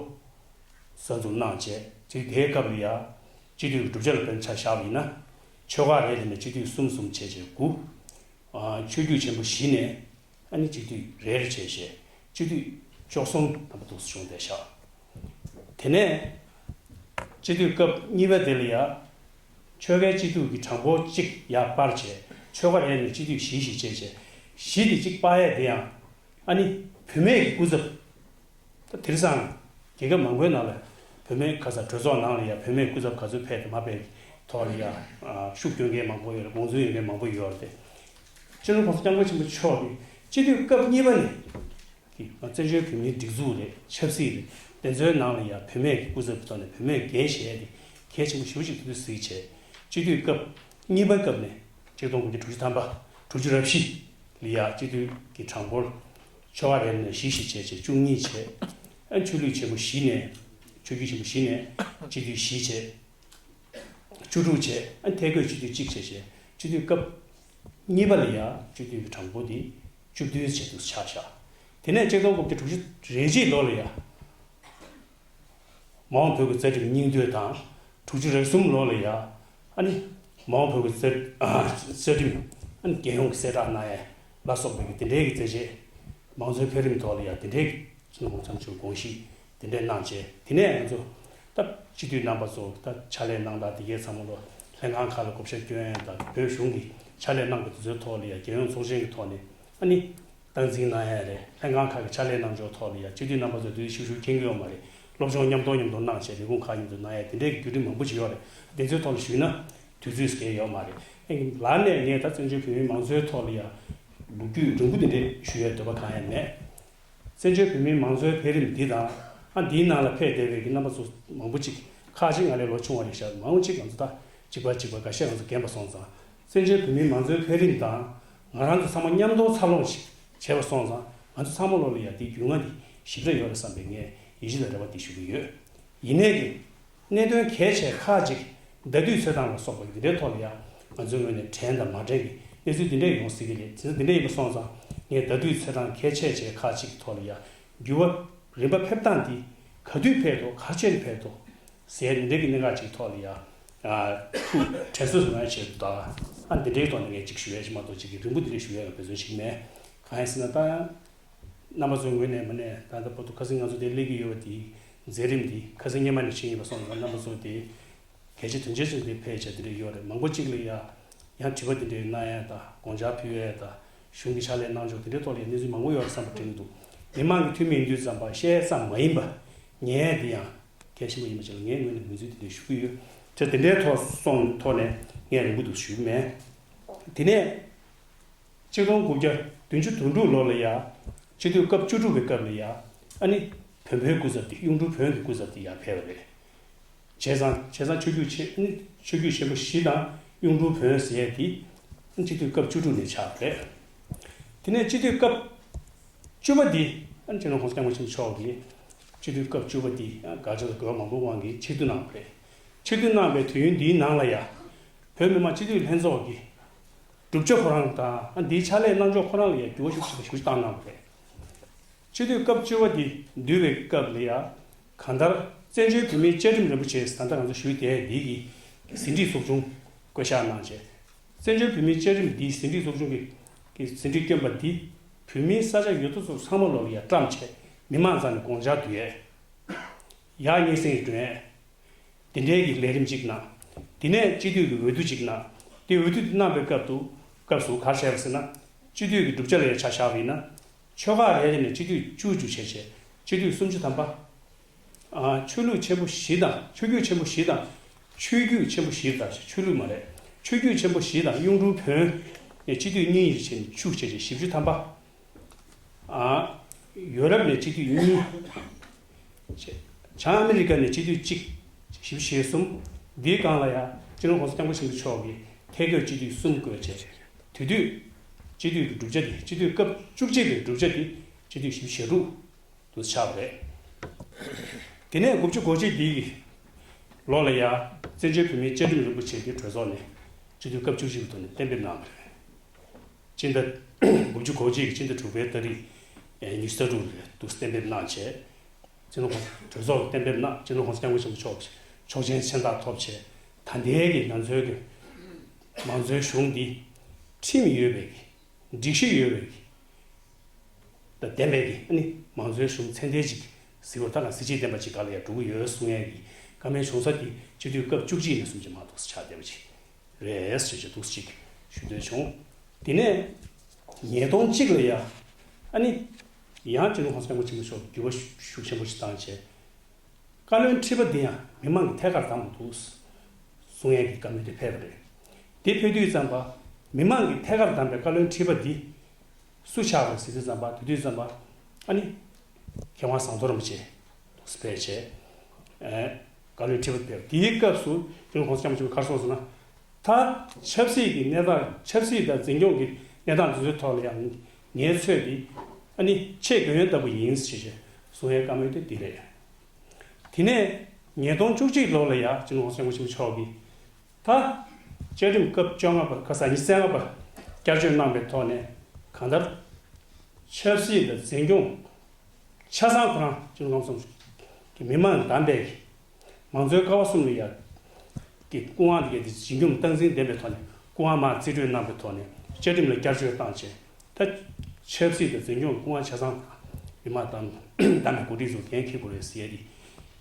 གསར་འཛུགས་གནང་བྱས་སྤྱི་འཐུས་དེའི་སྐབས་ལ་ཡང་སྤྱི་འཐུས་ཀྱི་གྲུབ་ཆ་ལ་དཔེར་ན་ཆ་བཞག་པ་ཡིན་ན་ཆོལ་ཁ་རེ་རེ་ནས་སྤྱི་འཐུས་གསུམ་གསུམ་བྱས་བྱས་དགུ། ཨ་ཆོས་བརྒྱུད་ཆེན་པོ་བཞི་ནས་ཨ་ནི་སྤྱི་འཐུས་རེ་རེ་བྱས་བྱས་སྤྱི་འཐུས་བཅུ་གསུམ་ཐམ་པ་འདུག་སེ་བྱུང་བསྡད་ཤག་དེ་ནས་སྤྱི་འཐུས་སྐབས་གཉིས་པ་དེ་ལ་ཡ་ཆོལ་ཁའི་སྤྱི་འཐུས་ཀྱི་གྲངས་འབོར་གཅིག་ཡར་སྤར་བྱས་ཆོལ་ཁ་རེ་ནས་སྤྱི་འཐུས་བཞི་བཞི་བྱས་བྱས་བཞི་དེ་གཅིག་སྤར་ཡས་དེ་ཡང་ཨ་ནི་བུད་མེད་ཀྱི་སྐུ་ཚབ། ད་དེང་སང་རྒྱལ་ཁབ་མང་པོའི་ནང་ལ་བུད་མེད་ཁ་ས་གྲོས་ཚོགས་ནང་ལ་ཡང་བུད་མེད་སྐུ་ཚབ་ག་ཚོད་ཕེབས་དང་མ་ཕེབས་ཐོག་ལ་ཡང་ཤུགས་སྐྱོན་མཁན་མང་པོ་ཡོད་རེད། དགོངས་ཚུལ་ཡོད་མཁན་མང་པོ་ཡོད་རེད། སྤྱི་ནོར་༸གོང་ས་༸སྐྱབས་མགོན་ཆེན་པོ་མཆོག་གིས་སྤྱི་འཐུས་སྐབས་གཉིས་པ་ནས་ཀྱི་བཙན་བྱོལ་བོད་མིའི་སྒྲིག་འཛུགས་རེད། ཆབ་སྲིད་རེད། དེ་ཚོའི་ནང་ལ་ཡང་བུད་མེད་ཀྱི་སྐུ་ཚབ་ཀྱི་ཐོག་ནས་བུད་མེད་འགན་བཞེས་ཏེ་གལ་ཆེན་པོ་ཞེ་པོ་ཅིག་དེ་དུས་གཟིགས་བྱས། སྤྱི་འཐུས་སྐབས་གཉིས་པ་སྐབས་ནས་ཆིག་སྟོང་དགུ་བརྒྱ་དྲུག་ཅུ་ཐམ་པ་དྲུག་ཅུ་རེ་བཞི་ལ་ཡང་སྤྱི་འཐུས་ཀྱི་གྲངས་འབོར་ཆོལ་ཁ་རེ་ནས་བཞི་བཞི་བྱས་བྱས་བཅུ་གཉིས་བྱས། ཨ་ཆོས་ལུགས་ཆེན་པོ་བཞི་ནས་ཆོས་བརྒྱུད་ཆེན་པོ་བཞི་ནས་སྤྱི་འཐུས་བཞི་བྱས། བཅུ་དྲུག་བྱས། ཨ་ཐད་བསྐོས་སྤྱི་འཐུས་གཅིག་བྱས་བྱས་སྤྱི་འཐུས་སྐབས་གཉིས་པ་ལ་ཡང་སྤྱི་འཐུས་ཀྱི་གྲངས་འབོར་དེ་ བཅུ་བདུན་བྱས་འདུག་ཆགས་བཞག་དེ་ནས་ཆིག་སྟོང་དགུ་བརྒྱ་དྲུག་ཅུ་རེ་གཅིག་ལོ་ལ་ཡ། མ་འོངས་བོད་ཀྱི་རྩ་ཁྲིམས་སྙིང་བསྡུས་དང་། དྲུག་ཅུ་རེ་གསུམ་ལོ་ལ་ཡ། ཨ་ནི། མ་འོངས་བོད་ཀྱི་རྩ་རྩ་ཁྲིམས། ཨ་ནི་རྒྱལ་ཡོངས་ཀྱི་གསལ་བསྒྲགས་གནང་ཡས་ལ་སོགས་པའི་དེ་འབྲེལ་གྱི་མཛད་རྗེས། མང་གཙོའི་འཕེལ་རིམ་ཐོག་ལ་ཡ་དེ་འབྲེལ་གྱི་ཚོགས་མི་ཚང་མ་ཚོས་དགོངས་གཞི་དེ་འདྲས་གནང་བྱས། དེ་ནས་ང་ཚོ་ད་སྤྱི་འཐུས་རྣམ་པ་ཚོ་ད་ཕྱག་ལས་གནང་སྟངས་དེ་གའི་ཚང་མ་ལོ་ལྷན་ཁང་ཁག་ལ་བགོ་བཤའ་སྐྱོན་ཡས་དང་བོད་གཞུང་གི་ཕྱག་ལས་གནང་གི་དུས་ཚོད་ཐོག་ལ་ཡ་རྒྱལ་ཡོངས་ཚོགས་ཆེན་གྱི་ཐོག་ནས་ཨ་ནི། སྟངས་འཛིན་གནང་ཡ་རེད། ལྷན་ཁང་ཁག་གི་ཕྱག་ལས་གནང་ཕྱོགས་ཐོག་ལ་ཡ་སྤྱི་འཐུས་རྣམ་པ་ཚོས་དུས་ཤུགས་ཤུགས་མཁྱེན་གྱི་ཡོད་མ་རེད། སློབ་སྦྱོང་མཉམ་དུ་མཉམ་དུ་གནང་བྱས་ལས་ཁུངས་ཁག་མཉམ་དུ་གནང་ཡ་དེ་འདྲའི་བརྒྱུད་རིམ་མང་པོ་ཅིག་ཡོད་རེད། དེ་ཚོའི་ཐོག་ལ་ཞུས་ན་དུས་ཚོད་སྐྱེལ་ཡོད་མ་རེད། ཨེ་ལར་ནས་ངས་ད་བཙན་བྱོལ་བོད་མིའི་མང་གཙོའི་ཐོག་ལ་ཡ་ལོ་རྒྱུས་རིང་པོ་དེ་འདྲས་ཞུ་ཡའི་འདོད་པ་གང་ཡང་མེད། བཙན་བྱོལ་བོད་མིའི་མང་གཙོའི་འཕེལ་རིམ་འདི་དང་། ཨ་འདིའི་ནང་ལ་ཕེབས་བསྡད་པའི་གི་རྣམ་པ་ཚོ་མང་པོ་ཅིག་ཁག་ཅིག་ང་ལས་ལོ་ཆུང་བ་རེད་ཤག་མང་པོ་ཅིག་ང་ཚོ་ད་གཅིག་པ་གཅིག་པ་འགའ་ཤས་ང་ཚོ་རྒན་པ་སོང་ཙང་། བཙན་བྱོལ་བོད་མིའི་མང་གཙོའི་འཕེལ་རིམ་དང་། ང་རང་ཚོ་ཚང་མ་མཉམ་དུ་འཚར་ལོངས་ཤིག་བྱས་པ་སོང་ཙང་། ང་ཚོ་ཚང་མ་ལོ་ལ་ཡ་དེའི་རྒྱུས་མངའ་འདི་ཞིབ་ཕྲ་ཡོད་རེད་བསམ་པའི་ངས་ཡིད་ཆེས་དང་རེ་བ་འདི་ཞུ་གི་ཡོད། ཡིན་ནའི་གི་གནད་དོན་གལ་ཆེ་ཁག་ཅིག་ཟླ་དུས་ཚོད་སྟངས་ལ་སོགས་པ་འདི་འདྲའི་ཐོག་ལ་ཡ་ང་ཚོའི་ངོས་ནས་དྲན་དང་མ་དྲན་གྱི་གནས་ཚུལ་འདི་འདྲས་ཡོང་སྲིད་ཀྱི་རེད། དེ་ཚོ་འདི་འདྲས་ཡིན་པ་སོང་ཙང་། ངས་ཟླ་དུས་ཚོད་སྟངས་གལ་ཆེ་ཆེ་ཁག་ཅིག་གི་ཐོག་ལ་ཡ་འགྱུར་བ་རིམ་པ་ཕེབས་སྟངས་འདི་ག་དུས་ཕེབས་ཐུབ་ག་ཅེར་ཕེབས་ཐུབ་ཟེར་འདི་འདྲའི་གི་གནད་འགག་ཅིག་ཐོག་ལ་ཡ་ཐུགས་དྲན་གསོ་ཡོང་ཡ་ཆེད་དུ་ད། ཨ་འདི་འདྲའི་ཐོག་ནས་ངས་ཅིག་ཞུ་ཡ་ཅིག་མ་གཏོགས་ཅིག་གི་རིང་པོ་འདི་འདྲས་ཞུ་ཡ་ཡང་འབད་བརྩོན་བྱེད་ཀྱི་མེད། གང་ཡིན་ཟེར་ན་ད་ཡང་། རྣམ་པ་ཚོའི་ངོས་ནས་མ་ནས་ད་ལྟ་བར་དུ་ཁ་སང་ང་ཚོ་དེ་སླེབས་ཀྱི་ཡོད་པ་དེའི་མཛད་རིམ་དེ་ཁ་སང་སྔོན་མ་ནས་ཕྱིན་ཡིན་པ་སོང་ཙང་། རྣམ་པ་ཚོ་དེ་གལ་ཆེ་དོན་ཆེ་ཚོ་དེ་ཕལ་ཆེར་དེ་འདྲ་ཡོད་རེད། མང་པོ་གཅིག་ལ་ཡ་ཡང་དྲི་བ་དེ་འདྲ་གནང་ཡ་དང་དགོངས་འཆར་ཕུལ་ཡ་དང་གཞུང་གི་ཕྱག་ལས་གནང་ཕྱོགས་དེ་འདྲའི་ཐོག་ལ་ཡ་གནས་ཚུལ་མང་པོ་ཡོད་རེད་བསམ་པ་དྲན་གྱི་འདུག་མི་མང་གི་འཐུས་མི་ཡིན་དུས་ཙམ་པ་བཤད་ཙམ་མ་ཡིན་པ་ཉན་ཡ་དེ་ཡང་གལ་ཆེན་པོ་ཡིན་པ་ཅིག་ལ་ངས་ངོས་ནས་ངོས་འཛིན་དེ་འདྲ་ཞུ་གི་ཡོད། དེ་དེ་འདྲའི་ཐོག་སོང་ཐོག་ནས་ངས་རིང་པོ་འདུག་ཞུ་གི་མེད། དེ་ནས། ཆིག་སྟོང་དགུ་བརྒྱ་བདུན་ཅུ་དོན་དྲུག་ལོ་ལ་ཡ། སྤྱི་འཐུས་སྐབས་བཅུ་དྲུག་པའི་སྐབས་ལ་ཡ། ཨ་ནི། བོན་པོའི་སྐུ་ཚབ་དེ་གཡུང་དྲུང་བོན་གྱི་སྐུ་ཚབ་དེ་ཡར་ཕེབས་པ་རེད། བྱས་ཙང་བྱས་ཙང་ཆོས་བརྒྱུད་ཆེ་ཨ་ནི་ཆོས་བརྒྱུད་ཆེན་པོ་བཞི་དང་གཡུང་དྲུང་བོན་ཟེར་ཡས་དེ། ཨ་ནི་སྤྱི་འཐུས་སྐབས་བཅུ་དྲུག་ནས་ཆགས་པ་རེད། དེ་ནས་སྤྱི་འཐུས་སྐབས་བཅུ་པ་དེ། ཨ་ནི་སྤྱི་ནོར་༸གོང་ས་༸སྐྱབས་མགོན་ཆེན་པོ་མཆོག་གིས་སྤྱི་འཐུས་སྐབས་བཅུ་པ་དེ་དགག་བྱ་དང་འགལ་བ་མང་པོའི་དབང་གིས་ཕྱིར་བསྡུ་གནང་བ་རེད། ཕྱིར་བསྡུ་གནང་བའི་དུས་ཡུན་འདིའི་ནང་ལ་ཡ། བོད་མི་མང་སྤྱི་འཐུས་ལྷན་ཚོགས་ཀྱི་གྲུབ་ཆ་ཁོ་རང་དང་། ཨ་འདིའི་ཕྱག་ལས་གནང་ཕྱོགས་ཁོ་རང་ལ་ཡང་འགྱུར་བ་ཤུགས་ཆེ་ཤུགས་བཏང་གནང་བ་རེད། སྤྱི་འཐུས་སྐབས་བཅུ་པ་འདི་བསྡུས་པའི་སྐབས་ལ་ཡང་། གང་ལྟར་བཙན་བྱོལ་བོད་མིའི་བཅའ་ཁྲིམས་རིན་པོ་ཆེ་ཟེར་ད་ལྟ་ང་ཚོ་ཞུས་བསྡད་འདི་གི་ཟིན་བྲིས་ཚོགས་ཆུང་བསྐོ་བཞག་གནང་བྱས། བཙན་བྱོལ་བོད་མིའི་བཅའ་ཁྲིམས་འདིའི་ཟིན་བྲིས་ཚོགས་ཆུང་གི་གི་ཟིན་བྲིས་བསྐྱོན་པ་འདི་བོད་མིའི་ས་ཆ་ཡོད་དོ་ཚོ་ཚང་མ་ལོ་ལ་ཡང་བཀྲམ་བྱས་མི་མང་རྩ་ནས་དགོངས་འཆར་བསྡུ་ཡས། ཡར་སྙན་སེང་སྒྲོན་ཡས། དེ་འབྲེལ་གྱི་ལས་རིམ་གཅིག་གནང་། དེ་ནས་སྤྱི་འཐུས་ཀྱི་འོས་བསྡུ་གཅིག་གནང་། དེ་འོས་བསྡུ་དེ་གནང་བའི་སྐབས་དུ་སྐབས་སུ་ག་རེ་བྱས་པ་ཟེར་ན། སྤྱི་འཐུས་ཀྱི་གྲུབ་ཆ་ལ་ཡ་ཆ་བཞག་པ་ཡིན་ན། ཆོལ་ཁ་རེ་རེ་ནས་སྤྱི་འཐུས་བཅུ་བཅུ་བྱས་བྱས་སྤྱི་འཐུས་སུམ་ཅུ་ཐམ་པ། ཨ་ཆོས་ལུགས་ཆེན་པོ་བཞི་དང་ཆོས་བརྒྱུད་ཆེན་པོ་བཞི་དང་། ཆོས་བརྒྱུད་ཆེན་པོ་བཞི་དང་། ཆོས་ལུགས་མ་རེད། ཆོས་བརྒྱུད་ཆེན་པོ་བཞི་དང་གཡུང་དྲུང་བོན་ནས་སྤྱི་འཐུས་གཉིས་ཡིས་བྱས་ནས་བཅུ་བྱས་བྱས་བཞི་བཅུ་ཐམ་པ། ཨ། ཡོ་རོབ་ནས་སྤྱི་འཐུས་གཉིས། བྱང་ཨ་མི་རི་ཀ་ནས་སྤྱི་འཐུས་གཅིག་བཞི་བཅུ་ཞེ་གསུམ། འདིའི་སྒང་ལ་ཡང་སྤྱི་ནོར་༸གོང་ས་༸སྐྱབས་མགོན་ཆེན་པོ་མཆོག་གིས་ཐད་བསྐོས་སྤྱི་འཐུས་གསུམ་བསྐོས་བྱས། དེ་དུས་སྤྱི་འཐུས་ཀྱི་གྲུབ་ཆ་དེ་སྤྱི་འཐུས་སྐབས་བཅུ་གཅིག་པའི་གྲུབ་ཆ་དེ་སྤྱི་འཐུས་བཞི་བཅུ་ཞེ་དྲུག་དུ་ཆགས་པ་རེད། དེ་ནས་དགུ་བཅུ་གོ་གཅིག་འདིའི་ལོ་ལ་ཡང་བཙན་བྱོལ་བོད་མིའི་བཅའ་ཁྲིམས་རིན་པོ་ཆེ་གི་གྲོས་ཚོགས་ནས་སྤྱི་འཐུས་སྐབས་བཅུ་གཅིག་པའི་ཐོག་ནས་གཏན་འབེབས་གནང་བ་རེད། སྤྱི་ཟླ་དགུ་བཅུ་གོ་གཅིག་གི་སྤྱི་ཟླ་དྲུག་པའི་ཏ་རིག་ཉི་ཤུ་རྩ་དྲུག་ལ་འདུག་གཏན་འབེབས་གནང་བྱས། སྤྱི་ནོར་གྲོས་ཚོགས་ཀྱིས་གཏན་འབེབས་གནང་། སྤྱི་ནོར་༸གོང་ས་༸སྐྱབས་མགོན་ཆེན་པོ་མཆོག་ཆོག་མཆན་མཚན་རྟགས་ཐོབ་བྱས། ད་ལྟའི་གི་ང་ཚོའི་གི་མང་གཙོའི་གཞུང་འདི་ཁྲིམས་ཡོད་པའི་གི་སྒྲིག་གཞི་ཡོད་པའི་གི་ད་ལྡན་པའི་གི་ཨ་ནི་མང་གཙོའི་གཞུང་ཚད་ལྡན་ཅིག་གཟིགས་པར་ད་ག་གཟི་བརྗིད་ལྡན་པ་ཅིག་ག་ལ་ཡང་འགྲོ་གི་ཡོད་གསུང་ཡས་གི་བཀའ་མོལ་བྱུང་ས་དེ་སྤྱི་འཐུས་སྐབས་བཅུ་གཅིག་ནས་གསུམ་གྱི་མ་གཏོགས་ཆགས་བསྡད་པ་ཅིག་རེད་ཟེར་གྱི་འདུག་ཅིག་ཞུ་འདོད་བྱུང་། དེ་ནས་ཉིས་སྟོང་གཅིག་ལ་ཡ་ཨ་ནི་ཡང་སྤྱི་ནོར་༸གོང་ས་༸སྐྱབས་མགོན་ཆེན་པོ་མཆོག་འགྱུར་བ་ཤུགས་ཆེན་པོ་ཞིག་བཏང་བྱས། བཀའ་བློན་ཁྲི་པ་འདི་ཡང་མི་མང་གིས་ཐད་ཀར་བདམས་པ་འདུག་གསུང་ཡས་ཀྱི་བཀའ་མོལ་དེ་ཕེབས་པ་རེད། དེ་ཕེབས་དུས་ཙམ་པ་མི་མང་གིས་ཐད་ཀར་བདམས་པའི་བཀའ་བློན་ཁྲི་པ་འདི་སུ་ཆགས་པ་རེད་ཟེར་དུས་ཙམ་པ། དེ་དུས་ཙམ་པ་ཨ་ནི་མཁས་དབང་ཟམ་གདོང་རིན་པོ་ཆེ་འདུག་ཕེབས་བྱས། ཨེ། བཀའ་བློན་ཁྲི་པ་ཕེབས། དེའི་སྐབས་སུ་སྤྱི་ནོར་༸གོང་ས་༸སྐྱབས་མགོན་ཆེན་པོས་ག་རེ་གསུངས་ཟེར་ན། ད་ཆབ་སྲིད་ཀྱི་གནས་སྟངས། ཆབ་སྲིད་དང་འཛིན་སྐྱོང་གི་གནས་སྟངས་འདི་ཚོའི་ཐོག་ལ་ཡང་ངའི་ཚོད་འདི་ཨ་ནི་ཆེས་དགོས་ཡོན་ལྟ་བུ་ཡིན་ཞེས་གསུང་ཡས་བཀའ་མོལ་དེ་འདི་རེད། དེ་ནས་ཉིས་སྟོང་བཅུ་གཅིག་ལོ་ལ་ཡ་སྤྱི་ནོར་༸གོང་ས་༸སྐྱབས་མགོན་ཆེན་པོ་མཆོག་གིས་ད་བཅའ་ཁྲིམས་སྐབས་བཅོ་ལྔ་པ། ཁ་ས་ཉི་ཤུ་རྩ་ལྔ་པ་བསྐྱར་བཅོས་གནང་བའི་ཐོག་ནས་གང་ལྟར་ ཆབ་སྲིད་དང་འཛིན་སྐྱོང་ཆ་ཚང་ཁོ་རང་སྤྱི་ནོར་ྋགོང་ས་མཆོག་གི་མི་མང་གདམས་པའི་མང་གཙོའི་ཀ་བ་གསུམ་ལ་ཡ་གི་སྐུ་དབང་དེ་གའི་དེ་ཞིང་ཁྱུང་སྟངས་འཛིན་ལྡན་པའི་ཐོག་ནས་སྐུ་དབང་མར་རྩིས་སྤྲོད་གནང་པའི་ཐོག་ནས་བཅའ་ཁྲིམས་ལ་བསྐྱར་བཅོས་བཏང་བྱས། ད་ཆབ་སྲིད་དང་འཛིན་སྐྱོང་སྐུ་དབང་ཆ་ཚང་མི་མང་གདམས་གདམས་པའི་འགོ་ཁྲིད་ཚོ་འགན་འཁྱེར་དགོས་རེད་ཟེར་ཡ་དེ་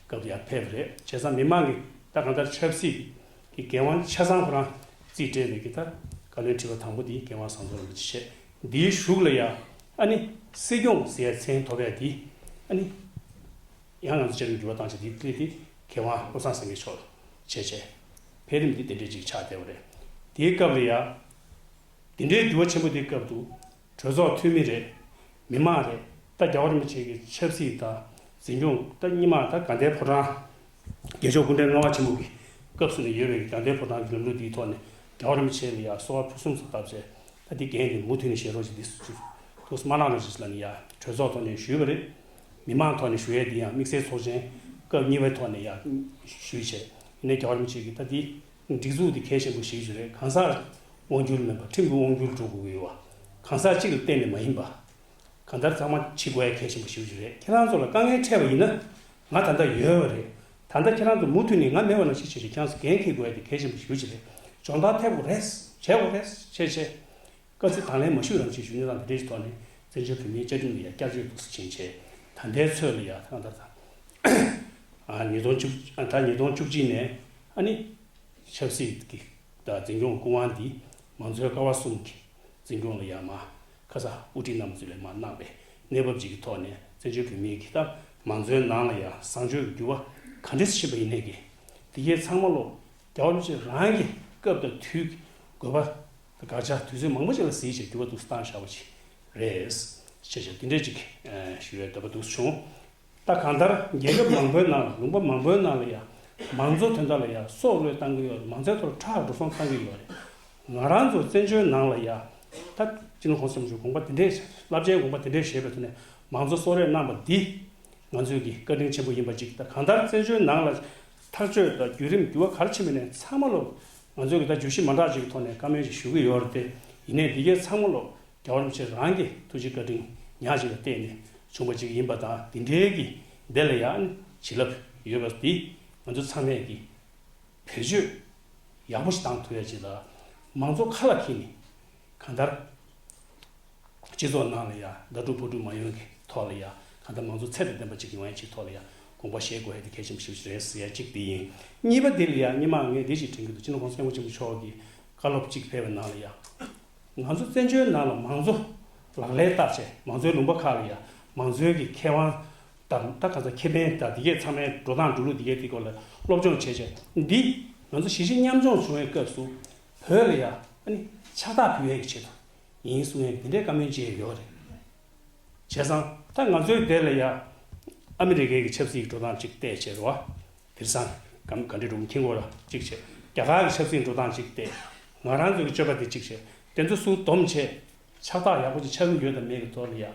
སྐབས་དེ་ཡར་ཕེབས་པ་རེད། བྱས་ཙང་མི་མང་གིས་ད་གང་ལྟར་ཆབ་སྲིད་ཀྱི་འགན་དབང་ཆ་ཚང་ཁོ་རང་རྩིས་སྤྲད་པའི་གི་ད་བཀའ་བློན་ཁྲི་པ་དང་པོ་དེ་རྒྱལ་དབང་ཟམ་གདོང་རིན་པོ་ཆེ་བྱས། འདིའི་གཞུག་ལ་ཡ་ཨ་ནི་སྲིད་སྐྱོང་ཟེར་ཡ་མཚན་ཐོབ་ཡ་དེ་ཨ་ནི་ཡང་ང་ཚོ་བཅའ་ཁྲིམས་འགྱུར་བ་བཏང་བྱས་དེ་སླེབས་ཏེ་རྒྱལ་དབང་བློ་བཟང་སེང་གེ་མཆོག་བྱས་བྱས་འཕེལ་རིམ་འདི་དེ་འདྲས་ཅིག་ཆགས་བསྡད་པ་རེད། དེའི་སྐབས་ལ་ཡ། དེ་འདྲའི་འགྱུར་བ་ཆེན་པོ་དེའི་སྐབས་དུ་གྲོས་ཚོགས་འཐུས་མི་རེད། མི་མང་རེད། ད་རྒྱལ་བ་རིན་པོ་ཆེ་གི་ཆབ་སྲིད་དང་འཛིན་སྐྱོང་ད་སྔོན་མ་ད་དགའ་ལྡན་ཕོ་བྲང་། རྒྱལ་མཆོག་སྐུ་ཕྲེང་ལྔ་པ་ཆེན་པོ་གི་སྐབས་སུ་ནས་ཡོད་པའི་དགའ་ལྡན་ཕོ་བྲང་གི་ལམ་ལུགས་འདིའི་ཐོག་ནས་རྒྱལ་བ་རིན་པོ་ཆེ་ལ་ཡང་གསོལ་བ་ཕུན་སུམ་ཚོགས་བཏབ་བྱས། ད་འདི་འགན་འདི་མུ་མཐུད་ནས་བཞེས་རོགས་ཞེས་འདི་སུ་ཐུགས་སུ་མ་གནང་རོགས་ཞེས་ལབ་ནས་ཡང་གྲོས་ཚོགས་ཐོག་ནས་ཞུས་པ་རེད། མི་མང་ཐོག་ནས་ཞུ་ཡས་འདི་ཡང་དམིགས་བསལ་ཚོགས་ཆེན་སྐབས་གཉིས་པའི་ཐོག་ནས་ཡང་ཞུས་བྱས། ཡིན་ནའི་རྒྱལ་བ་རིན་པོ་ཆེ་གིས་ད་འདི། སྒྲིག་འཛུགས་འདི་གལ་ཆེན་པོ་ཞིག་ཅིག་རེད། གང་ཟག་དབང་སྒྱུར་མིན་པ་ཁྲིམས་ཀྱི་དབང་སྒྱུར་འགྲོ་དགོས་ཀྱི་ཡོད་པ། གང་ཟག་གཅིག་ལ་བརྟེན་ནས་མ་ཡིན་པ། གང་ལྟར་ཚང་མ་བྱེད་དགོས་ཡ་གལ་ཆེན་པོ་ཞིག་ཅིག་རེད། ཁྱེད་རང་ཚོ་ལ་དཀའ་ངལ་འཕྲད་པ་ཡིན་ན་ང་ད་ལྟ་ཡོད་པ་རེད། ད་ལྟ་ཁྱེད་རང་ཚོ་མུ་མཐུད་ནས་ང་མེད་པ་ནང་བཞིན་བྱེད་ཅིག་ཁྱེད་རང་ཚོ་འགན་འཁྱེར་དགོས་ཡ་དེ་གལ་ཆེན་པོ་ཞིག་ཅིག་རེད། སྦྱོང་བརྡར་ཐེབས་དགོས་རེད། བྱེད་དགོས་རེད། བྱས་བྱས། དཀའ་ཚེགས་དང་ལེན་མ་ཞུ་རང་བཞིན་ཞུ་ནས་རང་དེ་འདྲའི་ཐོག་ནས་བཙན་བྱོལ་བོད་མིའི་བཅའ་ཁྲིམས་ལ་ཡང་བསྐྱར་བཅོས་འདུག་སེ་ཕྱིན་བྱས། ད་ལྟའི་ཚོད་ལ་ཡང་ད་ལྟ་ད་ཉིས་སྟོང་བཅུ་ད་ཉིས་སྟོང་བཅུ་གཅིག་ནས་ཨ་ནི་ཆབ་སྲིད་ཀྱི་ད་འཛིན་སྐྱོང་སྐུ་དབང་འདི་མང་གཙོའི་ཀ་བ་གསུམ་གྱི་འཛིན་སྐྱོང་ལ་ཡང་མ་ཁ་ས་དབུ་ཁྲིད་རྣམ་ཚོས་ལ་མ་གནང་བའི་གནས་བབ་ཅིག་གི་ཐོག་ནས་བཙན་བྱོལ་བོད་མིའི་གི་ད་མང་གཙོའི་ནང་ལ་ཡང་བཟང་སྤྱོད་ཀྱི་འགྱུར་བ་ག་འདྲས་ཕྱིན་པ་ཡིན་ནའི་གི་དེ་གའི་ཚང་མ་ལོ། རྒྱལ་བ་རིན་པོ་ཆེ་རང་གི་སྐབས་དང་དུས་ཀྱི་དགོས་པ་དང་དགག་བྱ་དུས་ཚོད་མང་པོ་ཅིག་ལ་གཟིགས་བྱས་འགྱུར་བ་འདུག་སེ་བཏང་བཞག་པ་ཅིག་རེད། ཞེས་བྱས་འདི་འདྲས་ཅིག་ཞུ་བའི་འདོད་པ་འདུག་སེ་བྱུང་། ད་གང་ལྟར་རྒྱལ་ཁབ་མང་པོའི་ནང་ལ་ལུང་པ་མང་པོའི་ནང་ལ་ཡང་མང་གཙོ་དོན་དག་ལ་ཡང་སྲོག་བློས་བཏང་གི་ཡོད་རེད། མང་གཙོའི་ཐོག་ལ་ཁྲག་འགྲོ་སོང་བཏང་གི་ཡོད་རེད། ང་རང་ཚོ་བཙན་བྱོལ་ནང་ལ་ཡང་ད་སྤྱི་ནོར་ྋགོང་ས་ལྕམ་ཆུང་དགོངས་པ་འདི་འདྲས་རླབས་ཆེན་དགོངས་པ་འདི་འདྲས་བཞེས་པའི་ཐོག་ནས་མང་གཙོ་གསོལ་རས་གནང་པ་འདི། ང་ཚོས་ཀྱི་བཀའ་དྲིན་ཆེན་པོ་ཡིན་པ་ཅིག་དང་། གང་ལྟར་བཙན་བྱོལ་ནང་ལ་ཐག་གཅོད་དང་བརྒྱུད་རིམ་འགྱུར་བ་ག་རེ་ཕྱིན་པ་ནས་ཚང་མ་ལོ་ང་ཚོས་ཀྱི་ད་བརྗོད་གཞི་མ་འདྲ་ཅིག་གི་ཐོག་ནས་བཀའ་མོལ་ཅིག་ཞུ་གི་ཡོད་རེད་དེ། ཡིན་ནའི་འདི་གའི་ཚང་མ་ལོ་རྒྱལ་བ་རིན་པོ་ཆེ་རང་གི་ཐུགས་རྗེ་བཀའ་དྲིན་ཉག་ཅིག་ལ་བརྟེན་ནས་བྱུང་བ་ཅིག་ཡིན་པ་དང་། འདི་འདྲའི་གི་འདི་ལ་ཡང་བྱིན་རླབས་ཡོད་པ་འདི་ང་ཚོ་ཚང་མས་ཀྱི་བེད་སྤྱོད་ཡག་པོ་ཞིག་བཏང་ཐུབ་ཡ་ཅིག་ལ་མང་གཙོ་ཁ་ལ་འཁྱེར་ནས་གང་ལྟར། སྤྱི་ཚོགས་ནང་ལ་ཡང་ཟླ་དྲུག་ཕོ་དྲུག་མ་ཡོང་གི་ཐོག་ལ་ཡང་གང་ལྟར་མང་གཙོ་ཚད་དང་ལྡན་པ་ཅིག་ཡོང་ཡ་ཅིག་ཐོག་ལ་ཡང་དགོངས་པ་བཞེས་དགོས་ཡ་དེ་གལ་ཆེན་པོ་ཞིག་རེད་ཟེར་ཡ་གཅིག་དེ་ཡིན། གཉིས་པ་དེ་ལ་ཡང་སྔོན་མ་ངས་འདི་ཞིག་དྲན་གྱི་འདུག་སྤྱི་ནོར་ྋགོང་ས་སྐྱབས་མགོན་ཆེན་པོ་མཆོག་གིས་བཀའ་སློབ་ཅིག་ཕེབས་པའི་ནང་ལ་ཡང་། ང་ཚོ་བཙན་བྱོལ་ནང་ལ་མང་གཙོ་ལག་ལེན་བསྟར་བྱས་མང་གཙོའི་ལུང་པ་ཁག་ལ་ཡང་མང་གཙོའི་གི་ཁེ་དབང་དང་། ད་ག་ཚོད་ཁེ་ཕན་དང་འདི་གའི་ཚང་མའི་འགྲོ་སྟངས་འགྲོ་ལུགས་འདི་གའི་དེ་སྐོར་ལ་སློབ་སྦྱོང་བྱས་བྱས། འདི་ང་ཚོ་གཞིས་བྱེས་མཉམ་སྦྱོང་བྱུང་བའི་སྐབས་སུ་བོད་ལ་ཡང་ཨ་ནི་ཕྱག་རྟགས་ཕུལ་ཡས་ཀྱི་ཆེད་དུ་ཡིན་གསུང་ཡས་འདི་འདྲའི་བཀའ་མོལ་བྱས་ཡོད་རེད། བྱས་ཙང་ད་ང་ཚོའི་དེ་ལ་ཡང་ཨ་མི་རི་ཀའི་གི་ཆབ་སྲིད་ཀྱི་འགྲོ་སྟངས་ཅིག་བལྟས་བྱས་རེད་བ། དེང་སང་གམ་ག་འདྲ་འགྲོ་མཁན་གོ་ལ་གཅིག་བྱས། རྒྱ་གར་གྱི་ཆབ་སྲིད་འགྲོ་སྟངས་གཅིག་སྟེ། ང་རང་ཚོའི་གི་སྤྱོད་པ་དེ་གཅིག་བྱས། དེ་ཚོ་སུ་བསྡོམས་བྱས། ཕྱག་རྟགས་ཡག་པོ་ཅིག་ཆགས་ཀྱི་ཡོད་དམ་མེད་ཀྱི་ཐོག་ལ་ཡ།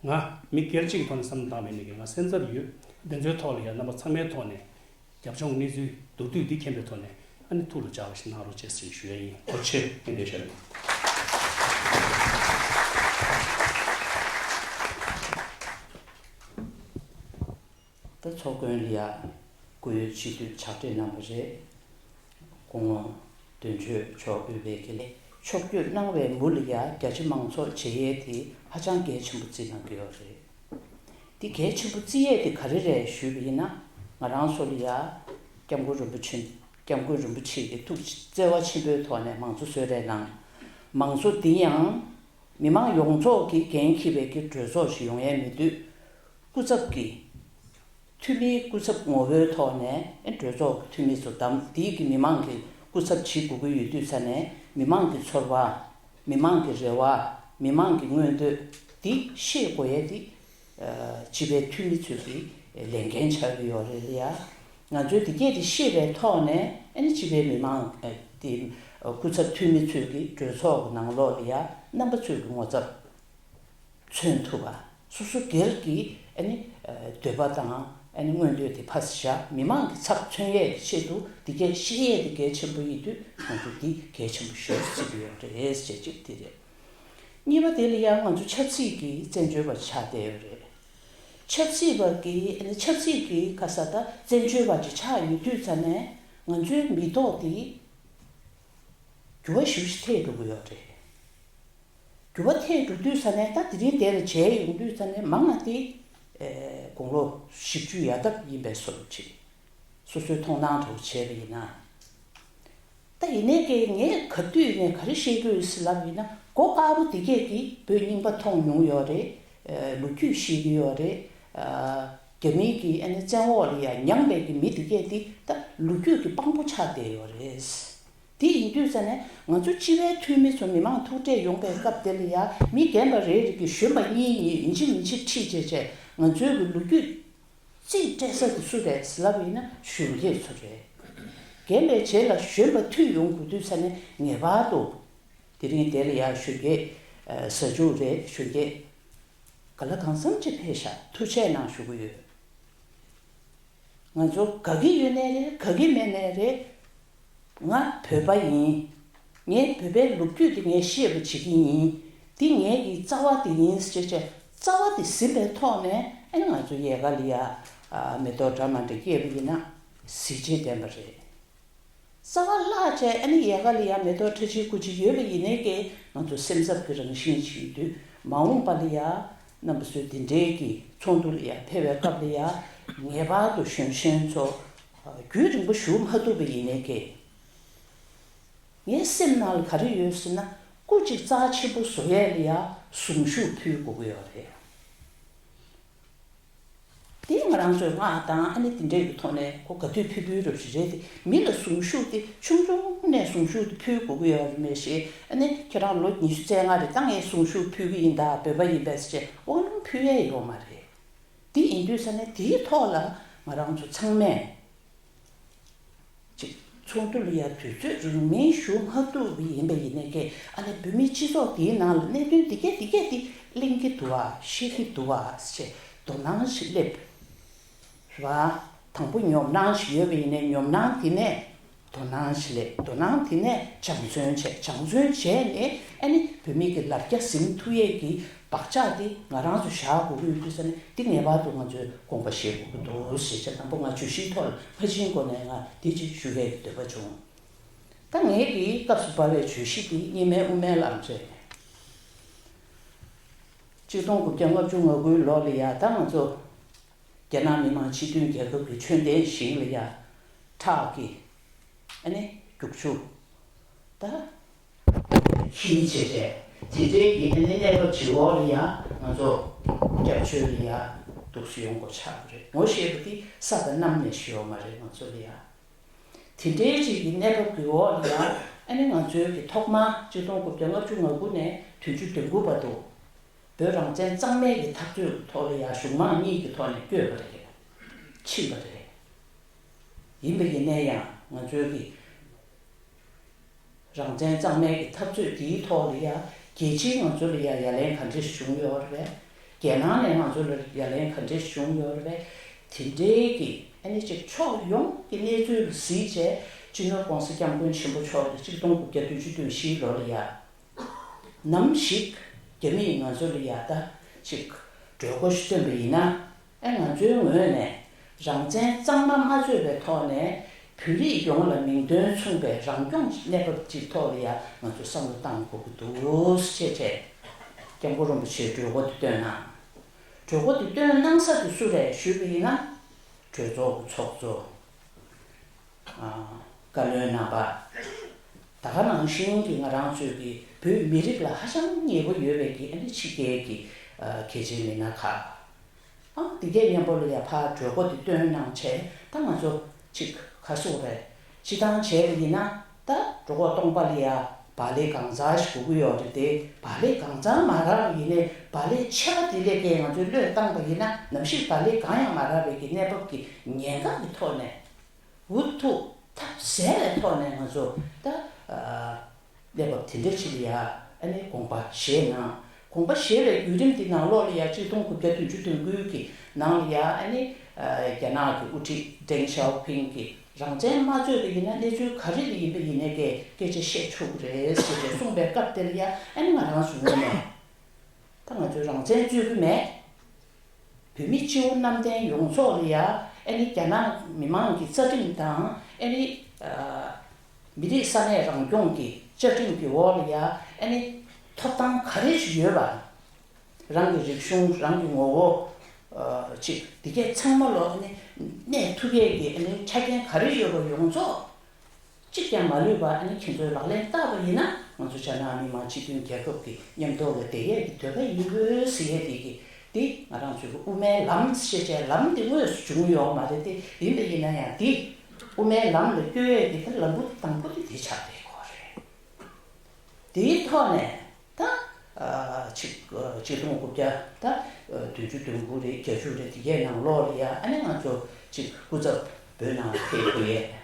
ང་མི་སྒེར་གཅིག་གི་ཐོག་ནས་བསམ་བློ་བཏང་མེད་མེད་ཀྱི་ང་སེམས་འཚབ་ཡོད། དེ་ཚོའི་ཐོག་ལ་ཡ་རྣམ་པ་ཚང་མའི་ཐོག་ནས་རྒྱབ་ལྗོངས་གནས་ཚུལ་མདོར་བསྡུས་འདི་མཁྱེན་པའི་ཐོག་ནས་ཨ་ནི་ཐུགས་ལ་འཇགས་པ་ཞིག་གནང་རོགས་ཅེས་ཞུ་ཡ་ཡིན། ཐུགས་རྗེ་ཆེ། ཕན་བདེ་ཞུ་ཡ་ཡིན། ད་ཚོགས་མགོན་ལ་ཡ་སྐུའི་སྤྱི་འཐུས་ཕྱག་བྲིས་གནང་བ་རེད། སྐུ་ངོ་དོན་གཅོད་མཆོག་དབུས་པའི་དགེ་ལས་ཕྱོགས་བསྐྱོད་གནང་བའི་མུ་ལ་ཡ་རྒྱ་ཆེ་མང་ཚོགས་མཇལ་ཡས་དེ་ཧ་ཅང་གལ་ཆེན་པོ་བརྩིས་གནང་གི་ཡོད་རེད། འདི་གལ་ཆེན་པོ་བརྩི་ཡས་དེ་ག་རེ་རེད་ཞུས་པ་ཡིན་ན། ང་རང་ཚོ་ལ་ཡ་སྐྱབས་མགོན་རིན་པོ་ཆེ་སྐྱབས་མགོན་རིན་པོ་ཆེ་གི་ཐུགས་བརྩེ་བ་ཆེན་པོའི་ཐོག་ནས་མང་གཙོ་གསོལ་རས་གནང་། མང་གཙོ་འདི་ཡང་མི་མང་ཡོངས་རྫོགས་ཀྱིས་འགན་འཁྱེར་བའི་གི་གྲོས་ཚོགས་ཤིག་ཡོང་ཡས་མི་འདུག་སྐུ་ཚབ་ཀྱི། འཐུས་མིའི་སྐུ་ཚབ་ངོ་བོའི་ཐོག་ནས་གྲོས་ཚོགས་ཀྱི་འཐུས་མི་ཚོ་བདམས། དེའི་གི་མི་མང་གི་སྐུ་ཚབ་བྱེད་དགོས་ཀྱི་ཡོད་དུས་ས་ནས་མི་མང་གི་ཚོར་བ། མི་མང་གི་རེ་བ། མི་མང་གི་མངོན་འདོད་འདི་ཤེས་དགོས་ཡས་འདི། སྤྱི་པའི་འཐུས་མི་ཚོས་ཀྱི་ལས་འགན་ཆགས་ཀྱི་ཡོད་རེད་ལ་ཡ། ང་ཚོས་འདི་གས་དེ་ཤེས་པའི་ཐོག་ནས་ཨ་ནི་སྤྱི་པའི་མི་མང་དེ་སྐུ་ཚབ་འཐུས་མི་ཚོས་ཀྱི་གྲོས་ཚོགས་ཀྱི་ནང་ལོགས་ལ་ཡ་རྣམ་པ་ཚོས་ཀྱི་ངོ་ཚབ། མཚོན་ཐུབ་པ། སོ་སོ་སྒེར་གྱི་ཨ་ནི་འདོད་པ་དང་ཨ་ནི་མངོན་འདོད་དེ་ཕར་བཞག་མི་མང་གི་ཚབ་མཚོན་ཡས་ཀྱི་ཆེད་དུ་འདི་གས་ཤེས་ཡས་དེ་གལ་ཆེན་པོ་ཡིན་དུས་ང་ཚོ་འདི་གལ་ཆེན་པོ་ཞེ་པོ་བརྩི་གི་ཡོད་རེད་ཅེས་གཅིག་དེ་རེད། གཉིས་པ་དེ་ལ་ཡང་ང་ཚོ་ཆབ་སྲིད་ཀྱི་བཙན་བྱོལ་བ་ཆགས་བསྡད་ཡོད་རེད། ཆབ་སྲིད་པ་གི་ཨ་ནི་ཆབ་སྲིད་ཀྱི་ཁ་ས་ད་བཙན་བྱོལ་བ་ཅིག་ཆགས་ཡོད་དུས་ཙ་ནས་ང་ཚོའི་མི་ཐོག་དེ་འགྱུར་བ་ཞེ་པོ་ཞིག་ཐེབས་འགྲོ་གི་ཡོད་རེད། འགྱུར་བ་ཐེབས་འགྲོ་དུས་ཙ་ནས་ད་དེ་རིང་འདིར་མཇལ་ཡོང་དུས་ཙ་ནས་མང་ང་དེ་དགུང་ལོ་བཞི་བཅུ་ཡར་ལྡབ་ཡིན་པའི་བཟོ་འདྲ་ཅིག་སོ་སོའི་མཐོང་སྣང་འདྲ་བོ་བྱས་པ་ཡིན་ན། ད་ཡིན་ནའི་ཀྱེ་ངས་ག་དུས་ནས་ག་རེ་བཤད་ཀྱི་ཡོད་ཟེར་ལབ་ཡིན་ན། མགོ་དཀར་པོ་དེ་གས་ཀྱིས་བོད་རྙིང་པ་མཐོང་མྱོང་ཡོད་རེད། ལོ་རྒྱུས་ཤེས་ཀྱི་ཡོད་རེད། རྒྱ་མིའི་གི་ཨ་ནི་བཙན་འོག་ལ་ཡང་མྱངས་པའི་གི་མི་དེ་གས་དེ་ད་ལོ་རྒྱུས་ཀྱི་དཔང་པོ་ཆགས་བསྡད་ཡོད་རེད། དེ་ཡིན་དུས་ཙ་ནས་ང་ཚོ་སྤྱི་པའི་འཐུས་མི་ཚོ་མི་མང་ཐུག་འཕྲད་ཡོང་པའི་སྐབས་དེ་ལ་ཡང་མི་རྒན་པ་རེ་རེ་གིས་གཞོན་པ་གཉིས་གཉིས་ཡིན་གཅིག་མིན་གཅིག་ཁྲིད་བྱས་བྱས་ང་ཚོའི་གི་ལོ་རྒྱུས་རྩིས་སྤྲད་ས་དེ་སུ་རེད་ཟེར་ལབ་ཡིན་ན་གཞོན་སྐྱེས་ཚོ་རེད། རྒན་པའི་རྗེས་ལ་གཞོན་པ་མཐུད་ཡོང་དགོས་དུས་ཙ་ནས་ངེས་པར་དུ་དེ་རིང་དེ་ལ་ཡང་གཞོན་སྐྱེས་གཟའ་མཇུག་རེད། གཞོན་སྐྱེས་ག་ལ་གང་འཚམ་ཅིག་ཕེབས་ཤག་ཐུགས་རྗེ་གནང་ཞུ་གི་ཡོད། ང་ཚོ་དགའ་གི་ཡོད་ནའི་རེད། དགའ་གི་མེད་ནའི་རེད། ང་བོད་པ་ཡིན། ངས་བོད་པའི་ལོ་རྒྱུས་དེ་ངས་ཤེས་པ་བྱེད་ཀྱི་ཡིན། འདི་ངེད་ཀྱི་རྩ་བ་དེ་ཡིན་ཟེར་བྱས་རྩ་བ་དེ་ཟིན་པའི་ཐོག་ནས་ཨ་ནི་ང་ཚོ་ཡལ་ག་ལ་ཡ་མེ་ཏོག་འདྲ་མ་འདྲ་སྐྱེས་པ་ཡིན་ན་གཟི་བརྗིད་ལྡན་པ་རེད། རྩ་བ་བརླག་བྱས་ཨ་ནི་ཡལ་ག་ལ་ཡ་མེ་ཏོག་ཁྲ་ཆིལ་ཁུ་ཆིལ་ཡོད་པ་ཡིན་ནའི་ཀྱེ་ང་ཚོ་སེམས་འཚབ་ཀྱི་རང་བཞིན་ཞིག་ཡོད་དུས་མ་འོངས་པ་ལ་ཡ་རྣམ་པ་ཚོས་འདི་འདྲའི་གི་ཚོགས་འདུ་ལ་ཡ་ཕེབས་པའི་སྐབས་ལ་ཡ་ངེས་པར་དུ་གཞོན་གཞོན་ཚོ་རྒྱུན་རིང་པོ་བཞུགས་མ་ཐུབ་པ་ཡིན་ནའི་ཀྱེ། ངའི་སེམས་ནང་ལ་ག་རེ་ཡོད་ཟེར་ན་སྐུ་གཅིག་རྩ་ཆེན་པོ་བཟོ་ཡས་ལ་ཡ་གཟུངས་གཞུག་ཕུལ་དགོས་ཀྱི་ཡོད་རེད། དེ་ང་རང་ཚོའི་སྔགས་དང་ཨ་ནི་དེ་འདྲས་ཀྱི་ཐོག་ནས་ཁོ་ག་དུས་ཕུལ་ཕུལ་རབས་ཤིག་རེད་དེ། མི་ལ་གཟུངས་གཞུག་དེ་ཆུང་ཆུང་ནས་གཟུངས་གཞུག་དེ་ཕུལ་དགོས་ཀྱི་ཡོད་རེད་མེད་ཤེས། ཨ་ནི་ཁྱེད་རང་ལོ་ཉི་ཤུ་རྩ་ལྔ་རེད་ད་ངས་གཟུངས་གཞུག་ཕུལ་གྱི་ཡིན་ད་བོད་པ་ཡིན་པས་ཟེར་བྱས་དབང་ལུང་ཕུལ་ཡས་ཡོད་མ་རེད། དེ་ཡིན་དུས་ས་ནས་དེའི་ཐོག་ལ་ང་རང་ཚོ་ཚང་མས་ཅིག་ཚོགས་འདུ་ལ་ཡ་དུས་ཚོད་རིང་མིན་ཞུ་མ་ཐུབ་པ་ཡིན་པ་ཡིན་ནའི་ཀྱེ་ཨ་ནི་བོད་མིའི་སྤྱི་ཚོགས་འདིའི་ནང་ལ་གནད་དོན་འདི་གས་འདི་གས་འདི་གླེང་གི་འདུག་བ་བཤད་ཀྱི་འདུག་བ་ཞེས་དོ་སྣང་ཞིག་སླེབས། རེད་བ། དང་པོ་ཉོབ་སྣང་ཞིག་ཡོད་པ་ཡིན་ནའི་ཉོབ་སྣང་དེ་ནས་དོ་སྣང་ཞིག་སླེབས། དོ་སྣང་དེ་ནས་སྦྱང་བརྩོན་བྱས། སྦྱང་བརྩོན་བྱས་ནས་ཨ་ནི་བོད་མི་གི་ལ་རྒྱ་ཟིན་ཐུབ་ཡས་ཀྱི་བག་ཆགས་དེ་ང་རང་ཚོ་བཞག་དགོས་ཀྱི་ཡོད་དུས་ས་ནས་འདི་ངེས་པར་དུ་ང་ཚོས་དགོངས་པ་བཞེས་དགོས་ཀྱི་འདུག་ཞེས་བྱས། དང་པོ་ང་བརྗོད་གཞིའི་ཐོག་ལ་ཕར་ཕྱིན་སྒོ་ནས་ང་འདི་གཅིག་ཞུ་ཡས་ཀྱི་འདོད་པ་བྱུང་། ད་ངེད་ཀྱི་སྐབས་སུ་བབས་པའི་བརྗོད་གཞི་འདི་རྙིང་མའི་དབུ་མའི་ལམ་རེད། གཅིག་སྟོང་དགུ་བརྒྱ་ལྔ་བཅུ་ང་དགུའི་ལོ་ལ་ཡ་ད་ང་ཚོ་རྒྱ་ནག་མི་དམངས་སྤྱི་མཐུན་རྒྱལ་ཁབ་ཀྱི་ཆོས་ལྡན་ཞིང་ལ་ཡ་ཁྲག་གི་ཨ་ནི་རྒྱུག་ཆུ་ད་ཁྱིམ་བྱེད་བྱས་དེ་འདྲའི་གི་ཨ་ནི་གནས་བབ་ཇི་འོག་ལ་ཡ་ང་ཚོ་སྐྱབས་བཅོལ་ལ་ཡ་འདུག་སེ་ཡོང་དགོས་ཆགས་པ་རེད། ངོ་ཤེས་པ་དེ་ས་དང་གནམ་ནས་ཤེས་ཡོད་མ་རེད་ང་ཚོ་ལ་ཡ། དེ་འདྲའི་ཅིག་གི་གནས་བབ་ཀྱི་འོག་ལ་ཡང་ཨ་ནི་ང་ཚོའི་གི་ཐོག་མར་གཅིག་སྟོང་དགུ་བརྒྱ་ལྔ་བཅུ་ང་དགུ་ནས་བདུན་ཅུ་དོན་དགུ་བར་དུ་བོད་རང་བཙན་གཙང་མའི་གི་འཐབ་རྩོད་ཐོག་ལ་ཡང་གཞུང་མང་གཉིས་ཀྱི་ཐོག་ནས་བསྐྱོད་པ་རེད། ཕྱིན་པ་རེད། ཡིན་པ་ཡིན་ནའི་ཡང་ང་ཚོའི་གི་རང་བཙན་གཙང་མའི་གི་འཐབ་རྩོད་འདིའི་ཐོག་ལ་ཡང་རྒྱལ་སྤྱིའི་ང་ཚོ་ལ་ཡང་ཡ་ལན་ག་འདྲས་བྱུང་ཡོད་རེད་པས། རྒྱལ་ནང་ནས་ང་ཚོ་ལ་ཡ་ལན་ག་འདྲས་བྱུང་ཡོད་རེད་པས། དེ་འདྲའི་གི་ཨ་ནི་ཅིག་ཕྱོགས་ཡོངས་ཀྱི་གནས་ཚུལ་ལ་གཟིགས་བྱས་སྤྱི་ནོར་༸གོང་ས་༸སྐྱབས་མགོན་ཆེན་པོ་མཆོག་གིས་གཅིག་སྟོང་དགུ་བརྒྱ་བདུན་ཅུ་དོན་བཞིའི་ལོ་ལ་ཡ། ནམ་ཞིག་རྒྱ་མིས་ང་ཚོ་ལ་ཡ་ད་ཅིག་གྲོས་འགོ་ཞིག་བཏོན་པ་ཡིན་ན། ཨེ་ང་ཚོའི་ངོས་ནས་རང་བཙན་གཙང་མ་མ་རྩོད་པའི་ཐོག་ནས་བོད་རིགས་ཡོངས་ལ་མིང་དོན་མཚུངས་པའི་རང་སྐྱོང་གནས་བབ་ཅིག་ཐོག་ལ་ཡ་ང་ཚོ་བསམ་བློ་བཏང་དགོས་ཀྱི་འདུག་ཅེས་བྱས་སྐྱབས་མགོན་རིན་པོ་ཆེས་གྲོས་འགོ་དེ་བཏོན་གནང་། གྲོས་འགོ་དེ་བཏོན་གནང་ས་དེ་སུ་རེད་ཞུས་པ་ཡིན་ན། གྲོས་ཚོགས་ཀྱི་ཚོགས་གཙོ། བཀའ་བློན་རྣམ་པ། ད་ག་ནང་བཞིན་གྱི་ང་རང་ཚོའི་གི་བོད་མི་རིགས་ལ་ཧ་ཅང་མཉེས་པོ་ཡོད་པའི་གི་ཨ་ནི་ཕྱི་རྒྱལ་གྱི་གལ་ཆེའི་མི་སྣ་ཁག་ཨང་། འདི་གའི་མཉམ་པོ་ལ་ཡ་ཕར་གྲོས་འགོ་དེ་བཏོན་གནང་བྱས་ད་ང་ཚོ་ཅིག་ག་སོག་རེད། སྤྱི་བཏང་བྱས་པ་ཡིན་ན་ད་འགྲོ་འགོ་སྟོང་པ་ལ་ཡ་བག་ལེབ་གང་ཚང་ཞིག་དགོས་ཀྱི་ཡོད་རེད་དེ། བག་ལེབ་གང་ཚང་མ་རག་པ་ཡིན་ནའི་བག་ལེབ་ཆེ་བ་དེ་ལས་ཀྱང་ང་ཚོས་བློས་བཏང་པ་ཡིན་ན་ནམ་ཞིག་བག་ལེབ་གང་ཡང་མ་རག་པའི་གི་གནས་བབ་ཀྱི་ཉེན་ཁ་གི་ཐོག་ནས། འུ་ཐུག་ཐབས་ཟད་པའི་ཐོག་ནས་ང་ཚོ་ད་ཨ་གནས་བབ་དེ་འདྲ་ཅིག་ལ་ཡ་ཨ་ནི་དགོངས་པ་བཞེས་གནང་། དགོངས་པ་བཞེས་པའི་བརྒྱུད་རིམ་འདི་ནང་ལོགས་ལ་ཡ་གཅིག་སྟོང་དགུ་བརྒྱ་བདུན་ཅུ་དོན་དགུ་གི་ནང་ལ་ཡ་ཨ་ནི་ཨ་རྒྱ་ནག་གི་དབུ་ཁྲིད་ཏེང་ཞའོ་ཕིང་གིས་རང་བཙན་མ་རྩོད་པ་ཡིན་ན་གནས་ཚུལ་ག་རེ་ལ་ཡིན་པ་ཡིན་ནའི་སྐད་སྐད་ཆ་བཤད་ཆོག་གི་རེད་ཟེར་ཏེ་གསུངས་པའི་སྐབས་དེ་ལ་ཡ་ཨ་ནི་ང་རང་ཚོ་ངོས་ནས་ ད་ང་ཚོས་རང་བཙན་རྩོད་ཀྱི་མེད། བོད་མི་སྤྱི་བོ་གནམ་བསྟན་ཡོངས་རྫོགས་ལ་ཡ་ཨ་ནི་རྒྱ་ནག་མི་མང་གི་རྩ་ཁྲིམས་དང་ཨ་ནི་མི་རིགས་ས་གནས་རང་སྐྱོང་གི་བཅའ་ཁྲིམས་ཀྱི་འོག་ལ་ཡ་ཨ་ནི་ཐོབ་ཐང་ག་རེ་ཞིག་ཡོད་པ། རང་གི་རིག་གཞུང་རང་གི་ངོ་བོ་ཅིག་འདི་གས་ཚང་མ་ལོ་ཨ་ནི་གནས་ཐུབ་ཡས་ཀྱི་ཨ་ནི་ཆ་རྐྱེན་ག་རེ་ཡོད་པ་ཡོངས་རྫོགས། གཅིག་ཀྱང་མ་ལུས་པ་ཨ་ནི་ཁྱེད་ཚོས་ལག་ལེན་བསྟར་བ་ཡིན་ན་ང་ཚོ་རྒྱ་ནག་མི་དམངས་སྤྱི་མཐུན་རྒྱལ་ཁབ་ཀྱི་མཉམ་ཐོག་ལ་བསྡད་ཡས་ཀྱི་དོན་དག་ཡོད་ཟེར་ཡས་དེ་གི་འདི་ང་རང་ཚོའི་གི་དབུ་མའི་ལམ་ཞེས་བྱའི་ལམ་འདི་དངོས་སུ་བྱུང་ཡོད་མ་རེད་དེ། ཡིན་པ་ཡིན་ན་ཡང་འདི་དབུ་མའི་ལམ་ལ་བསྐྱོད་ཡས་ཀྱི་ད་ལམ་བུ་དང་པོ་དེ་འདི་ཆགས་བསྡད་ཡོད་རེད། དེའི་ཐོག་ནས་ད་ཨ་ཆིག་ཨ་ཆིག་སྟོང་དགུ་བརྒྱ་ད་ཨ་བདུན་ཅུ་དོན་དགུ་རེད། བརྒྱད་ཅུ་རེད། དེ་གའི་ནང་ལོགས་ལ་ཡ་ཨ་ནི་ང་ཚོ་ཅིག་སྐུ་ཚབ་བོད་ནང་ལ་ཕེབས་དགོས་ཡས།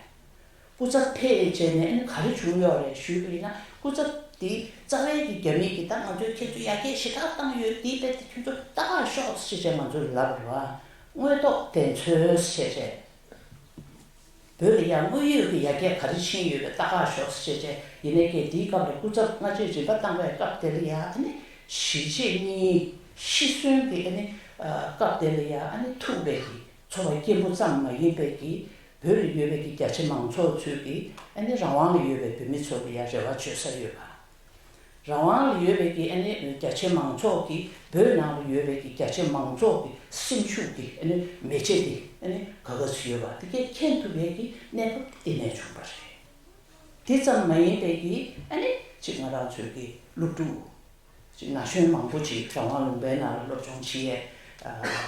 སྐུ་ཚབ་ཕེབས་བྱས་ནས་ཨ་ནི་ག་རེ་བྱུང་ཡོད་རེད་ཞུས་པ་ཡིན་ན། སྐུ་ཚབ་དེ་རྩ་བའི་གི་རྒྱ་མི་གིས་ད་ང་ཚོས་ཁྱེད་ཚོ་ཡར་རྒྱས་ཞེ་དྲག་བཏང་ཡོད། དེའི་དཔེ་དེ་ཁྱོད་ཚོ་ལྟ་ག་ཤོག་ཅེས་བྱས་ང་ཚོ་ལ་ལབ་རེད་བ། དངོས་ཐོག་བདེན་འཚོལ་ཞེས་བྱས། བོད་ལ་ཡང་དངོས་ཡོད་ཀྱི་ཡར་རྒྱས་ག་རེ་ཕྱིན་ཡོད་པའི་ལྟ་ག་ཤོག་ཅེས་བྱས། ཡིན་ནའི་ཀྱེ་དེའི་སྐབས་ལ་སྐུ་ཚབ་སྔ་རྗེས་རིམ་པ་བཏང་བའི་སྐབས་དེ་ལ་ཡ་ཨ་ནི་གཞིས་བྱེས་གཉིས་ཤི་གསོན་གྱི་ཨ་ནི་ཨ་སྐབས་དེ་ལ་ཡ་ཨ་ནི་ཐུག་པའི་གི་ཚོར་བ་སྐྱེན་པོ་ཙམ་མ་ཡིན་པའི་གི་བོད་ལ་ཡོད་པའི་གི་རྒྱ་ཆེ་མང་ཚོགས་ཚོས་གི་ཨ་ནི་རང་དབང་ལ་ཡོད་པའི་བོད་མི་ཚོ་གི་ཡ་རེ་བ་བཅོལ་ས་ཡོད་པ། རང་དབང་ལ་ཡོད་པའི་གི་ཨ་ནི་རྒྱ་ཆེ་མང་ཚོགས་ཀྱི་བོད་ནང་ལ་ཡོད་པའི་གི་རྒྱ་ཆེ་མང་ཚོགས་ཀྱི་སེམས་ཤུགས་ཀྱི་ཨ་ནི་མེ་ལྕེ་དེ་ཨ་ནི་ག་ག་ཚོད་ཡོད་པ་དེ་གས་མཁྱེན་ཐུབ་པའི་གི་གནས་བབ་དེ་ནས་བྱུང་བ་རེད། དེ་ཙམ་མ་ཡིན་པའི་གི་ཨ་ནི་ཅིག་ང་རང་ཚོའི་གི་སློབ་ཕྲུག་ཅིག་ན་གཞོན་མང་པོ་ཅིག་རང་དབང་ལུང་པའི་ནང་ལ་སློབ་སྦྱོང་བྱེད་ཡས།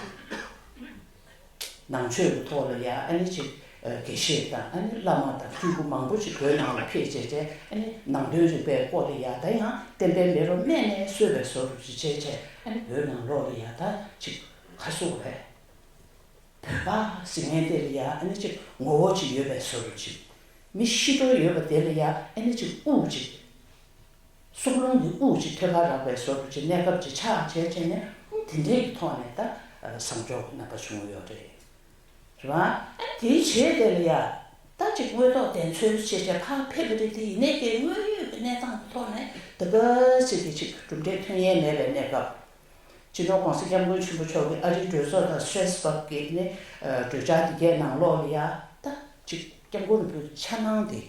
ནང་ཆོས་ཀྱི་ཐོག་ལ་ཡ་ཨ་ནི་ཅིག་དགེ་བཤེས་དང་ཨ་ནི་བླ་མ་དང་སྤྲུལ་སྐུ་མང་པོ་ཅིག་བོད་ནང་ལ་ཕེབས་བྱས་བྱས། ཨ་ནི་ནང་དོན་རིག་པའི་སྐོར་ལ་ཡ་ད་ཡང་གཏན་པའི་མེ་རོ་སྨད་ནས་གསོས་པའི་བཟོ་འདྲ་ཅིག་བྱས་བྱས། ཨ་ནི་བོད་ནང་ལོགས་ལ་ཡ་ད་ཅིག་ག་རེ་ཟེར་དགོས་རེད། བོད་པ་ཟེར་མཁན་དེ་ལ་ཡ་ཨ་ནི་ཅིག་ངོ་བོ་ཅིག་ཡོད་པའི་བཟོ་འདྲ་ཅིག་མི་ཤི་འགྲོ་ཡོད་པ་དེ་ལ་ཡ་ཨ་ནི་ཅིག་དབུགས་ཅིག་སྲོག་རླུང་གི་དབུགས་ཅིག་ཐོད་པར་རག་པའི་བཟོ་འདྲ་ཅིག་གནས་སྐབས་ཅིག་ཆགས་བྱས་བྱས་ནས། ཨུ། དེ་འདྲའི་གི་ཐོག་ནས་ད་བཟང་ཕྱོགས་ཀྱི་རྣམ་པ་བྱུང་ཡོད་རེད། རེད་བ། ཨ་དེའི་རྗེས་དེ་ལ་ཡ་ད་ཅིག་དངོས་ཐོག་བདེན་འཚོལ་བྱས་བྱས་ཕར་ཕེབས་པ་རེད་དེ། ཡིན་ནའི་ཀྱེ་དངོས་ཡོད་ཀྱི་གནས་སྟངས་ཀྱི་ཐོག་ནས་ད་ག་ཅིག་གི་ཅིག་གྲུབ་འབྲས་ཐོན་ཡས་མེད་པའི་གནས་སྐབས། སྤྱི་ནོར་༸གོང་ས་༸སྐྱབས་མགོན་ཆེན་པོ་མཆོག་གིས་ཨ་རིའི་གྲོས་ཚོགས་དང་སི་ཊེཊ་སི་བག་གི་ནི་གྲོས་འཆར་དེ་གའི་ནང་ལོགས་ལ་ཡ་ད་ཅིག་སྐྱབས་མགོན་རིན་པོ་ཆེ་འཆར་སྣང་དེ།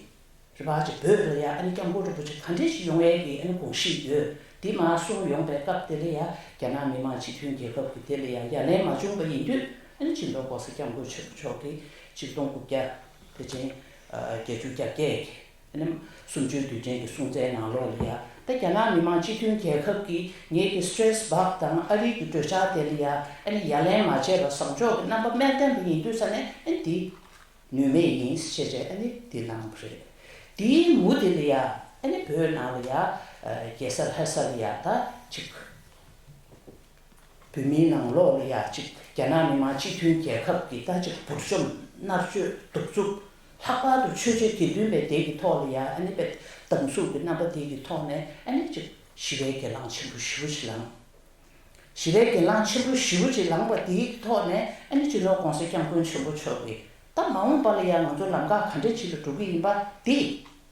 རེད་པ། ཅིག་བོད་ལ་ཡ་ཨ་ནི་སྐྱབས་མགོན་རིན་པོ་ཆེ་ག་འདྲས་ཤིག་ཡོང་ཡས་ཀྱི་ཨ་ནི་དགོངས་གཞི་ཡོད། འདི་མར་གསུངས་ཡོང་པའི་སྐབས་དེ་ལ་ཡ་རྒྱ་ནག་མི་དམངས་སྤྱི་མཐུན་རྒྱལ་ཁབ་ཀྱི་དེ་ལ་ཡ་ཡ་ལན་མ་བྱུང་བ་ཡིན་དུས། ཨ་ནི་སྤྱི་ནོར་༸གོང་ས་༸སྐྱབས་མགོན་ཆེན་པོ་མཆོག་གིས་ཆིག་སྟོང་དགུ་བརྒྱ་ཕལ་ཆེར་བརྒྱད་ཅུ་གྱ་བརྒྱད་ཀྱི་ཨ་ནི་གསུམ་བཅུའི་དུས་ཆེན་གྱི་གསུང་ཚན་ནང་ལོགས་ལ་ཡ། ད་རྒྱ་ནག་མི་དམངས་སྤྱི་མཐུན་རྒྱལ་ཁབ་ཀྱིས་ངེད་ཀྱི་སི་ཊེཊ་སི་བག་དང་ཨ་རིའི་གི་གྲོས་འཆར་དེ་ལ་ཡ་ཨ་ནི་ཡ་ལན་མ་བྱས་པར་བཟང་ཕྱོགས་ཀྱི་རྣམ་པ་སྨོན་བཏོན་པ་ཡིན་དུས་ཙ་ནས། ཨ་ནི་འདི་ནུས་མེད་ཡིན་ཞེས་བྱས་ཨ་ནི་འདི་གནང་བ་རེད། དེའི་མུ་དེ་ལ་ཡ་ཨ་ནི་བོད་ནང་ལ་ཡ་རྒྱལ་ས་ལྷ་ས་ལ་ཡ་ད་ཅིག་བོད་མིའི་ནང་ལོགས་ལ་ཡ་ཅིག་རྒྱ་ནག་མི་དམངས་སྤྱི་མཐུན་རྒྱལ་ཁབ་ཀྱི་ད་ཅིག་འབུར་འཇོམས་མནར་གཅོད་གདུག་རྩུབ། ལྷག་པར་དུ་ཆོས་བྱེད་དགེ་འདུན་པའི་སྡེ་གི་ཐོག་ལ་ཡ་ཨ་ནི་དཔེ་སྡང་ཟུག་གི་རྣམ་པ་དེ་གི་ཐོག་ནས་ཨ་ནི་ཅིག་ཞི་བའི་གྱེན་ལངས་ཆེན་པོ་ཞེ་པོ་ཅིག་ལངས། ཞི་བའི་གྱེན་ལངས་ཆེན་པོ་ཞེ་པོ་ཅིག་ལངས་པ་དེའི་ཐོག་ནས་ཨ་ནི་སྤྱི་ནོར་༸གོང་ས་༸སྐྱབས་མགོན་ཆེན་པོ་མཆོག་གིས་ད་མ་འོངས་པ་ལ་ཡང་ང་ཚོ་ལམ་ཁ་ག་འདྲ་ཅིག་ལ་འགྲོ་གི་ཡིན་པ་དེ་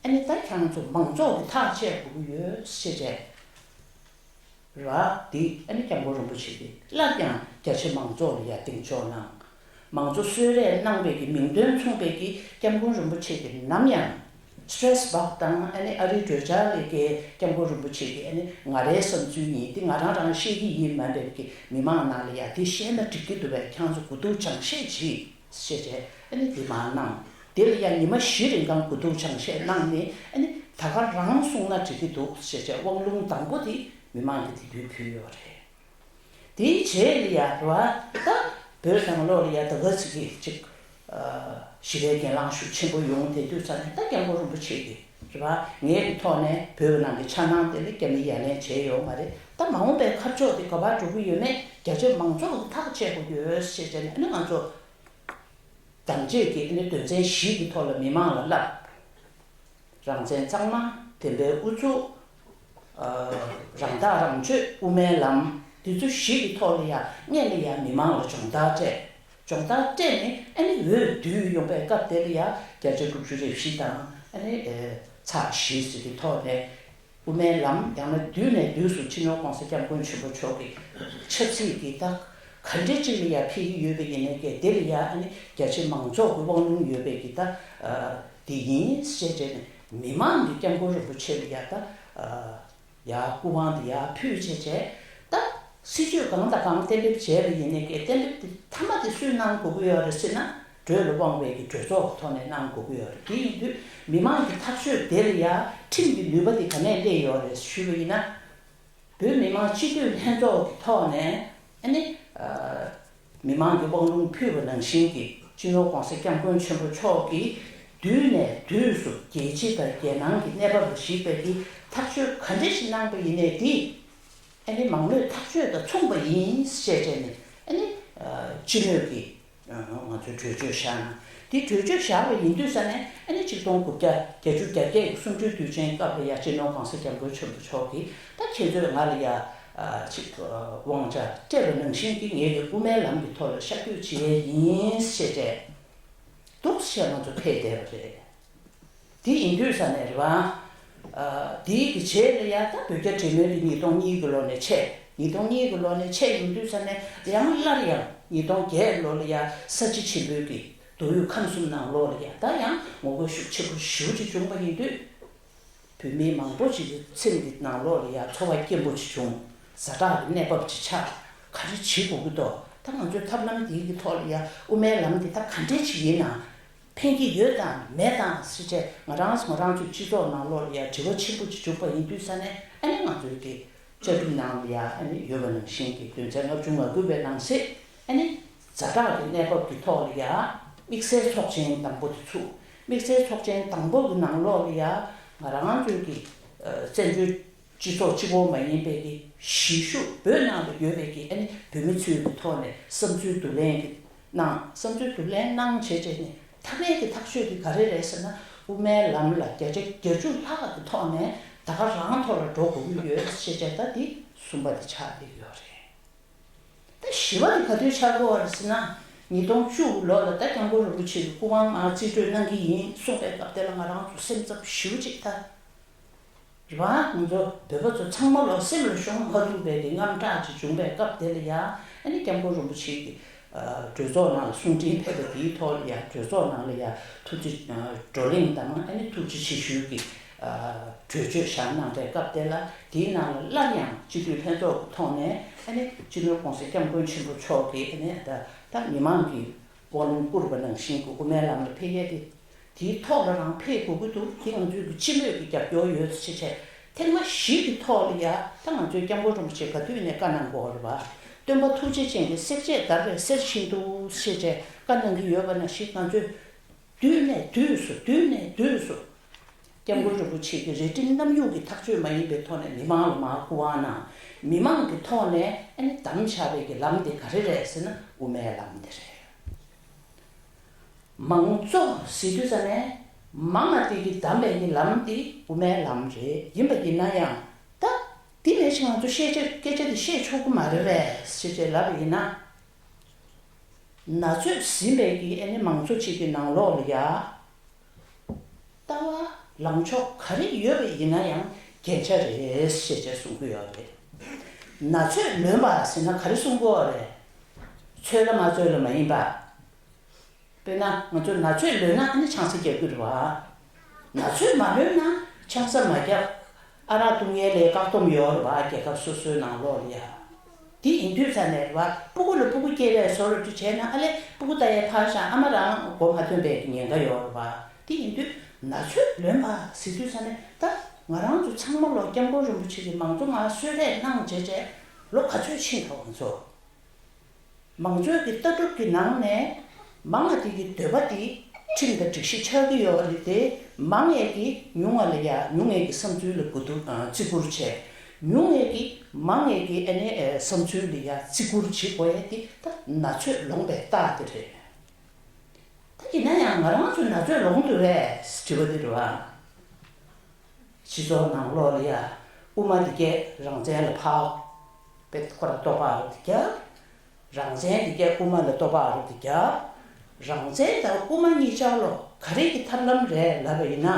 ཨ་ནི་ད་ཁྱེད་རང་ཚོ་མང་ཚོགས་ཀྱིས་ཐག་བཅད་དགོས་ཀྱི་ཡོད་ཅེས་བྱས། རེད་བ། དེ་ཨ་ནི་སྐྱབས་མགོན་རིན་པོ་ཆེ་གིས་སླར་ཡང་རྒྱ་ཆེ་མང་ཚོགས་ལ་ཡ་གདེང་འཇོག་གནང་། མང་གཙོ་གསོལ་རས་གནང་བའི་གི་མིང་དོན་མཚུངས་པའི་གི་སྐྱབས་མགོན་རིན་པོ་ཆེ་གིས་ནམ་ཡང་སི་ཊེཊ་སི་བག་དང་ཨ་ནི་ཨ་རིའི་གྲོས་འཆར་ལས་ཀའི་སྐྱབས་མགོན་རིན་པོ་ཆེ་གིས་ཨ་ནི་ང་རའི་བསམ་ཚུལ་ཡིན། འདི་ང་རང་རང་བཤད་ཀྱི་ཡིན་མ་འདྲ་བའི་གི་མི་མང་ནང་ལ་ཡ་དེ་བཤད་ན་འགྲིག་གི་འདུག་པས། ཁྱེད་ཚོ་དགུ་ཐུག་སྦྱང་བཤད་གྱིས་ཞེས་བྱས་ཨ་ནི་འདི་མར་གནང་། དེ་ལ་ཡང་ཉི་མ་བཞི་རིང་གང་དགུ་ཐུག་སྦྱང་བཤད་གནང་ནས། ཨ་ནི་ད་ག་རང་གསུངས་ན་འགྲིག་གི་འདུག་ཞེས་བྱས་དབང་ལུང་དང་པོ་དེ་མི་མང་གིས་དེ་དུས་ཕུལ་ཡོད་རེད། དེའི་རྗེས་ལ་ཡ་རེད་བ། ད་བོད་ནང་ལོགས་ལ་ཡ་ད་ག་ཅིག་གི་ཅིག་ཞི་བའི་གྱེན་ལངས་ཤུགས་ཆེན་པོ་ཡོང་དེ་དུས་ཙ་ནས་ད་སྐྱབས་མགོན་རིན་པོ་ཆེ་གིས་རེད་བ། ངའི་གི་ཐོག་ནས་བོད་ནང་གི་འཆར་སྣང་དེ་ལ་རྒྱ་མིས་ཡ་ལན་བྱས་ཡོད་མ་རེད། ད་མ་འོངས་པའི་ཁ་ཕྱོགས་དེ་ག་པར་འགྲོ་གི་ཡོད་མེད་རྒྱ་ཆེ་མང་ཚོགས་ཀྱིས་ཐག་བཅད་དགོས་ཡོད་ཞེས་བྱས་ནས། ཨ་ནི་ང་ཚོ་དམ་བཅས་ཀྱི་ཨ་ནི་དོན་ཚན་བཞི་གི་ཐོག་ལ་མི་མང་ལ་བསླབ། རང་བཙན་གཙང་མ། བདེན་པའི་ཨུ་ཚུགས། ཨ། རང་ཐག་རང་གཅོད། དབུ་མའི་ལམ། འདི་ཚོ་བཞི་གི་ཐོག་ལ་ཡ་སྔོན་ལ་ཡ་མི་མང་ལ་སྦྱོང་བརྡར་སྤྲད། སྦྱོང་བརྡར་སྤྲད་ནས་ཨ་ནི་འོས་བསྡུ་ཡོང་པའི་སྐབས་དེ་ལ་ཡ་བརྒྱ་ཆ་དྲུག་ཅུ་རེ་བཞི་དང་ཨ་ནི་ཨེ་ཚེག་བཞི་ཟེར་གྱི་ཐོག་ནས། དབུ་མའི་ལམ་ཡང་ན་དུས་ནས་དུས་སུ་སྤྱི་ནོར་༸གོང་ས་༸སྐྱབས་མགོན་ཆེན་པོ་མཆོག་གི་ཆབ་སྲིད་ཀྱི་ད་ག་འདྲ་ཅིག་ལ་ཡ་འཕེལ་གྱི་ཡོད་པ་ཡིན་ནའི་ཀྱང་དེ་ལ་ཡ་ཨ་ནི་རྒྱ་ཆེ་མང་ཚོགས་ཀྱི་དབང་ལུང་ཡོད་པའི་གི་ད་དེ་ཡིན་ཞེས་བྱས་ནས་མི་མང་གི་༸སྐྱབས་མགོན་རིན་པོ་ཆེ་ལ་ཡ་ད། ཡར་སྐུ་དབང་དེ་ཡར་ཕུལ་བྱས་བྱས། ད་སྲིད་ཇུས་གང་དང་གང་གཏན་འབེབས་བྱས་པ་ཡིན་ནའི་ཀྱང་གཏན་འབེབས་དེ་མཐའ་མ་དེ་སུས་གནང་དགོས་ཀྱི་ཡོད་རེད་ཟེར་ན། གྲོས་ལ་དབང་བའི་གི་གྲོས་ཚོགས་ཀྱི་ཐོག་ནས་གནང་དགོས་ཀྱི་ཡོད་རེད། དེ་ཡིན་དུས་མི་མང་གི་ཐག་གཅོད་དེ་ལ་ཡ་ཁྲིམས་ཀྱི་ནུས་པ་དེ་ག་ནས་སླེབས་ཡོད་རེད་ཞུས་པ་ཡིན་ན། བོད་མི་མང་སྤྱི་འཐུས་ལྷན་ཚོགས་ཀྱི་ཐོག་ནས་ཨ་ནི། མི་མང་གི་དབང་ལུང་ཕུལ་བ་ནང་བཞིན་གྱི་སྤྱི་ནོར་༸གོང་ས་༸སྐྱབས་མགོན་ཆེན་པོ་མཆོག་གིས་དུས་ནས་དུས་སུ་རྒྱལ་སྤྱི་དང་རྒྱལ་ནང་གི་གནས་བབ་ལ་གཞིགས་པའི་གི་ཐག་གཅོད་ག་འདྲ་ཞིག་གནང་པ་ཡིན་ནའི་དེ་ཨ་ནི་མང་མོས་ཐག་གཅོད་དང་མཚུངས་པ་ཡིན་ཞེས་བྱས་ནས་ཨ་ནི་སྤྱི་མོས་ཀྱི་ང་ཚོས་གྲོས་ཆོད་བཞག་ན། དེ་གྲོས་ཆོད་བཞག་པ་ཡིན་དུས་ས་ནས་ཨ་ནི་ཆིག་སྟོང་དགུ་བརྒྱ་བརྒྱད་ཅུ་གྱ་བརྒྱད་ཀྱི་གསུམ་བཅུའི་དུས་ཆེན་སྐབས་ལ་ཡ་སྤྱི་ནོར་༸གོང་ས་༸སྐྱབས་མགོན་ཆེན་པོ་མཆོག་གིས་ད་ཁྱེད་ཚོས་ང་ལ་ཡ་ཅིག་དབང་ཆ་སྤྲད་པ་ནང་བཞིན་གྱི་ངེད་ཀྱི་དབུ་མའི་ལམ་གྱི་ཐོག་ལ་ཤར་བསྐྱོད་བྱེད་ཡས་ཡིན་ཞེས་བྱས་འདུག་ཞེས་ང་ཚོ་ཕེབས་བསྡད་པ་རེད། དེ་ཡིན་དུས་ས་ནས་རེད་བ། དེའི་གི་རྗེས་ལ་ཡ་ད་བོད་རྒྱ་འབྲེལ་མོལ་དེ་ཉིས་སྟོང་གཉིས་ཀྱི་ལོ་ནས་ཆད། ཉིས་སྟོང་གཉིས་ཀྱི་ལོ་ནས་ཆད་ཡོང་དུས་ས་ནས་ཡང་སླར་ཡང་ཉིས་སྟོང་བརྒྱད་ལོ་ལ་ཡ་ས་བྱི་ཆེན་པོའི་གི་མདོ་དབུས་ཁམས་གསུམ་ནང་ལོགས་ལ་ཡ་ད་ཡང་ངོ་རྒོལ་ཤུགས་ཆེ་པོ་ཞེ་པོ་ཅིག་བྱུང་བ་ཡིན་དུས། བོད་མི་མང་པོ་ཅིག་གི་སེམས་ཀྱི་ནང་ལོགས་ལ་ཡ་ཚོར་བ་སྐྱེན་པོ་ཅིག་བྱུང་། ཛ་དྲག་གི་གནས་བབ་ཅིག་ཆགས། ག་རེ་བྱེད་དགོས་ཀྱི་འདུག་ད་ང་ཚོའི་ཐབས་ལམ་འདིའི་གི་ཐོག་ལ་ཡ་དབུ་མའི་ལམ་འདི་ད་ག་འདྲས་ཅིག་ཡིན་ན། ཕན་གྱི་ཡོད་དང་མེད་དང་ཟེར་བྱས་ང་རང་ང་རང་ཚོའི་སྤྱི་ཚོགས་ནང་ལོགས་ལ་ཡ་དྲི་བ་ཆེན་པོ་ཅིག་བྱུང་བ་ཡིན་དུས་ས་ནས་ཨ་ནི་ང་ཚོའི་གི་བཅའ་ཁྲིམས་ནང་ལ་ཡ་ཨ་ནི་ཡོད་པ་ནང་བཞིན་གྱི་དོན་ཚན་ལྔ་བཅུ་ང་དགུ་པའི་ནང་གསེས་ཨ་ནི་ཛ་དྲག་གི་གནས་བབ་ཀྱི་ཐོག་ལ་ཡ་དམིགས་བསལ་ཚོགས་ཆེན་དང་པོ་དེ་ཚུགས། དམིགས་བསལ་ཚོགས་ཆེན་དང་པོ་གི་ནང་ལོགས་ལ་ཡ་ང་རང་ཚོའི་གི་བཙན་བྱོལ་སྤྱི་ཚོགས་གཅིག་པོ་མ་ཡིན་པའི་གི་གཞིས་བཞུགས་བོད་ནང་ལ་ཡོད་པའི་གི་ཨ་ནི་བོད་མི་ཚོའི་གི་ཐོག་ནས་བསམ་ཚུལ་བསྡུ་ལེན་གི་གནང་། བསམ་ཚུལ་བསྡུ་ལེན་གནང་བྱས་བྱས་ནས་མཐའ་མའི་གི་ཐག་གཅོད་དེ་ག་རེ་རེད་ཟེར་ན། དབུ་མའི་ལམ་ལ་བརྒྱ་ཆ་བརྒྱད་ཅུ་ལྷག་གི་ཐོག་ནས་ད་ག་རང་ཐོག་ལ་འགྲོ་དགོས་ཀྱི་ཡོད་ཞེས་བྱས་ད་འདི་གསུམ་པ་དེ་ཆགས་བསྡད་ཡོད་རེད། ད་བཞི་པ་དེ་ག་དུས་ཆགས་ཀྱི་ཡོད་རེད་ཟེར་ན། ཉིས་སྟོང་བཅུ་ལོ་ལ་ད་༸སྐྱབས་མགོན་རིན་པོ་ཆེ་གི་སྐུ་དབང་མར་རྩིས་སྤྲོད་གནང་གི་ཡིན་གསུངས་པའི་སྐབས་དེ་ལ་ང་རང་ཚོ་སེམས་འཚབ་ཞེ་པོ་ཅིག་ད། རེད་བ། ང་ཚོ་བོད་པ་ཚོ་ཚང་མ་ལོ་སེམས་ལ་ཤོང་མ་ཐུབ་པའི་གི་དངངས་སྐྲག་ཅིག་བྱུང་བའི་སྐབས་དེ་ལ་ཡ་ཨ་ནི་༸སྐྱབས་མགོན་རིན་པོ་ཆེ་གི་གྲོས་ཚོགས་ནང་ལ་གསུང་འཕྲིན་ཕེབས་པ་དེའི་ཐོག་ལ་ཡ་གྲོས་ཚོགས་ནང་ལ་ཡ་ཐུགས་རྗེ་བགྲོ་གླེང་དང་ཨ་ནི་ཐུགས་རྗེ་ཆེ་ཞུའི་གི་གྲོས་ཆོད་བཞག་གནང་པའི་སྐབས་དེ་ལ་དེའི་ནང་ལ་སླར་ཡང་སྤྱི་འཐུས་ལྷན་ཚོགས་ཀྱི་ཐོག་ནས་ཨ་ནི་སྤྱི་ནོར་༸གོང་ས་༸སྐྱབས་མགོན་ཆེན་པོ་མཆོག་གིས་ཨ་ནི་ད་ད་མི་མང་གི་དབང་ལུང་བསྐུར་བ་ནང་བཞིན་གྱི་དབུ་མའི་ལམ་ལ་ཕེབས་ཡས་དེ། དེའི་ཐོག་ལ་རང་ཕེབས་དགོས་ཀྱི་འདུག་དེ་ང་ཚོའི་གི་སྤྱི་མོས་ཀྱི་རྒྱབ་སྐྱོར་ཡོད་ཅེས་བྱས། ཐེངས་མ་བཞི་གི་ཐོག་ལ་ཡ་ད་ང་ཚོའི་སྐྱབས་མགོན་རིན་པོ་ཆེ་ག་དུས་ནས་བཀའ་གནང་དགོས་རེད་བ། སྟོན་པ་ཐུགས་རྗེ་ཅན་གྱི་བསྲེག་བཅད་བརྡར་བའི་གསེར་བཞིན་དུ་ཞེས་བྱས་བཀའ་གནང་གི་ཡོད་པ་ནང་བཞིན་ང་ཚོས་དུས་ནས་དུས་སུ་དུས་ནས་དུས་སུ་སྐྱབས་མགོན་རིན་པོ་ཆེ་གི་རེ་འདུན་རྣམ་གཡེང་གི་ཐག་གཅོད་མ་ཡིན་པའི་ཐོག་ནས་མི་མང་ལ་མར་སྐུ་དབང་གནང་། མི་མང་གི་ཐོག་ནས་ཨ་ནི་བདམས་བཞག་པའི་གི་ལམ་དེ་ག་རེ་རེད་ཟེར་ན་དབུ་མའི་ལམ་དེ་རེད། མང་གཙོ་ཟེར་དུས་ཙ་ནས་མང་ང་དེ་གི་བདམས་པའི་གི་ལམ་དེ་དབུ་མའི་ལམ་རེད། ཡིན་པ་ཡིན་ན་ཡང་ད་དེ་མེད་ཕྱིན་ང་ཚོ་བཤད་བྱ་སྐད་ཆ་དེ་བཤད་ཆོག་གི་མ་རེད་པས་ཞེས་བྱས་ལབ་པ་ཡིན་ན། ན་ཚོད་ཟིན་པའི་གི་ཨ་ནི་མང་གཙོ་གཅིག་གི་ནང་ལོགས་ལ་ཡ། ལྟ་བ་ལངས་ཕྱོགས་ག་རེ་ཡོད་པ་ཡིན་ན་ཡང་རྒྱན་ཆ་རེད་ཞེས་བྱས་གསུང་གི་ཡོད་རེད། ན་ཚོད་ལོན་པ་ཟེར་ན་ག་རེ་གསུང་གི་ཡོད་རེད། ཚོད་ལ་མ་ཚོད་ལ་མ་ཡིན་པ། དཔེར་ན་ང་ཚོ་ན་ཚོད་ལོན་ན་ཨ་ནི་ཆང་ས་རྒྱག་གི་རེད་བ། ན་ཚོད་མ་ལོན་ན་ཆང་ས་མ་རྒྱག་ཨ་རག་བཏུང་ཡས་ལས་བཀག་སྡོམ་ཡོད་རེད་བ། རྒྱལ་ཁབ་སོ་སོའི་ནང་ལོགས་ལ་ཡ། དེ་ཡིན་དུས་ཙ་ནས་རེད་བ། སྤུ་གུ་ལ་སྤུ་གུ་སྐྱེས་པའི་བཟོ་འདྲ་བྱས་ན་ཨ་ལས་སྤུ་གུ་ལྟ་ཡས་ཕར་བཞག་ཨ་མ་རང་མགོ་མ་ཐོན་པའི་ཉེན་ཁ་ཡོད་རེད་བ། དེ་ཡིན་དུས་ན་ཚོད་ལོན་པ་ཟེར་དུས་ཙ་ནས་ད་ང་རང་ཚོ་ཚང་མ་ལོ་སྐྱབས་མགོན་རིན་པོ་ཆེ་གིས་མང་གཙོ་མར་གསོལ་རས་གནང་བྱས་བྱས་ལོ་ག་ཚོད་ཕྱིན་འདུག་ང་ཚོ། མང་གཙོའི་གི་ལྟ་གྲུབ་ཀྱི་ནང་ནས་མང་ང་དེ་གི་འདོད་པ་དེ་ཁྲིམས་དང་སྒྲིག་གཞི་ཆགས་ཀྱི་ཡོད་རེད་དེ། མང་ངེས་ཀྱི་ཉུང་ང་ལ་ཡ་ཉུང་ངེས་ཀྱི་བསམ་ཚུལ་ལ་གོ་བསྡུར་བརྩི་བཀུར་བྱས། ཉུང་ངེས་ཀྱི་མང་ངེས་ཀྱི་ཨ་ནི་བསམ་ཚུལ་ལ་ཡ་བརྩི་བཀུར་བྱེད་དགོས་ཡ་དེ་ད་ན་ཚོད་ལོངས་པའི་རྟགས་དེ་རེད། ད་ཡིན་ན་ཡང་ང་རང་ཚོའི་ན་ཚོད་ལོངས་འདུག་རེད་དྲི་བ་དེ་རེད་བ། སྤྱི་ཚོགས་ནང་ལོགས་ལ་ཡ་དབུ་མ་དེ་གས་རང་བཙན་ལ་ཕར་དཔེ་ཁོ་ར་རྟོག་པ་རུ་དེ་རྒྱབ། རང་བཙན་དེ་གས་དབུ་མ་ལ་རྟོག་པ་རུ་དེ་རྒྱབ། རང་བཙན་དང་དབུ་མ་གཉིས་ཆར་ལོ་ག་རེ་གི་ཐབས་ལམ་རེད་ལབ་པ་ཡིན་ན།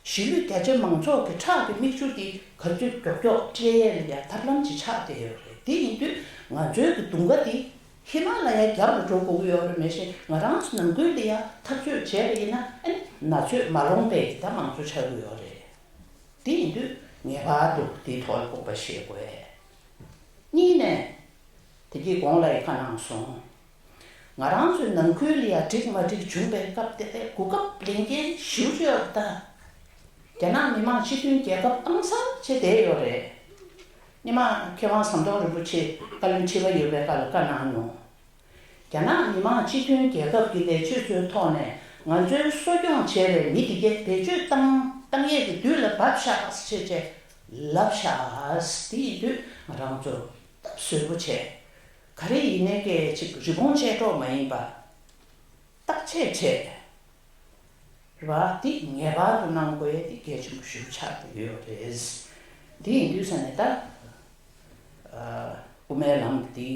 གཞིས་ལུས་རྒྱ་ཆེ་མང་ཚོགས་ཀྱི་ཁྲག་གི་མིག་ཆུ་དེ་ག་ཚོད་མགྱོགས་མགྱོགས་སྤྲད་ཡས་ལ་ཡ་ཐབས་ལམ་ཅིག་ཆགས་བསྡད་ཡོད་རེད། དེ་ཡིན་དུས་ང་ཚོའི་གི་དུང་དཀར་དེ་ཧི་མ་ལ་ཡ་རྒྱབ་ལ་འགྲོ་དགོས་ཀྱི་ཡོད་རེད། མེད་བཞིན་ང་རང་ཚོ་ནང་ཁུལ་ལ་ཡ་འཐབ་རྩོད་བྱས་པ་ཡིན་ན་ཨ་ནི་ན་ཚོད་མ་ལོངས་པའི་གི་ད་མང་གཙོ་ཆགས་ཀྱི་ཡོད་རེད། དེ་ཡིན་དུས་ངེས་པར་དུ་དེའི་ཐོག་ལ་དགོངས་པ་བཞེས་དགོས། གཉིས་ནས། དེ་གི་གོང་ལ་ཡི་ཁ་གནང་སོང་། ང་རང་ཚོའི་ནང་ཁུལ་ལ་ཡ་འགྲིག་མ་འགྲིག་བྱུང་པའི་སྐབས་དེ་ལ་གོ་སྐབས་ལེན་མཁན་ཞེ་པོ་ཅིག་ཡོད་པ་དང་། རྒྱ་ནག་མི་དམངས་སྤྱི་མཐུན་རྒྱལ་ཁབ་ཨང་གསར་བྱས་བསྡད་ཡོད་རེད། སྔོན་མ་མཁས་དབང་ཟམ་གདོང་རིན་པོ་ཆེ་བཀའ་བློན་ཁྲི་པ་ཡོད་པའི་སྐབས་ལ་བཀའ་གནང་མྱོང་། རྒྱ་ནག་མི་དམངས་སྤྱི་མཐུན་རྒྱལ་ཁབ་ཀྱི་ལས་བྱེད་ཚོའི་ཐོག་ནས་ང་ཚོའི་གསོ་སྐྱོང་བྱས་པའི་མི་དེ་གས་བེད་སྤྱོད་བཏང་བཏང་ཡས་ཀྱི་དུས་ལ་བབས་ཤག་ཟེར་བྱས་ལབ་ཤག་དེ་ཡིན་དུས་ང་རང་ཚོ་སྟབས་བཟོད་པོ་བྱས། ག་རེ་ཡིན་ནའི་སྐད་ཅིག་རི་བོང་ཅལ་འདྲ་མ་ཡིན་པ། བརྟག་དཔྱད་བྱས། རེད་བ། འདི་ངེས་པར་དུ་གནང་དགོས་ཡ་འདི་གལ་ཆེན་པོ་ཞེ་པོ་ཆགས་ཀྱི་ཡོད་རེད། འདི་ཡིན་དུས་ས་ནས་ད། ཨ། དབུ་མའི་ལམ་འདི།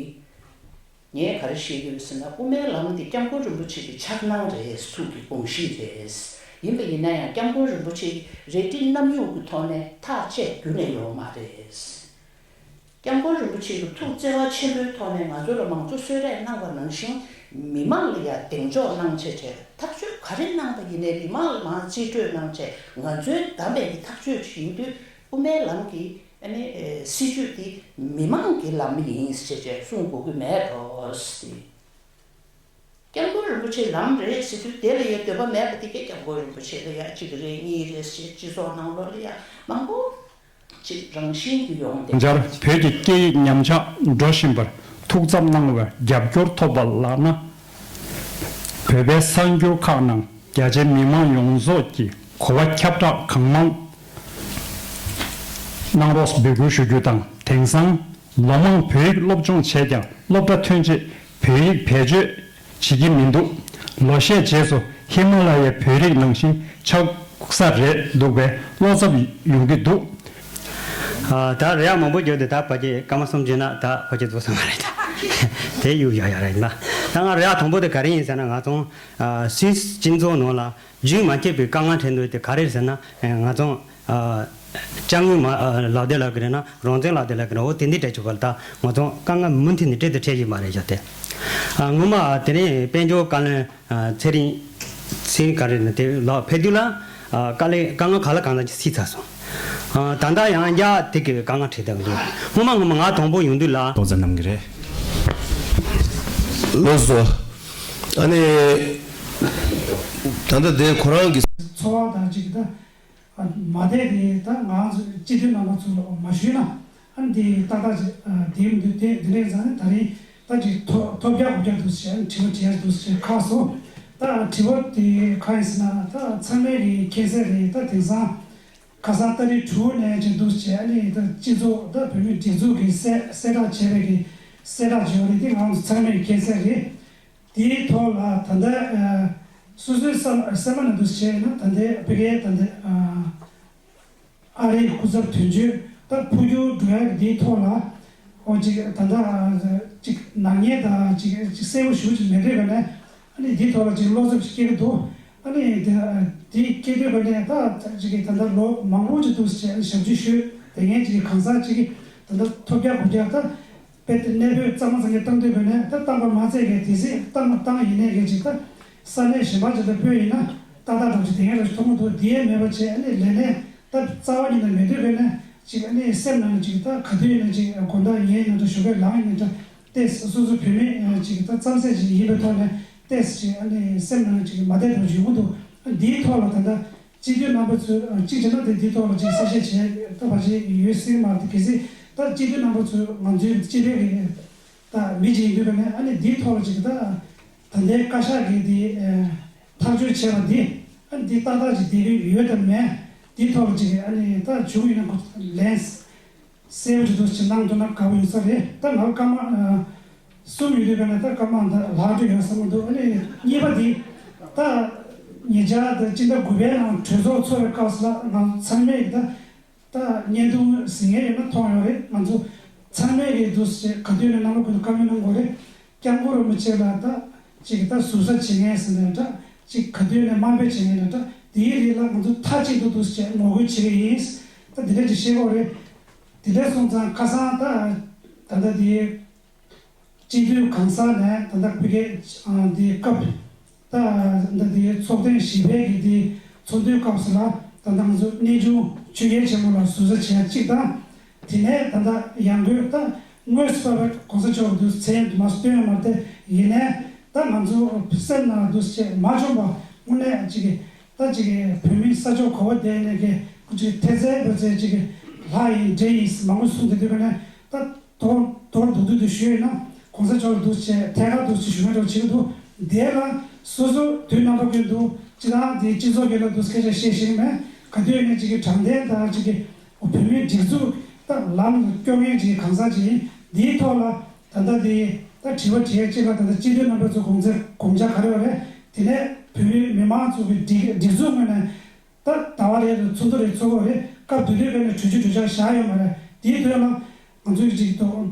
ངས་ག་རེ་བཤད་ཀྱི་ཡོད་ཟེར་ན་དབུ་མའི་ལམ་འདི་སྐྱབས་མགོན་རིན་པོ་ཆེ་གི་ཕྱག་ནང་རེད། ཐུགས་ཀྱི་དགོངས་གཞི་རེད། ཡིན་པ་ཡིན་ན་ཡང་སྐྱབས་མགོན་རིན་པོ་ཆེ་གི་རལ་གྲི་བསྣམས་ཡོད་ཀྱི་ཐོག་ནས་ཐག་བཅད་རྒྱུ་ནས་ཡོད་མ་རེད། སྐྱབས་མགོན་རིན་པོ་ཆེ་གི་ཐུགས་བརྩེ་བ་ཆེན་པོའི་ཐོག་ནས་ང་ཚོ་ལ་མང་གཙོ་གསོལ་རས་གནང་བ་ནང་བཞིན་མི་མང་ལ་ཡང་གདེང་འཇོག་གནང་བྱས་བྱས་ཐག་གཅོད་ག་རེ་གནང་པ་ཡིན་ནའི་མི་མང་ལ་མར་རྩིས་སྤྲོད་གནང་བྱས་ང་ཚོའི་བདམས་པའི་གི་ཐག་གཅོད་ཅིག་ཡིན་དུས་དབུ་མའི་ལམ་གྱི་ཨ་ནི་སྲིད་བྱུས་འདི་མི་མང་གི་ལམ་ཡིན་ཞེས་བྱས་གསུང་དགོས་ཀྱི་མེད་དོ། སྐྱབས་མགོན་རིན་པོ་ཆེ་ལམ་རེད་ཟེར་དུས་དེ་ལ་ཡང་འདོད་པ་མེད་པ་དེ་གས་སྐྱབས་མགོན་རིན་པོ་ཆེ་ལ་ཡང་གཅིག་རེད་གཉིས་རེད་ཟེར་སྤྱི་ཚོགས་ནང་ལོགས་ལ་ཡང་མང་པོ་ཅིག་རང་བཞིན་གྱིས་ཡོང་བསྡད། འཇར་བོད་ཀྱི་སྐད་ཡིག་ཉམས་ཆག་འགྲོ་བཞིན་པར་ཐུགས་འཚབ་གནང་བའི་རྒྱབ་སྐྱོར་ཐོབ་པ་ལགས་ན། བོད་པའི་གསར་འགྱུར་ཁག་ནང་རྒྱ་ཆེའི་མི་མང་ཡོངས་རྫོགས་ཀྱིས་གོ་བ་ཁྱབ་བསྒྲགས་གང་མང་གནང་རོགས་འབོད་སྐུལ་ཞུ་རྒྱུ་དང་། དེང་སང་ལོ་མང་བོད་ཡིག་སློབ་སྦྱོང་བྱས་ཀྱང་སློབ་གྲྭ་ཐོན་རྗེས་བོད་ཡིག་བེད་སྤྱོད་བྱེད་ཀྱི་མི་འདུག་ལོ་ཤས་རྗེས་སུ་ཧི་མ་ལ་ཡའི་བོད་རིགས་ནང་བཞིན་ཆགས་ས་རེད་འདུག་པས་བློ་འཚབ་ཡོང་གི་འདུག་ཨ། ད་རེ་བ་མང་པོ་བརྒྱབ་སྟེ་ད་ཕལ་ཆེར་སྐར་མ་གསུམ་བརྒྱབ་ན་ད་ཕལ་ཆེར་རྫོགས་སོང་བ་རེད། དེ་ཡུག་ཡག་ཡག་རེད་ན། ད་ང་རེ་བ་དང་པོ་དེ་ག་རེ་ཡིན་ཟེར་ན་ང་ཚོ་ཨ། སུད་སི་སྤྱི་ཚོགས་ནང་ལ་རྒྱུན་མ་ཆད་པའི་དཀའ་ངལ་འཕྲད་འདུག་དེ་ག་རེ་ཟེར་ན་ང་ཚོ་ཨ། དཔྱ་དངུལ་མ་ཨ། ལག་དེབ་ལབ་ཀྱི་རེད་ན་རང་བཙན་ལག་དེབ་ལབ་ཀྱི་རེད། འོ་དེ་འདི་སྤྲད་ཆོག་པ་ལ་ད་ང་ཚོ་དཀའ་ངལ་མུ་མཐུད་ནས་འཕྲད་དང་འཕྲད་བཞིན་པ་རེད་ཤག་དེ་ཨ། སྔོན་མ་དེ་རིང་དཔལ་འབྱོར་བཀའ་བློན་ཨ། ཚེ་རིང་ཚེ་རིང་ག་རེ་ན་དེ་ལ་ཕེབས་དུས་ལ་ཨ། དཀའ་ལས་དཀའ་ངལ་ག་ལ་གང་ལ་སེལ་ཚར་སོང་། ཨ། ད་ལྟ་ཡང་བསྐྱར་དེ་གི་དཀའ་ངལ་འཕྲད་བསྡད་འདུག་སྔོན་མ་སྔོན་མ་ང་དང་པོ་ཡོང་དུས་ལ་ཏོག་ཙམ་གནང་གི་རེད། ལགས་སོ། ཨ་ནི། ད་ལྟ་དེ་ཁོ་རང་གི་ཚོར་བ་དང་གཅིག་ད། མ་བསྡད་དེ་ད་ང་ཚོ་སྤྱི་འཐུས་རྣམ་པ་ཚོ་ལ་མ་ཞུས་ན་ཨ་ནི་དེ་ཏག་ཏག་ཅིག་དེ་མི་འདུག་དེ་དེ་ནས་ཙང་ནི་ད་རིང་ད་ཅིག་ཐོ་ཐོ་རྒྱག་གོ་རྒྱག་འདུག་ཟེར། ཨ་ནི་དྲི་བ་དྲི་ཡག་འདུག་ཟེར་ཁག་སོང་། ད་དྲི་བ་དེ་གང་ཡིན་ཟེར་ན་ད་ཚང་མས་གི་མཁྱེན་གསལ་རེད། ད་དེང་སང་ཁ་སང་ཏ་རིག་དྲུག་ནས་ཅིག་འདུག་ཟེར། ཨ་ནི་ད་སྤྱི་ཚོགས་ད་བོད་མིའི་སྒྲིག་འཛུགས་ཀྱི་གསལ་གསལ་བསྒྲགས་བྱས་པའི་གི་གསལ་བསྒྲགས་བྱས་པ་རེད། དེ་ང་ཚོ་ཚང་མས་མཁྱེན་གསལ་རེད། དེའི་ཐོག་ལ་ད་ལྟ་ཨ། སོ་སོའི་སེམས་སེམས་པ་ནང་དུ་བྱས་ན་ད་ལྟའི་ཕ་གིའི་ད་ལྟའི་ཨ། ཨ་རིའི་སྐུ་ཚབ་དོན་གཅོད་ད་འཕོ་འགྱུར་འགྲོ་ཡག་གི་དེའི་ཐོག་ལ་ཨོ་ཅིག་ད་ལྟ་ཨ། ཅིག་ནག་ཉེས་དང་ཅིག་ཅིག་གསལ་པོ་ཞེ་པོ་ཅིག་མེད་འགྲོ་བས་ན་ཨ་ནི་དེའི་ཐོག་ལ་ཅིག་བློ་འཚབ་ཅིག་སྐྱེ་གི་འདུག་ཨ་ནི་དེ་དེ་སྐྱེ་འགྲོ་བས་ན་ད་ཅིག་ད་ལྟ་ལོ་མང་པོ་ཅིག་འདུག་ཟེར་ཨ་ནི་ཞབས་ཕྱི་ཞུས་དེ་ངས་ཅིག་གང་ཟག་ཅིག་ད་ལྟ་ཐོ་རྒྱག་གོ་རྒྱག་ད། དཔེ་དེ་གནས་སྤོས་གཙང་མ་ཚང་གི་བཏང་འདོད་པས་ནས་ད་བཏང་པ་མ་ཚད་ཀྱི་དེ་སྲིད་བཏང་བཏང་ཡིན་ནས་ཀྱི་ཅིག་ད་ས་གནས་གཞན་པ་ཅིག་ལ་སྤོས་ཡིན་ན་ཏག་ཏག་འགྲོ་ཅིག་དེ་ངས་ར་མཐོང་གི་འདུག་དེ་ཡས་མེད་པ་བྱས་ཨ་ནི་ལས་གནས་ད་རྩ་བ་ཉིད་ནས་མེད་འདོད་པས་ནས་ཅིག་ཨ་ནི་སེམས་ནང་ནས་ཅིག་ད་ག་དུས་ཡིན་ན་ཅིག་དགོང་དག་ཉལ་ཡིན་ན་འདྲ་ཞོགས་པའི་ལངས་ཡིན་ན་འདྲ་ཏེ་སོ་སོ་བོད་མི་ཅིག་ད་རྩམ་ཟས་ཅིག་ཡིན་པའི་ཐོག་ནས་ཏེ་ཅིག་ཨ་ནི་སེམས་ནང་ཅིག་མ་བདེ་འདྲ་ཡོང་གི་འདུག་འདིའི་ཐོག་ལ་ད་ལྟ། སྤྱི་འཐུས་རྣམ་པ་ཚོས་གཅིག་བྱས་ན་དེ་འདིའི་ཐོག་ལ་ཅིག་གསལ་བཤད་བྱས་ཐུབ་པ་ཅིག་ཡོད་སྲིད་མ་རེད། གལ་སྲིད་ད་སྤྱི་འཐུས་རྣམ་པ་ཚོས་ང་ཚོའི་སྤྱི་པའི་གི་ད་མི་ཅིག་ཡིན་དུས་ཀ་ནས་ཨ་ནི་འདིའི་ཐོག་ལ་ཅིག་ད་ད་ལྟའི་བཀའ་ཤག་གིས་འདི་ཐག་གཅོད་བྱས་པ་འདི་ཨ་ནི་འདི་ཏག་ཏག་ཅིག་བསྡད་ཀྱི་ཡོད་དམ་མེད་འདིའི་ཐོག་ལ་ཅིག་ཨ་ནི་ད་བྱུང་ཡིན་ན་ལན། གསལ་པོ་ཅིག་འདུག་ཅིག་གནང་ཐུབ་ན་དགའ་པོ་ཡོད་ས་རེད། ད་ང་སྐར་མ་ཨ། གསུམ་ཡོད་དུས་ཀ་ནས་ད་སྐར་མ་འདི་ལྷག་འགྲོ་ཡོད་བསམ་གྱི་འདུག་ཨ་ནི་གཉིས་པ་འདི་ད་ཉེ་ཆར་ད་སྤྱི་ཟླ་དགུ་པའི་ནང་གྲོས་ཚོགས་ཚོགས་པའི་སྐབས་སུ་ལ་ང་ཚང་མས་ད་ད་བརྙན་ཐུང་གཟིགས་མཁན་ཡོད་ན་མཐོང་ཡོད་རེད། ང་ཚོ་ཚང་མས་ཀྱི་འདུག་ཅིག་ག་དུས་ནས་རྣམ་པ་ཀུན་ཏུ་བཀའ་མོལ་གནང་དགོས་རེད། སྐྱབས་མགོན་རིན་པོ་ཆེ་ལ་ད་ཅིག་ད་ཟུར་ཟ་བྱེད་མཁན་ཟེར་ནས་ད་ ཅིག་ག་དུས་ནས་དམའ་འབེབས་བྱེད་མཁན་རེད། ད་དེའི་རིགས་ལ་ང་ཚོ་མཐའ་གཅིག་ཏུ་འདུག་སེ་ངོ་རྒོལ་བྱེད་ཀྱི་ཡིན། ད་དེ་འདྲ་ཅིག་བཤད་དགོས་རེད། དེ་འདྲ་སོང་ཙང་ཁ་སང་ད་ད་ལྟ་དེའི་སྤྱི་འཐུས་གང་ཟག་ནས་ད་ལྟ་བོད་སྐད་འདི་སྐབས་ད་ད་དེའི་ཚོགས་ཐེངས་བཞི་པའི་གི་དེའི་ཚོགས་འདུའི་སྐབས་སུ་ལ་ད་ལྟ་ང་ཚོ་གནས་ཆུང་ཆོས་རྒྱལ་ཆེན་པོ་ལ་ཟུར་ཟ་བྱེད་ཡ་གཅིག་དང་། དེ་ནས་ད་ལྟ་ཡང་སྒོས་ད་དངོས་སུ་ཕར་གོང་ས་མཆོག་འདུག་མཚན་མ་སྟོན་མ་སྟེ་ཡིན་ནའི་ད་ང་ཚོ་སེམས་ནང་འདུག་ཅེས་མ་བྱུང་བ་དངོས་གནས་ཅིག་གི་ད་ཅིག་གི་བོད་མི་ས་ཕྱོགས་ག་བ་བསྡད་ནས་ཀྱི་ཅིག་ཐེ་ཚད་བོད་ཚད་ཅིག་གི་ལྷ་ཡིན་འདྲེ་ཡིན་མང་པོ་གསུངས་བསྡད་དུས་ཀ་ནས་ད་མདོར་མདོར་བསྡུས་བསྡུས་དུ་ཞུས་ཡོད་ན་གོང་ས་མཆོག་འདུག་ཅེས་ཐད་ཀར་འདུག་ཅེས་ཞུ་མཁན་འདྲ་བོ་བྱེད་ཀྱི་འདུག་དེ་ལ་སོ་སོ་དུས་རྣམ་པ་ཀུན་ཏུ་སྤྱི་བཏང་དེ་སྤྱི་ཚོགས་ཀྱི་ལ་འདུག་སྐད་ཆ་བཤད་ཤེས་ཀྱི་མེད། ག་དུས་ནས་ཅིག་གི་དྲང་བདེན་དང་ཅིག་གི་བོད་མིའི་སྒྲིག་འཛུགས་ད་ལམ་སྐྱོང་མཁན་ཅིག་གང་ཟག་ཅིག་ཡིན། འདིའི་ཐོག་ལ་ད་ལྟ་དེ་ད་དྲི་བ་དྲི་ཡས་གཅིག་ལ་ད་ལྟ་སྤྱི་འཐུས་རྣམ་པ་ཚོ་དགོངས་ཚུལ་དགོངས་འཆར་ག་རེ་ཡོད་རེད། དེ་ནས་བོད་མི་མང་ཚོ་གི་སྒྲིག་སྒྲིག་འཛུགས་ངོས་ནས་ད་ཟླ་བ་རེ་རེ་ཚོགས་འདུ་རེ་ཚོགས་དགོས་རེད། སྐབས་དེ་དུས་ཀ་ནས་གྲོས་ཆོད་གྲོས་འཆར་བཞག་ཡོད་མ་རེད། དེའི་དོན་ལ་ང་ཚོའི་གཅིག་ཏུ་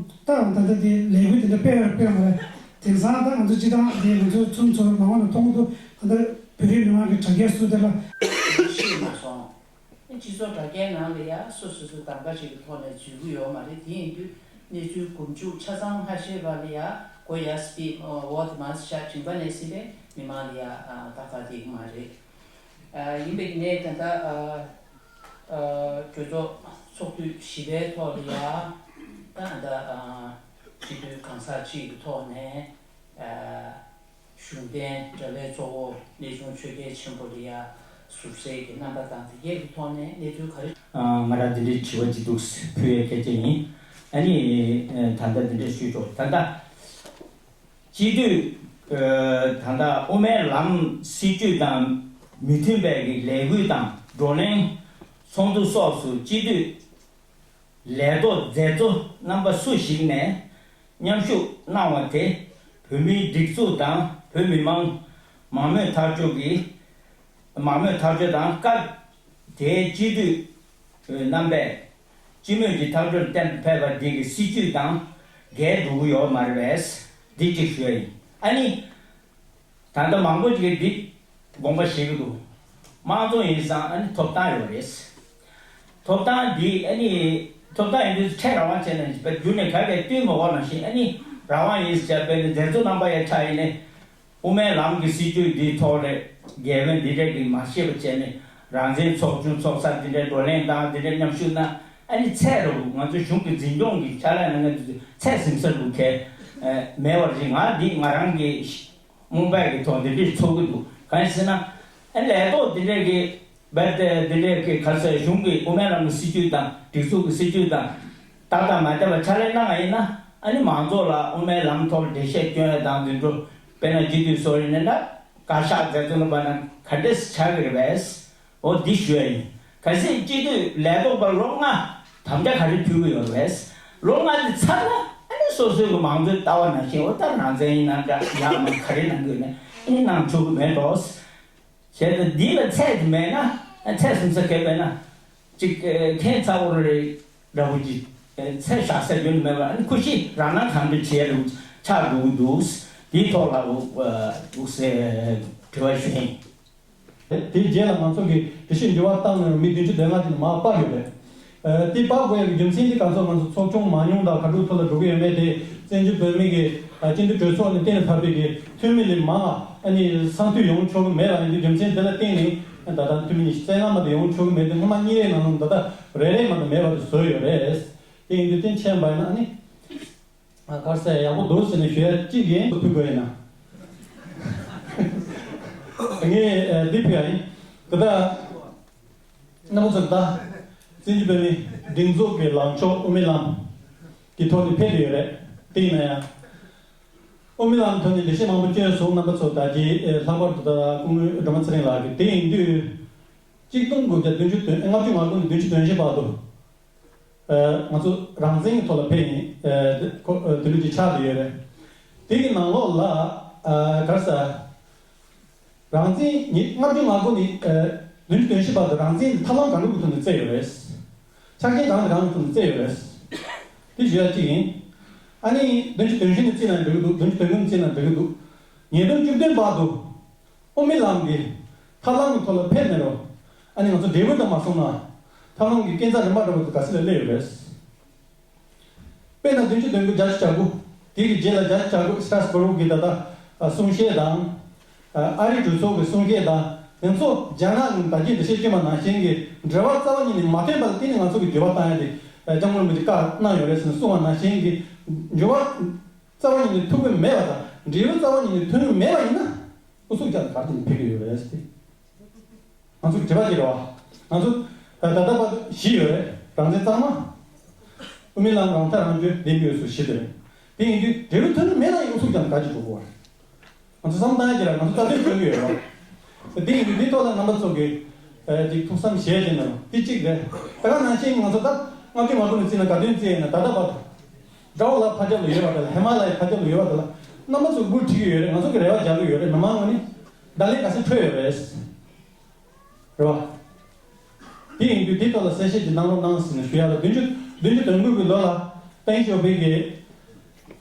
ད་ད་ལྟ་དེ་ལས་འགུལ་དེ་འདྲ་སྤེལ་ཡོད་སྤེལ་མ་རེད། དེང་སང་ད་ང་ཚོ་སྤྱི་བཏང་དེ་ང་ཚོ་ཚོགས་གཙོ་མང་བ་ནས་མཐོང་གི་འདུག་ད་ལྟ་བོད་རིགས་མི་མང་གི་དྲ་རྒྱའི་ཟུར་དེ་ལ། ཤེས་མ་སོང་། སྤྱི་ཚོགས་དྲ་རྒྱའི་ནང་ལ་ཡང་སོ་སོ་སོ་གདམ་ག་ཅིག་གི་ཐོག་ནས་འཛུལ་གྱི་ཡོད་མ་རེད། དེ་ཡིན་དུས་གནས་ཚུལ་མགོ་མཇུག་ཆ་ཚང་མ་ཤེས་པ་ལ་ཡང་མགོ་ཡར་སྤི་འོ་དེ་མ་ཤ་བྱིངས་པ་ནས་ཟིན་པས་མི་མང་ལ་ཡང་ཏག་ཏག་དེ་མ་རེད། ཡིན་པའི་ནས་ད་ལྟ་གྲོས་ཚོགས་ཚོགས་དུས་བཞི་པའི་ཐོག་ལ་ཡང་ད་ད་སྤྱི་འཐུས་གང་ཟག་ཅིག་གི་ཐོག་ནས། གཞུང་འབྲེལ་དྲ་བའི་གཙོ་བོ་གནས་ཆུང་ཆོས་རྒྱལ་ཆེན་པོ་ལ་ཡ་ཟུར་ཟའི་གི་རྣམ་པ་དང་དེ་གས་ཀྱི་ཐོག་ནས་གནས་ཚུལ་ག་རེ། ང་རང་འདི་འདྲའི་དྲི་བ་ཅིག་འདུག་ཕུལ་ཡས་གལ་ཆེ་ཡིན། ཨ་ནི་ད་ལྟ་འདི་འདྲའི་ཞུས་ཆོག་ད་ལྟ་སྤྱི་འཐུས་ད་ལྟ་དབུ་མའི་ལམ་སྲིད་བྱུས་དང་མི་མཐུན་པའི་གི་ལས་འགུལ་དང་བགྲོ་གླེང་ཚོགས་འདུ་སོགས་སུ་སྤྱི་འཐུས། ལས་ཐོག་མཛད་གཙོ་རྣམ་པ་སུ་ཞིག་ནས་མཉམ་ཞུགས་གནང་བ་དེ་བོད་མིའི་སྒྲིག་འཛུགས་དང་བོད་མི་མང་མང་མོས་ཐག་གཅོད་ཀྱི་མང་མོས་ཐག་གཅོད་དང་སྐབས་དེའི་སྤྱི་འཐུས་རྣམ་པས་སྤྱི་མོས་ཀྱི་ཐག་གཅོད་གཏན་དུ་ཕེབས་པ་འདི་གི་སྲིད་བྱུས་དང་འགལ་འགྲོ་གི་ཡོད་མ་རེད་པས་འདི་གཅིག་ཞུ་ཡ་ཡིན། ཨ་ནི། ད་ལྟ་མང་པོ་ཅིག་གིས་འདི་དགོངས་པ་བཞེས་ཀྱི་འདུག་དམངས་གཙོ་ཡིན་ཙང་ཨ་ནི་ཐོབ་ཐང་ཡོད་རེད། ཐོབ་ཐང་འདི་ཨ་ནི་ཐོབ་ཐང་ཡིན་དུས་ཁྲལ་རང་དབང་བྱས་ནས་བརྒྱུད་ནས་ག་གེ་བསྟུན་མ་དགོས་ནང་བཞིན་ཨ་ནི་རང་དབང་ཡིན་ཟེར་བྱས་པས་ནི་མཛད་གཙོ་རྣམ་པ་ཡང་ཆགས་ཡིན་ནས་དབུ་མའི་ལམ་གྱི་སྲིད་བྱུས་འདིའི་ཐོག་ལས་འགལ་བའི་འདི་འདྲ་གི་མ་ཤེས་པ་བྱས་ནས་རང་བཙན་ཚོགས་ཆུང་ཚོགས་ས་འདི་འདྲའི་བགྲོ་གླེང་དང་འདི་འདྲའི་མཉམ་ཞུགས་ན་ཨ་ནི་ཚད་རུ་ང་ཚོ་གཞུང་གི་འཛིན་སྐྱོང་གི་ཕྱག་ལས་གནང་མཁན་དེ་ཚོས་ཚད་ཟིན་ས་རུ་གལ་མེད་པར་བཞིན་ང་འདི་ང་རང་གི། རྨོངས་པའི་གི་ཐོག་འདི་འདྲས་ཚོགས་ཀྱི་འདུག་གང་ཡིན་ཟེར་ན། ཨ་ནི་ལས་ཐོག་འདི་འདྲས་ཀྱི་བར་དེ་འདི་འདྲས་ཀྱི་ག་ཚོད་གཞུང་གི་དབུ་མའི་ལམ་གྱི་སྲིད་བྱུས་དང་སྒྲིག་འཛུགས་ཀྱི་སྲིད་བྱུས་དང་ཏག་ཏག་མ་བསྡད་པ་ཕྱག་ལས་གནང་བ་ཡིན་ན་ཨ་ནི་མང་ཚོགས་ལ་དབུ་མའི་ལམ་ཐོག་ལ་འགྲེལ་བཤད་སྐྱོན་ཡ་དང་འདི་འདྲ་དཔེར་ན་སྤྱི་འཐུས་སོགས་ཡིན་ན་འདྲ་བཀའ་ཤག་མཛད་གཙོ་ལ་བར་ན་ག་འདྲས་ཆགས་ཀྱི་རེད་པས། འོ་འདི་ཞུ་ཡ་ཡིན། གལ་སྲིད་སྤྱི་འཐུས་ལས་ཐོག་པ་ལོ་ལྔ་དམ་བཅའ་ག་རེ་ཕུལ་གྱི་ཡོད་རེད། ལོ་ལྔ་འདི་ཚར་ན་ཨ་ནི་སོ་སོའི་གི་མང་གཙོའི་ལྟ་བ་ནང་བཞིན་འོ་ད་རང་བཙན་ཡིན་ན་འདྲ་ཡག་མ་ག་རེ་གནང་གི་ཡོད་ན་ཨ་ནི་གནང་ཆོག་གི་མེད་འགྲོ། བྱས་ཙང་འདི་ལ་ཚད་དེ་མེད་ན་ཨ་ཚད་སུམ་ས་གལ་པས་ན་ཅིག་ཁྱད་མཚར་པོ་རེ་འདྲ་པོ་ཅིག་ཚད་བཞག་ས་རྒྱུན་མེད་པ་ཨ་ནི་ཁུ་ཤི་རང་སྣང་གང་འདྲ་བྱས་རེ་ཆགས་འགྲོ་གི་འདུག་འདིའི་ཐོག་ལ་འུ་འུ་ཟེར་དྲི་བ་ཞུ་ཡིན། དེའི་རྗེས་ལ་ང་ཚོ་གིས་འགྲེལ་བཤད་འགྱུར་བ་བཏང་ནས་མི་བདུན་ཅུ་དོན་ལྔ་དེ་ནི་མར་སྤར་ཡོད་རེད། ཨ་དེ་སྤར་དགོས་ཡག་གི་རྒྱུ་མཚན་དེ་ག་ཚོད་ང་ཚོ་ཚོགས་ཆུང་མང་ཉུང་དང་ག་འདྲ་ཐོག་ལ་འགྲོ་གི་ཡོད་མེད་དེ་བཙན་བྱོལ་བོད་མི་གི་ཨ་སྤྱི་འཐུས་གྲོས་ཚོགས་ནས་གཏན་ལ་ཕབ་པའི་གི་འཐུས་མི་ལས་མང་ཨ་ནི་གསང་འཐུས་ཡོང་ཆོག་གི་མེད་པ་ཡིན་དུས་རྒྱུ་མཚན་དེ་ལ་བརྟེན་ནས་ད་ལྟ་འཐུས་མི་ཉི་ཤུ་རྩ་ལྔ་མ་གཏོགས་ཡོང་ཆོག་གི་མེད་དུས་སྔོན་མ་གཉིས་རེའི་ནང་ལ་ད་ལྟ་རེ་རེ་མ་གཏོགས་མེད་པ་དེ་བཟོས་ཡོད་རེད། དེ་ཡིན་དུས་དེ་མཁྱེན་པ་ཡིན་ན་ཨ་ནི། ཨ་ག་རེ་ཟེར་ཡག་པོ་འདུག་ཟེར་ནས་ཞུ་ཡ་གཅིག་ཡིན་ཕུལ་དགོས་ཡིན་ན། ངས་ཨ་འདི་ཕུལ་ཡ་ཡིན། དེ་ལྟར་རྣམ་པ་ཚོ་ད་བཙན་བྱོལ་བོད་མིའི་སྒྲིག་འཛུགས་ཀྱི་ལངས་ཕྱོགས་དབུ་མའི་ལམ་གྱི་ཐོག་ནས་ཕེབས་ཡོད་རེད། དེ་ཡིན་ན་ཡང་དབུ་མའི་ལམ་ཐོག་ནས་འགྲེལ་བཤད་མང་པོ་བསྐྱོན་སོང་། རྣམ་པ་ཚོ་ད་ཀྱི་ཨ་ལྷག་པར་དུ་ད་སྐུ་ངོ་སྒྲོལ་མ་ཚེ་རིང་ལགས་ཀྱིས་དེ་ཡིན་དུས། གཅིག་སྟོང་དགུ་བརྒྱ་བདུན་ཅུ་དོན་ལྔ་བཅུ་ང་དགུ་ནས་བདུན་ཅུ་དོན་བཞི་བར་དུ། ཨ་ང་ཚོ་རང་བཙན་གྱི་ཐོག་ལ་ཕེབས་ཡིན། ཨ་དེ་ཁོ་ཨ་དེ་འདྲ་ཅིག་ཆགས་བསྡད་ཡོད་རེད། དེ་གི་ནང་ལོགས་ལ་ཨ་ག་རེ་ཟེར། རང་བཙན་ཉིད་ལྔ་བཅུ་ང་དགུ་ནས་ཨ་བདུན་ཅུ་དོན་བཞི་བར་དུ་རང་བཙན་གྱི་ཐབས་ལམ་གང་འདྲ་གི་ཐོག་ནས་བརྩད་ཡོད་རེད། ཆ་རྐྱེན་གང་དང་གང་གི་ཐོག་ནས་བརྩད་ཡོད་རེད། དེ་ཞུ་ཡ་གཅིག་ཡིན། ཨ་ནི་བདུན་ཅུ་དོན་བཞི་ནས་བརྩིས་ན་འགྲིག་གི་འདུག་བདུན་ཅུ་དོན་དགུ་ནས་བརྩིས་ན་འགྲིག་གི་འདུག་ཉིས་སྟོང་བཅུ་བདུན་བར་དུ། དབུ་མའི་ལམ་གྱི་ཐབས་ལམ་གྱི་ཐོག་ལ་ཕེབས་མེད་རུང་། ཨ་ནི་ང་ཚོ་འབྲས་བུ་དང་མ་སོང་ན། ཐབས་ལམ་གྱི་རྐྱེན་རྩ་རིམ་པ་འདྲ་བོ་དེ་ག་ཚོད་ལ་སླེབས་ཡོད་རེད། དཔེར་ན་བདུན་ཅུ་དོན་དགུ་བརྒྱད་ཅུ་གྱ་དགུ། དེ་གི་རྗེས་ལ་བརྒྱད་ཅུ་གྱ་དགུ་སི་ཏྲ་སྦུར་གི་ད་ལྟ་གསུང་བཤད་དང་། ཨ་རིའི་གྲོས་ཚོགས་ཀྱི་གསུང་བཤད་དང་། དེ་ཚོ་རྒྱ་ནག་གི་ད་གིན་འགྲེལ་བཤད་བསྐྱོན་པ་ནང་བཞིན་གྱི་འབྲེལ་བ་རྩ་བ་ཉིད་ནས་མ་ཐོན་པ་ལ་བརྟེན་ནས་ང་ཚོ་གི་འགྱུར་བ་བཏང་ཡ་དེ། སྐྱབས་མགོན་རིན་པོ་ཆེས་བཀའ་གནང་ཡོད་རེད་ཟེར་ནས་གསུངས་པ་ནང་བཞིན་གྱི་འགྱུར་བ་རྩ་བ་ཉིད་ནས་ཐུབ་ཀྱི་མེད་པ་དང་། འབྲས་བུ་རྩ་བ་ཉིད་ནས་ཐོན་གྱི་མེད་པ་ཡིན་ན། ཨུ་ཚུགས་རྒྱག་ནས་ག་རེ་བྱས་ནས་ཕེབས་ཀྱི་ཡོད་རེད་ཟེར་ཏེ། ང་ཚོ་དྲི་བ་དེ་རེད་བ། ང་ཚོ་ད་ལྟ་བར་དུ་བཞི་ཡོད་རེད། རང་བཙན་གཙང་མ། དབུ་མའི་ལམ་རང་ཐག་རང་གཅོད་ལྡན་ཡོད་སུ་བཞི་དེ་རེད། དེ་ཡིན་དུས་འབྲས་བུ་ཐོན་གྱི་མེད་ན་ཡང་ཨུ་ཚུགས་རྒྱག་ནས་ག་རེ་བྱེད་དགོས་པ་རེད། ང་ཚོ་བསམ་བློ་བཏང་ཡ་གྱི་ར་ང་ཚོ་རྩ་དོན་སྐྱོང་གི་ཡོད་རེད་བ། དེ་ཡིན་དུས་འདི་ཐོག་ལ་རྣམ་པ་ཚོ་གིས་ཨ་ཅིག་ཐུགས་བསམ་བཞེས་བྱས་ན་འདི་གཅིག་རེད། ད་ག་ནང་བཞིན་ང་ཚོ་ད་ལྔ་བཅུ་ང་དགུ་ནས་བརྩིས་ན་ག་དུས་བརྩིས་ཡིན་ན་ད་ལྟ་བར་དུ། དགྲ་བོ་ལ་ཕར་རྒྱབ་ལ་ཡོད་པ་དེ་ལ། ཧི་མ་ལ་ཡའི་ཕར་རྒྱབ་ལ་ཡོད་པ་དེ་ལ། རྣམ་པ་ཚོ་འབུ་ཁྲིད་ཀྱི་ཡོད་རེད། ང་ཚོ་གི་རེ་བ་རྒྱག་གི་ཡོད་རེད། མི་མང་ངོས་ནས་བརྡ་ལན་ག་ཚོད་འཕྲོད་ཡོད་རེད། རེད་བ། དེ་ཡིན་དུས་དེ་ཐོག་ལ་གསལ་བཤད་ཅིག་གནང་རོགས་གནང་ཟེར་ནས་ཞུ་ཡ་ལ། བདུན་ཅུ་བདུན་ཅུ་དོན་དགུ་གི་ལོ་ལ་ཏེང་ཞའོ་ཕིང་གིས་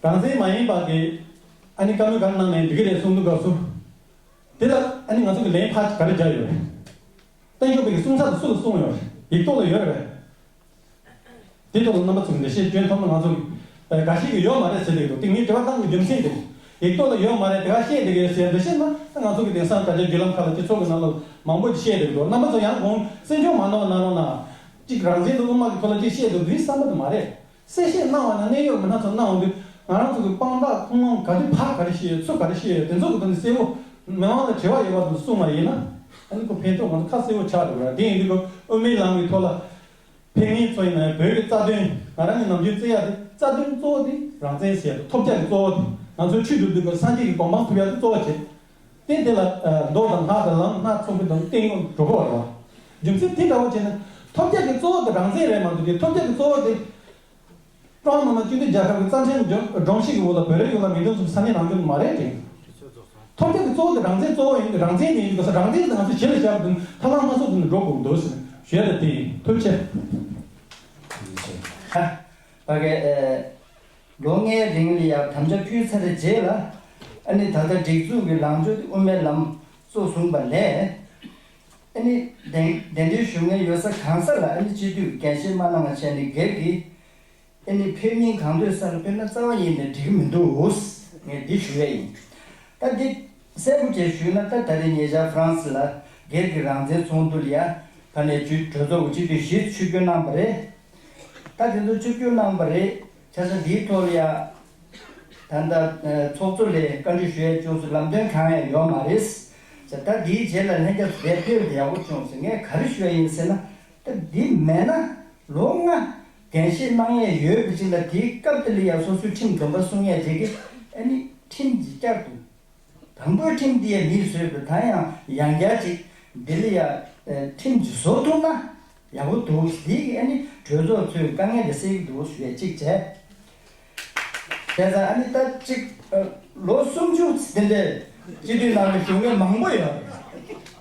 རང་བཙན་མ་ཡིན་པ་གི་ཨ་ནི་བཀའ་མོལ་ག་རེ་གནང་ནའི་འགྲིག་གི་རེད་གསུངས་དུས་སྐབས་སུ། དེ་ལ་ཨ་ནི་ང་ཚོ་གི་ལན་ཕར་ག་རེ་རྒྱག་ཡོད་རེད། ཏེང་ཞའོ་ཕིང་གི་གསུང་ཚགས་དེ་སུ་ལ་གསུངས་ཡོད་རེད། ཡིག་ཐོག་ལ་ཡོད་རེད་པས། དེ་ཐོག་ལ་རྣམ་པ་ཚོས་འགྲེལ་བཤད་བསྐྱོན་ཐུབ་ན། ང་ཚོ་གི་འགའ་ཤས་ཀྱིས་ཡོད་མ་རེད་ཟེར་གྱི་འདུག་དེ་ངའི་དྲི་བ་བཏང་གི་རྒྱུ་མཚན་དེ། ཡིག་ཐོག་ལ་ཡོད་མ་རེད། དེ་ག་བཤད་བསྡད་ཀྱི་ཡོད་ཟེར་འགྲེལ་བཤད་གནང་ན་ང་ཚོ་གི་དེང་སང་དྲ་རྒྱའི་བརྒྱུད་ལམ་ཁག་ལ་སྤྱི་ཚོགས་ཀྱི་ནང་ལ་མང་པོ་ཅིག་བཤད་བསྡད་ཀྱི་འདུག་རྣམ་པ་ཚོ་ཡང་དགོངས་སེམས་ཆུང་མ་གནང་བ་གནང་རོགས་གནང་། གཅིག་རང་བཙན་དང་དབུ་མ་གི་ཐོག་ལ་གཅིག་བཤད་འདུག་འདི་བསམ་པ་དེ་མ་རེད། གསལ་བཤད་གནང་བ་ན་གནད་ཡོད་མི་སྣ་ཚོ་གནང་འོང་དུས། ང་རང་ཚོ་གི་དཔང་རྟགས་ཁུངས་ལུང་ག་དུས་ཕར་ག་རེ་བཤད་ཡོད། ཚུར་ག་རེ་བཤད་ཡོད། དེ་ཚོ་གི་དོན་དེ་གསལ་པོ་མི་མང་ལ་དྲི་བ་ཡོད་པ་དང་གསུངས་པ་ཡིན་ན། ཨ་ནི་ཁོ་ཕན་ཐོགས་ང་ཚོ་ཁ་གསལ་པོ་ཆགས་འགྲོ་གི་རེད། དེ་ཡིན་དུས་ཁོ་དབུ་མའི་ལམ་གྱི་ཐོག་ལ་ཕེབས་མཁན་ཚོ་ཡིན་ན་ཡང་བོད་ཀྱི་རྩ་དོན། ང་རང་གི་ནམ་རྒྱུན་བརྩི་ཡ་དེ་རྩ་དོན་གཙོ་བོ་དེ་རང་བཙན་ཟེར་ཡ་དེ། ཐོབ་རྒྱ་གི་གཙོ་བོ་དེ། ང་ཚོའི་ཁྲི་འདུག་དུས་སྐབས་སངས་རྒྱས་ཀྱི་གོ་འཕང་ཐོབ་ཡ་དེ་གཙོ་བོ་བྱེད། དེ་དེ་ལ་མདོ་དང་སྔགས་དང་ལམ་སྣ་ཚོགས་པའི་དང་སྟེང་འོག་འགྲོ་དགོས་པ་རེད་བ། རྒྱུ་མཚན་དེ་འདྲ་བོ་བྱས་ན་ཐོབ་རྒྱ་གི་གཙོ་བོ་དེ་རང་བཙན་རེད་མ་གཏོགས། དེ་ཐོབ་རྒྱ་གི་གཙོ་བོ་དེ་ཀྲུང་ཧྭ་མི་དམངས་སྤྱི་མཐུན་རྒྱལ་ཁབ་ཀྱི་རྩ་ཁྲིམས་སྒྲོམ་གཞི་གི་འོག་ལ་བོད་རིགས་ཡོངས་ལ་མིང་དོན་མཚུངས་ས་གནས་རང་སྐྱོང་མ་རེད་དྲན། ཐོབ་རྒྱ་གི་གཙོ་བོ་དེ་རང་བཙན་གཙོ་བོ་ཡིན། རང་བཙན་དེ་ཡིན་དུས་ས་རང་བཙན་དེ་ང་ཚོ་གཞི་ལ་བཞག་པ་དེ་ཐབས་ལམ་སྣ་ཚོགས་དེ་ནས་འགྲོ་དགོས་འདུག་ཟེར་ཞུ་ཡ་ད་དེ་ཡིན། ཐུགས་རྗེ་ཆེ། ཕ་གི་ཨེ། ལོ་ལྔའི་རིང་ལ་ཡང་དམ་བཅའ་ཕུལ་ཚར་རྗེས་ལ། ཨ་ནི་ད་ལྟ་སྒྲིག་འཛུགས་ཀྱི་ལངས་ཕྱོགས་དེ་དབུ་མའི་ལམ་གཙོ་བཟུང་བ་ལས། ཨ་ནི་གདན་གདན་འདྲེན་ཞུ་མཁན་ཡོད་ས་གང་ས་ལ་ཨ་ནི་སྤྱི་འཐུས་འགན་བཞེས་མ་གནང་བ་བྱས་ནས་སྒེར་གྱི་ཨ་ནི་ཕེབས་མིན་གང་འདོད་ས་ལ་ཕེབས་ན་རྩ་བ་ཉིད་ནས་འགྲིག་གི་མི་འདུག་ངས་འདི་ཞུ་ཡས་ཡིན། ད་འདི་གསལ་པོ་བྱས་ཞུས་ན། ད་ད་རེས་ཉེ་ཆར་ཧྥ་རན་སི་ལ་སྒེར་གྱི་རང་བཙན་ཚོགས་འདུ་ལ་ཡ་ཕ་ནས་གྲོས་ཚོགས་ཀྱི་སྤྱི་འཐུས་བཞི་ཆིབས་བསྒྱུར་གནང་བ་རེད། ད་དེ་ཚོ་ཆིབས་བསྒྱུར་གནང་བ་རེད། བྱས་ཙང་འདིའི་ཐོག་ལ་ཡ་ད་ལྟ་ཚོགས་གཙོ་ལས་བཀའ་འདྲི་ཞུ་ཡས་ཅུང་ཟད་ལམ་སྟོན་གང་ཡང་ཡོད་མ་རེད། ད་འདིའི་རྗེས་ལ་ལྷན་རྒྱས་ཚོ་དེ་ཕེབས་ཏེ་ཡག་པོ་བྱུང་ཟེར། ངས་ག་རེ་ཞུ་ཡ་ཡིན་ཟེར་ན། ད་འདི་མེད་ན་ལོ་ལྔ་འགན་བཞེས་གནང་ཡས་ཡོད་པ་ཅིག་ལ། དེའི་སྐབས་དེ་ལ་ཡ་སོ་སོའི་ཁྲིམས་སྡོམ་པ་སྲུང་ཡས་བྱེད་ཀྱི། ཨ་ནི་ཁྲིམས་ཀྱི་བསྐྱར་དུ། དང་པོའི་ཁྲིམས་འདི་ཡ་མིས་བཟོས་པ་དང་ཡང་ཡང་བསྐྱར་ཅིག་འདི་ལ་ཡ་ཨེ་ཁྲིམས་ཀྱིས་བཟོ་ཐུབ་ན་ཡག་པོ་འདུག་འདི་གིས་ཨ་ནི་གྲོས་ཚོགས་ཚོའི་དཀའ་ངལ་འདི་སེལ་གྱི་འདུག་ཞུ་ཡས་གཅིག་བྱས། བྱས་ཙང་ཨ་ནི་ད་གཅིག་ཨ་ལོ་སུམ་ཅུ་འདི་འདྲའི་སྤྱི་འཐུས་ནང་ལ་བཞུགས་མཁན་མང་པོ་ཡོད་རེད།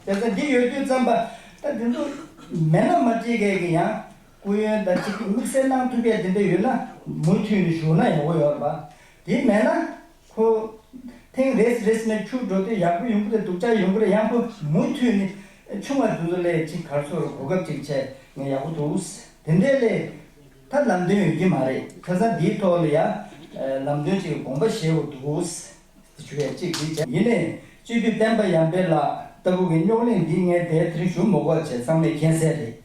བྱས་ཙང་འདི་ཡོད་དུས་ཙམ་པ་ད་འདི་ཚོ་མེད་ན་མ་བརྗེད་མཁན་གྱི་ཡང་སྐུ་ཡོན་དང་གཅིག་དམིགས་བསལ་གནང་ཐུབ་ཡས་འདི་འདྲ་ཡོད་ན་མུ་མཐུད་ནས་བཞུགས་ན་ཡག་པོ་ཡོད་རེད་པ། དེ་མེད་ན། ཁོ་ཐེངས་རེས་རེས་ནས་འཁྱུར་འགྲོ་དུས་ཡག་པོ་ཡོང་གི་རེད། སྡུག་ཅག་ཡོང་གི་རེད། ཡང་ཁོ་མུ་མཐུད་ནས་ཆུང་བ་དེ་ཚོ་ལ་ཅིག་ག་རེ་ཟེར། གོ་སྐབས་ཅིག་བྱས་ན་ཡག་པོ་འདུག་དེ་འདྲས་ལས་ད་ལམ་སྟོན་ཡོད་ཀྱི་མ་རེད། ཁ་སང་འདིའི་ཐོག་ལ་ཡ་ལམ་སྟོན་ཅིག་དགོངས་པ་བཞེས་དགོས་འདུག་ཞུ་ཡ་གཅིག་འདི་བྱས། ཡིན་ནའི་སྤྱི་འཐུས་བསྟན་པ་ཡར་འཕེལ་ལགས་ལྟ་བུ་གི་རྙོག་གླེང་འདི་ངས་དེ་རིང་ཞུ་མི་དགོས་བྱས་ཚང་མས་མཁྱེན་གསལ་རེད།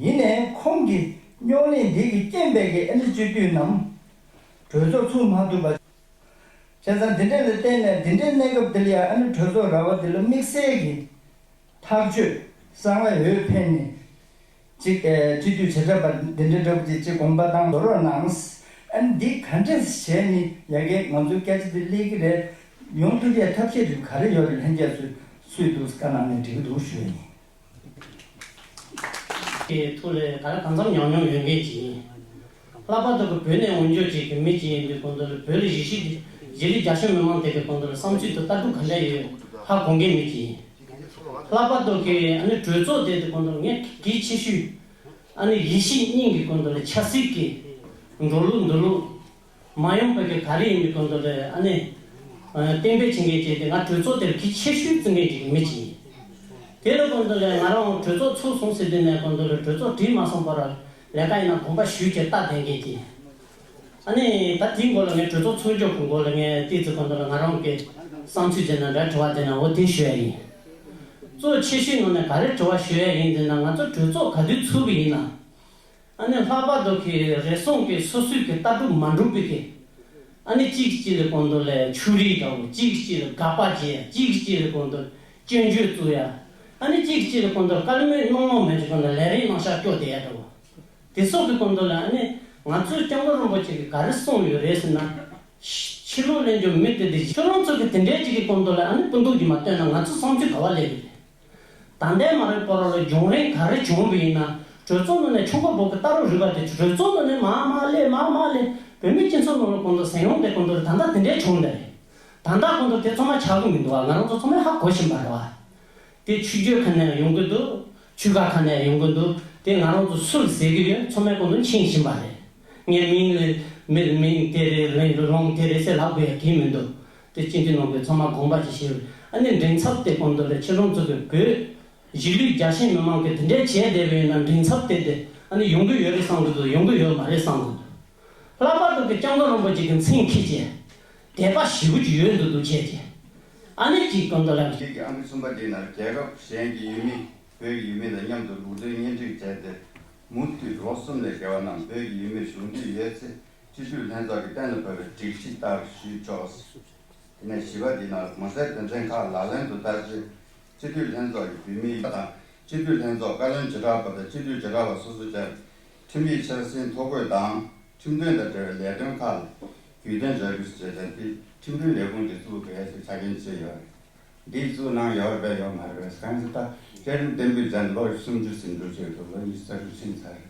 ཡིན་ནའི་ཁོང་གི་རྙོག་གླེང་འདི་གི་རྐྱེན་པས་ཀྱི་ཨ་ནི་སྤྱི་འཐུས་རྣམས་གྲོས་ཚོགས་ཚུགས་མ་ཐུབ་པ། བྱས་ཙང་འདི་འདྲ་ལ་བརྟེན་ནས་འདི་འདྲའི་གནས་སྐབས་འདི་ལ་ཡང་ཨ་ནི་གྲོས་ཚོགས་ར་བ་འདི་ལ་དམིགས་བསལ་གྱི་ཐག་གཅོད་གསང་བའི་འོས་འཕེན་ནས་ཅིག་ཨེ་སྤྱི་འཐུས་བྱེ་བྲག་པ་འདི་འདྲའི་འདྲ་པོ་ཅིག་ཅིག་དགོངས་པ་བཏང་དགོས་རོགས་གནང་། ཨ་ནི་འདི་ག་འདྲས་བྱས་ནས་ཡ་གི་ང་ཚོའི་སྐད་ཆ་འདི་སླེབས་ཀྱི་རེད། ཡོང་ཐུབ་ཡས་ཐབས་ཤེས་རིགས་ག་རེ་ཡོད་རེད། ལྷན་རྒྱས་ཚོས་སུས་འདུག་བཀའ་གནང་ནས་འགྲིག་གི་འདུག་ཞུ་ཡ་ཡིན། གི་ཐོག་ལ་ག་རེ་གང་འཚམ་ཉམས་མྱོང་ཡོད་མཁན་ཅིག་ཡིན། ལྷག་པར་དུ་གི་བོད་ནས་འོས་སྦྱོར་བྱེད་ཀྱི་མི་ཅིག་ཡིན་དུས་གོང་དུ་ལ་བོད་ལ་གཞིས་བྱེས་གཞིས་ལུས་རྒྱ་ཆེ་མི་མང་དེ་གི་གོང་དུ་ལ་བསམ་ཚུལ་དང་ལྟ་གྲུབ་ག་འདྲ་ཡོད་ཧ་གོ་མཁན་མི་ཅིག་ཡིན། ལྷག་པར་དུ་གི་ཨ་ནི་གྲོས་ཚོགས་དེ་དུས་གོང་དུ་ལ་ངས་གལ་ཆེ་ཤོས་ཨ་ནི་ཡིད་ཆེས་གཉིས་ཀྱི་གོང་དུ་ལ་ཆབ་སྲིད་ཀྱི་འགྲོ་ལུགས་འདུག་ལུགས། མ་ཡོང་བའི་གི་ག་རེ་ཡིན་མིན་གོང་དུ་ལ་ཨ་ནི་ གཏན་འབེབས་བྱེད་མཁན་བྱས་ཏེ། ང་གྲོས་ཚོགས་དེར་གལ་ཆེ་ཤོས་བརྩི་མཁན་ཅིག་གི་མི་ཅིག་ཡིན། དེ་ལ་སྐོར་འདི་ལས་ང་རང་གྲོས་ཚོགས་ཚུགས་སོང་ཟེར་དུས་ནས་སྐོར་འདི་ལ་གྲོས་ཚོགས་བྲིས་མ་སོང་བར་ལས་ཀ་ཡིན་ན་དགོངས་པ་ཞུས་བྱས་ལྟ་བསྡད་མཁན་ཅིག་ཨ་ནི་ད་དེའི་མགོ་ལ་ངས་གྲོས་ཚོགས་ཚུགས་འཇོག་གི་མགོ་ལ་ངས་ཏོག་ཙམ་སྐོར་འདི་ལ་ང་རང་གི་བསམ་ཚུལ་བྱས་ན་འདྲ་དྲི་བ་དེ་ན་འོ་དེ་ཞུ་ཡ་ཡིན། གཙོ་ཆེ་ཤོས་ནང་ནས་ག་རེ་དྲི་བ་ཞུ་ཡ་ཡིན་ཟེར་ན། ང་ཚོ་གྲོས་ཚོགས་ག་དུས་ཚུགས་པ་ཡིན་ན། ཨ་ནི་ལྷག་པར་དུ་གི་རེ་ཟུང་གི་སོ་སོའི་གི་ལྟ་གྲུབ་མ་འགྲུབ་པའི་གི། ཨ་ནི་གཅིག་གཅིག་ལ་སྐོར་འདི་ལ་ཆུ་རིས་འདྲ་བོ། གཅིག་གཅིག་ལ་དགག་པ་བྱེད་ཡ། གཅིག་གཅིག་ལ་སྐོར་འདི་སྐྱོན་བརྗོད་བཙུགས་ཡ། ཨ་ནི་གཅིག་གཅིག་ལ་སྐོར་འདི་བཀའ་མོལ་གནང་གནང་མེད་ཀྱི་སྒང་ལ་ལས་རིམ་གནང་ཤག་སྐྱོར་བསྡད་ཡ་འདྲ་བོ། དེ་སོགས་ཀྱི་སྐོར་འདི་ལ་ཨ་ནི་ང་ཚོའི་སྐྱབས་མགོན་རིན་པོ་ཆེ་གིས་ག་རེ་གསུངས་ཡོད་རེད་ཟེར་ན། ཕྱི་ལོགས་ལ་འབྱོར་མི་དེ་དེ་ཁྱོད་རང་ཚོ་གི་དེ་འདྲའི་ཅིག་གི་སྐོར་འདི་ལ་ཨ་ནི་སྤུ་མདོག་གིས་མ་བཏོན་ན་ང་ཚོ་བསམ་ཚུལ་ག་བ་སླེབས་ཡོད་རེད། ད་ལྟའི་མ་རེད་པོ་ར་ལ་བྱུང་རིམ་ག་རེ་བྱུང་བ་ཡིན་ན། གྲོས་ཚོགས་ནང་ནས་ཆུང་ཀ་བོ་གི་ལྟ་རོགས་རུས་པ་དེ་གྲོས་ཚོགས་ནང་ནས་མར་མར་སླེབས། མར་མར་སླེབས། བོད་མི་སྤྱི་ཚོགས་ནང་ལ་སྐོར་འདི་ཟིང་ཡོང་དེ་སྐོར་འདི་ད་ལྟ་དེ་འདྲའི་བྱུང་བསྡད་རེད། ད་ལྟ་སྐོར་འདི་དེ་ཚང་མ་ཆགས་ཀྱི་མི་འདུག་བ། ང་རང་ཚོ་ཚང་མས་ཧ་གོ་བཞིན་པ་རེད་བ། དེ་ཆོས་བརྒྱུད་ཁ་ནས་ཡོང་གི་འདུག་ཆོལ་ཁ་ཁ་ནས་ཡོང་གི་འདུག་དེ་ང་རང་ཚོ་སུ་ལ་ཟེར་གི་ཡོད། ཚང་མས་སྐོར་འདི་མཁྱེན་བཞིན་པ་རེད། ངས་མིང་ལ་མི་མིང་དེ་རེད། ལུང་ལུང་དེ་རེད་ཟེར་ལབ་དགོས་ཡ་གང་ཡང་མི་འདུག་དེ་སྤྱི་འཐུས་ནང་གི་ཚང་མ་དགོངས་པ་ཅིག་བཞེས། ཨ་ནི་མགྲིན་ཚབ་དེ་སྐོར་འདི་ལ་ཁྱེད་རང་ཚོ་གི་བོད་གཞིས་ལུས་རྒྱ་ཆེ་མི་མང་གིས་དེ་འདྲའི་བྱས་བསྡད་པ་ཡིན་ན། མགྲིན་ཚབ་དེ་དེ་ཨ་ནི་ཡོང་གི་ཡོད་རེད་བསམ་གི་འདུག་ཡོང་གི་ཡོད་མ་རེད་བསམ་གི་འདུག་ལྷག་པར་དུ་གི་སྐྱབས་མགོན་རིན་པོ་ཆེ་གི་མཚན་འཁྱེར་བྱས་དད་པ་ཞེ་པོ་ཅིག་ཡོད་འདུག་འདུག་བྱས་ཀྱི། ཨ་ནི་ཅིག་སྐོར་འདི་ལ། གཅིག་གི་ཨ་མི་གསུམ་པ་དེའི་ནང་རྒྱལ་ཁབ་གཞན་གྱི་ཡུལ་མི། བོད་ཀྱི་ཡུལ་མི་དང་མཉམ་དུ་ལུང་འདྲེན་གཉེན་སྒྲིག་བྱས་ཏེ། མུ་མཐུད་ལོ་གསུམ་ལས་བརྒལ་བ་རྣམས་བོད་ཀྱི་ཡུལ་མིར་བཞུགས་འདོད་ཡོད་ཚེ། སྤྱི་འཐུས་ལྷན་ཚོགས་ཀྱིས་གཏན་ལ་ཕབ་པའི་སྒྲིག་གཞི་ལྟར་ཞུས་ཆོག་དེ་ནས་བཞི་པ་འདི་ནང་གོང་གསལ་དོན་ཚན་ཁག་ལག་ལེན་དུ་བསྟར་ཆེད། སྤྱི་འཐུས་ལྷན་ཚོགས་ཀྱིས་བོད་མིའི་དང་། སྤྱི་འཐུས་ལྷན་ཚོགས་བཀའ་བློན་བྱེ་བྲག་པ་དང་སྤྱི་འཐུས་བྱེ་བྲག་པ་སོ་སོ་བཅས་ཁྲིམས་ཡིག་འཆར་ཟིན་ཐོ་འགོད་དང་། ཁྲིམས་དོན་དང་འབྲེལ་བའི་ལས་དོན་ཁག་ལ་རྒྱུས་སྟོན་བྱ་རྒྱུ་ཞེས་བྱས་ཏེ། ཁྲིམས་དོན་ལས་ཁུངས་ཀྱིས་བཙུགས་དགོས་ཞེས་ཆ་རྐྱེན་བཅས་ཡོད་རེད། འདི་བཙུགས་གནང་ཡོད་རེད་པས་ཡོད་མ་རེད་པས། གང་ཟེར་ད་བཅའ་ཁྲིམས་གཏན་འབེབས་མཛད་ནས་ལོ་སུམ་ཅུ་ཟིན་འགྲོ་བྱས་འདུག་ལོ་ཉི་ཤུ་རྩ་དྲུག་ཕྱིན་ཚར་རེད།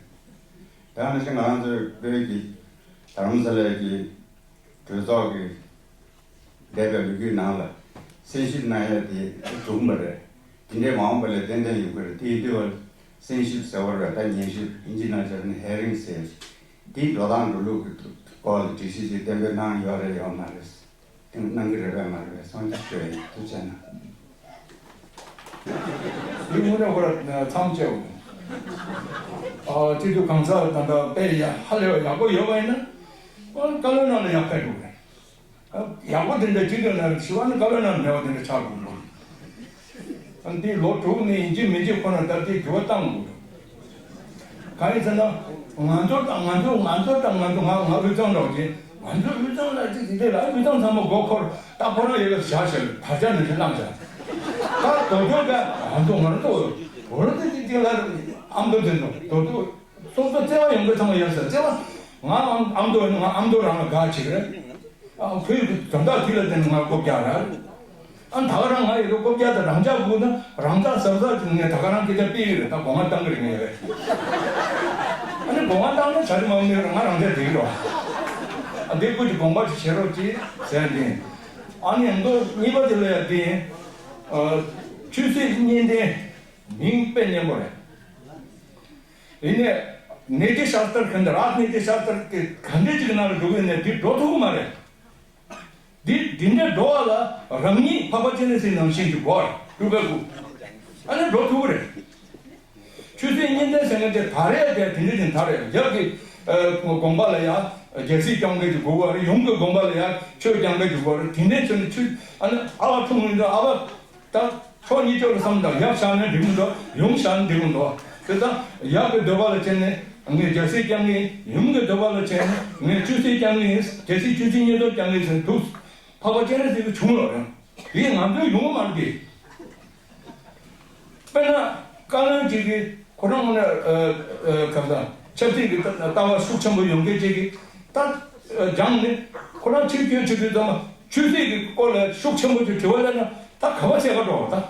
ད་ནང་བཞིན་ང་རང་ཚོའི་བོད་ཀྱི་རྡ་རམ་ས་ལའི་གི་གྲོས་ཚོགས་ཀྱི་འདས་པའི་ལོ་རྒྱུས་ནང་ལ་གསན་ཞིབ་གནང་ཡ་དེ་གྲུབ་པ་རེད། དེ་འདྲའི་མ་འོངས་པ་ལ་ཏན་ཏན་ཡོང་གི་རེད། དེ་ཡིན་དུས་བར་གསན་ཞིབ་ཟེར་བ་རེད། ད་ཉན་ཞིབ་ཨིན་ཇི་ནང་བྱས་ན་ཧེ་རིང་ཟེར། དེའི་འགྲོ་སྟངས་འགྲོ་ལུགས་ཀྱི་སྐོར་ལ་སྒྲིག་གཞི་ཅིག་གཏན་འབེབས་གནང་ཡོད་རེད་ཡོད་མ་རེད། དེ་གནང་གི་རེད་པས་མ་རེད་པས་གསུང་ཆ་ཞུ་ཡ་ཡིན། ཐུགས་རྗེ་ཆེ་གནང་། འདི་དངོས་གནས་ཁོ་ར་མཚམས་བཅད་འོང་། ཨ་སྤྱི་འཐུས་གང་ཟག་ད་ལྟ་དཔེ་ཡ་ཧ་ལས་པ་ཡག་པོ་ཡོད་པ་ཡིན་ན། ཨ་བཀའ་བློན་ནང་ལ་ཡང་ཕེབས་འགྲོ་གི་རེད། ཡག་པོ་དེ་འདྲ་སྤྱི་འཐུས་ནང་ཞུ་བ་ནི་བཀའ་བློན་ནང་མེད་པ་དེ་འདྲ་ཆགས་འགྲོ་གི་རེད། ཨ་འདི་ལོ་དྲུག་ནས་ཡིན་གཅིག་མིན་གཅིག་ཁོ་ན་ད་ལྟའི་འགྱུར་བ་བཏང་དགོས། གང་ཡིན་ཟེར་ན། ང་ཚོ་དང་ང་ཚོ་ང་ཚོ་དང་ང་ཚོ་ང་ང་དབུས་གཙང་འདྲ་བོ་ཅིག་ང་ཚོ་དབུས་གཙང་ལ་ཅིག་དེ་འདྲ་ལ་དབུས་གཙང་ཚང་མ་མགོ་འཁོར་ད་ཁོ་རང་ཡོད་པའི་བཞག་བྱས་དར་ཆ་ནས་བླངས་བྱས། ད་དོ་དོ་ག་ང་ཚོ་ང་ཚོ་འོ་ར་དེ་ཅིག་ཅིག་ལ་ཨ་མདོ་དེ་ཚོ་དོ་དོ་སོ་སོ་བརྩེ་བ་ཡོང་གི་ཚང་མ་ཡོད་ཟེར་བརྩེ་བ། ང་ཨ་མདོ་ཡིན་ང་ཨ་མདོ་རང་ལ་དགའ་བྱེད་ཀྱི་རེད། ཨ་ཁོའི་དོན་དག་དེ་ལ་བརྟེན་ནས་ང་ལྐོག་རྒྱག་རེད། ཨ་ད་ག་རང་ང་ཡི་ལྐོག་རྒྱག་དང་རང་འཇགས་དགོས་ན་རང་ཚགས་གཟབ་གཟབ་ཀྱིས་ངས་ད་ག་རང་སྐད་ཆ་སྤེལ་གི་རེད། ད་སྒོ་ང་བཏང་གི་རེད་ངས་རེད། ཨ་ནི་སྒོ་ང་བཏང་ན་བྱ་རི་མང་མི་རེད། ང་རང་འཇགས་བསྡད་ཀྱི་རེད། ཨ་འདི་ཁོ་ཅིག་དགོངས་པ་ཅིག་བཞེས་རོགས་གྱིས་ཟེར་ནས། ཨ་ནི་མདོ་གཉིས་པ་དེ་ལ་ཡ་དེ་ཆོས་སྲིད་གཉིས་ལྡན་མིང་དཔེ་སྙན་པོ་རེད། ཡིན་ནའི་ནི་ཏི་ཤཱསྟྲ་ཁན་ད་རཱཇ་ནི་ཏི་ཤཱསྟྲ་གི་ག་འདྲས་ཅིག་ནང་ལ་འགྲོ་གི་ཡིན་ནའི་འདི་འགྲོ་ཐུབ་ཀྱི་མ་རེད། འདི་འདི་འདྲས་འགྲོ་བ་ལ་རང་ཉིད་འཕགས་པ་སྤྱན་རས་གཟིགས་ནང་བཞིན་གྱི་སྒོར་སྤྲུལ་པའི་སྐུ། ཨ་ནི་འགྲོ་ཐུབ་ཀྱི་རེད། ཆོས་སྲིད་གཉིས་ལྡན་ཟེར་མཁན་དེ་ད་རེས་དེ་དེ་འདྲས་ཅིག་ད་རེད། རྒྱབ་ཀྱི་དགོན་པ་ལ་ཡ་རྒྱལ་སྲིད་སྐྱོང་མཁན་གྱི་དགོས་པ་རེད། ཡུམ་གྱི་དགོན་པ་ལ་ཡ་ཆོས་སྐྱོང་མཁན་གྱི་དགོས་པ་རེད། དེ་འདྲས་ཅིག་ནི་ཆོས་ཨ་ནི་ཨ་ཕ་འཁྲུངས་ཡིན་དུས་ཨ་ཕ། ད་ཕྱོགས་གཉིས་ཕྱོགས་ལ་བསམ་དང་། ཡབ་བཞག་ན་འགྲིག་གི་འདུག་ཡུམ་བཞག་ན་འགྲིག་གི་འདུག་དེ་ད་ཡབ་ཀྱི་འདོད་པ་ལ་བྱས་ནས་ངས་རྒྱལ་སྲིད་སྐྱོང་གི་ཡིན། ཡུམ་གྱི་འདོད་པ་ལ་བྱས་ནས་ངས་ཆོས་སྲིད་སྐྱོང་གི་ཡིན། རྒྱལ་སྲིད་ཆོས་སྲིད་གཉིས་སྡོམ་སྐྱོང་གི་ཡིན་ཟེར་འདུག་འཕགས་པ་སྤྱན་རས་གཟིགས་ཀྱིས་བྱུང་ལོ་རེད། དེ་ང་ཚོའི་ཡོང་གི་མ་རེད་དེ། དཔེར་ན་བཀའ་བློན་གཅིག་གིས་ཁོ་རང་ནས་ཨ་ཨ་ག་ས་ཆབ་སྲིད་ཀྱི་ལྟ་ལྟ་བ་ཤུགས་ཆེན་པོ་ཡོད་མཁན་གཅིག་གིས་ད་སྦྱངས་ནས་ཁོ་རང་ཕྱིར་སྐྱོད་བྱེད་དུས་ཙམ་པ་ཆོས་སྲིད་ཀྱི་སྐོར་ལ་ཤུགས་ཆེན་པོ་ཅིག་དྲི་བ་སླེབས་ན་ད་ག་པ་བྱེད་ག་འགྲོ་བ། ད་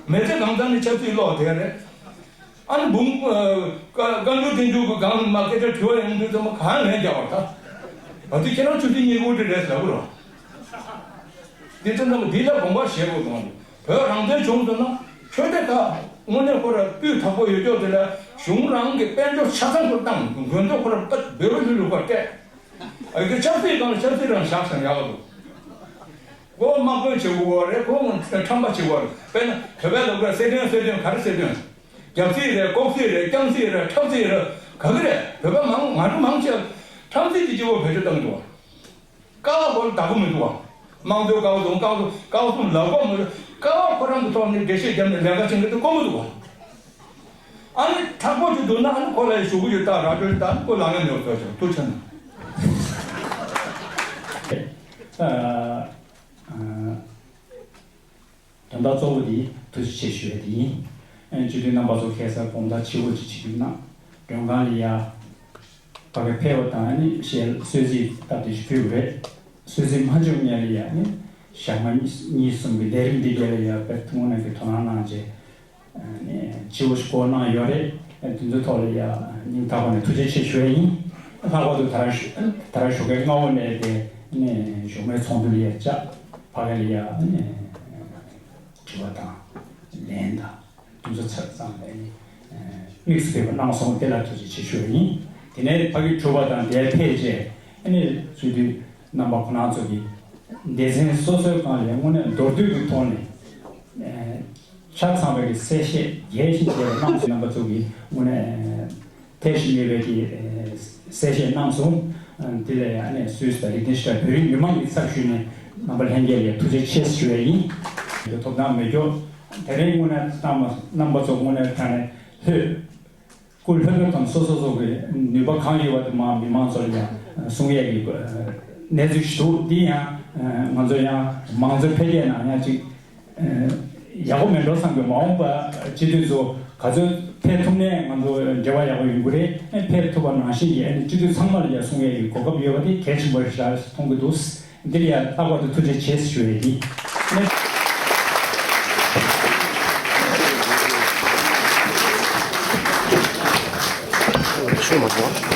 མི་ཚེ་གང་ཚང་ནས་ཆབ་སྲིད་ཀློག་བསྡད་རེད། ཨ་ནི་འབུམ་ཨ་བཀའ་བཀའ་འགྱུར་བསྟན་འགྱུར་གྱི་སྒང་ལ་མ་སྐད་ཆ་དྲི་བ་ཡོང་དུས་ཙམ་པ་གང་ལན་རྒྱག་པ། ད་ད་དུས་ཁྱེད་རང་ཆབ་སྲིད་གཉིས་པོ་དེ་རེད་ཟེར་བ་རེད། དེ་ཚོ་རྣམས་འདི་ལ་དགོངས་པ་བཞེས་དགོས་དང་། བོད་རང་བཙན་བྱུང་སོང་ན་ཆོས་དད་ཁག་དངོས་གནས་ཁོ་ར་སྤུས་དག་པོ་ཡོད་ཀྱོག་དེ་ལ་གཞུང་རང་གི་དཔལ་འབྱོར་ཆ་ཚང་ཁོ་བཏང་། དགོས་འདོད་ཁོ་ར་བོད་པ་ལུས་ལུགས་པར་སྤྲད། ཨ་ཡི་གེ་ཆབ་སྲིད་སྒང་ལ་ཆབ་སྲིད་རང་བཞག་ཟེར་ཡག་འདུག་ཁོ་དམག་དཔོན་བྱེད་དགོས་རེད། ཁོ་ཁྲམ་པ་བྱེད་དགོས་རེད། དཔེར་ན་བོད་པའི་ལུགས་ར་གསེར་སྟོན་གསེར་སྟོན་ག་རེ་གསེར་སྟོན། རྒྱབ་རྩིས་རེད། ལྐོག་རྩིས་རེད། རྐྱང་རྩིས་རེད། འཁྲབ་རྩིས་རེད། ག་གི་རེད། བོད་པ་མང་ང་ཚོ་མང་ཆེ་ཁྲམ་རྩིས་དེ་སྤྱི་བོ་བེད་སྤྱོད་བཏང་གི་འདུག་བ། ཀ་བ་སྒོར་བདག་པོ་མི་འདུག་བ། དམངས་གཙོའི་ཀ་བ་དང་ཀ་བ་ཀ་བ་གསུམ་ལག་པ་མི་འདུག་ཀ་བ་ཁོ་རང་གི་ཐོག་ནས་འགྲེལ་བཤད་བརྒྱབ་ནས་ལས་ཀ་བྱེད་མཁན་དེ་དཀོན་པོ་འདུག་བ། ཨ་ནི་དྲག་པོ་ཅིག་འདུག་ན་ཨ་ནི་ཁོ་ལ་ཡི་ཞུ་གི་ཡོད། ད་ར་སྤྲོད་ད་ཨ་ནི་ཁོ་ལ་ངན་ཡོད་ཟེར་ཞིག་ཐུགས་ཆེ་ན། ཨ་ཨ། དོན་དག་གཙོ་བོ་དེ་ཐུགས་རྗེ་ཆེ་ཞུ་ཡ་དེ་ཡིན། ཨ་ནི་སྤྱི་འཐུས་རྣམ་པ་ཚོ་ཁ་སང་དགོང་དག་ཕྱི་དྲོ་ཅིག་བྱེད་རྒྱུ་ན་མགྲོན་ཁང་ལ་ཡ། ཕ་གི་ཕེབས་པ་དང་ནི་ཞལ་གསོལ་ཚིགས་སྟབས་བདེ་ཞིག་ཕུལ་བ་རེད། གསོལ་ཚིགས་མ་བྱུང་ཉེ་ལ་ཡ་ནི་ཞག་མ་གཉིས་གསུམ་གྱི་ལས་རིམ་འདི་རྒྱལ་ལ་ཡ་དཔེ་ཐུང་ངུ་ནང་གི་དོ་སྣང་གནང་རྗེས་ནི་སྤྱི་བོ་ཞིག་སྐོར་གནང་ཡོད་རེད། དེ་ཚོའི་ཐོག་ལ་ཡ་སྙིང་ཐག་པ་ནས་ཐུགས་རྗེ་ཆེ་ཞུ་ཡ་ཡིན། ལྷག་པར་དུ་ད་རང་ཞུ་ད་རང་ཞོགས་ཀས་སྔ་བོ་ནས་དེ་ནི་བཞུགས་མོལ་ཚོགས་འདུ་ལ་ཡ་བཅར། ཕ་གི་ལ་ཡ་ནི་དྲི་བ་དང་ལན་དང་། དེ་ཚོ་ཚར་ཙམ་ལ་ནི་དམིགས་སུ་བསྡུས་པ་གནང་སོང་། དེ་ལ་ཐུགས་རྗེ་ཆེ་ཞུ་བ་ཡིན། དེ་ནས་ཕ་གི་གྲུབ་པ་དང་དེ་ཕེབས་རྗེས་ཨ་ནི་སྤྱི་འཐུས་རྣམ་པ་ཁོ་རང་ཚོ་གི་སྡེ་ཚན་སོ་སོའི་སྒང་ལ་དངོས་གནས་མདོར་བསྡུས་ཀྱི་ཐོག་ནས་ཆ་ཚང་བའི་གི་གསལ་བཤད་རྒྱས་ཤིང་རྒྱས་པ་གནང་སོང་། རྣམ་པ་ཚོ་གི་དངོས་གནས་ཐེག་ཞིང་ཉེ་བའི་གི་གསལ་བཤད་གནང་སོང་། དེ་ལས་ཨ་ནི་སུད་སི་དང་ལིག་ཏེན་ཤི་ཊན་བོད་རིགས་མི་མང་གི་ཚབ་ཞུས་ནས་རྣམ་པ་ལྷན་རྒྱས་ལ་ཐུགས་རྗེ་ཆེ་ཞུ་བ་ཡིན། ཐོབ་ཐང་མེད་ཀྱོག་དེ་རིང་དངོས་གནས་རྣམ་པ་ཚོ་དངོས་གནས་དྲང་གནས་ལྷོད། སྐུ་ལྷོད་ལྷོད་དང་སོ་སོ་སོ་གི་ནུས་པ་གང་ཡོད་པ་དེ་མ་མི་མང་ཚོ་ལ་ཡང་གསུང་ཡས་ཀྱི་གནས་ཚུལ་ཞིག་འདུག་འདི་ཡང་ང་ཚོ་ཡང་མང་གཙོའི་འཕེལ་རྒྱས་ནང་ཡང་ཅིག་ཡག་པོ་མེད་འགྲོ་བསམ་གི། མ་འོངས་པ་སྤྱི་འཐུས་ཚོ་ག་ཚོད་ཕེབས་ཐུབ་ནས་ང་ཚོ་འབྲེལ་བ་ཡག་པོ་ཡོང་གི་རེད། ཕེབས་ཐུབ་པ་ནང་བཞིན་གྱི་ཨ་ནི་སྤྱི་འཐུས་ཚང་མ་ལ་ཡང་གསུང་ཡས་ཀྱི་གོ་སྐབས་ཡོད་པ་དེ་གལ་ཆེན་པོ་རེད་ཤག་མཐོང་གི་འདུག་འདིར་ཡང་ལྷག་པར་དུ་ཐུགས་རྗེ་ཆེ་ཞུ་ཡས་ཡིན། ཆོས་མ་གོ།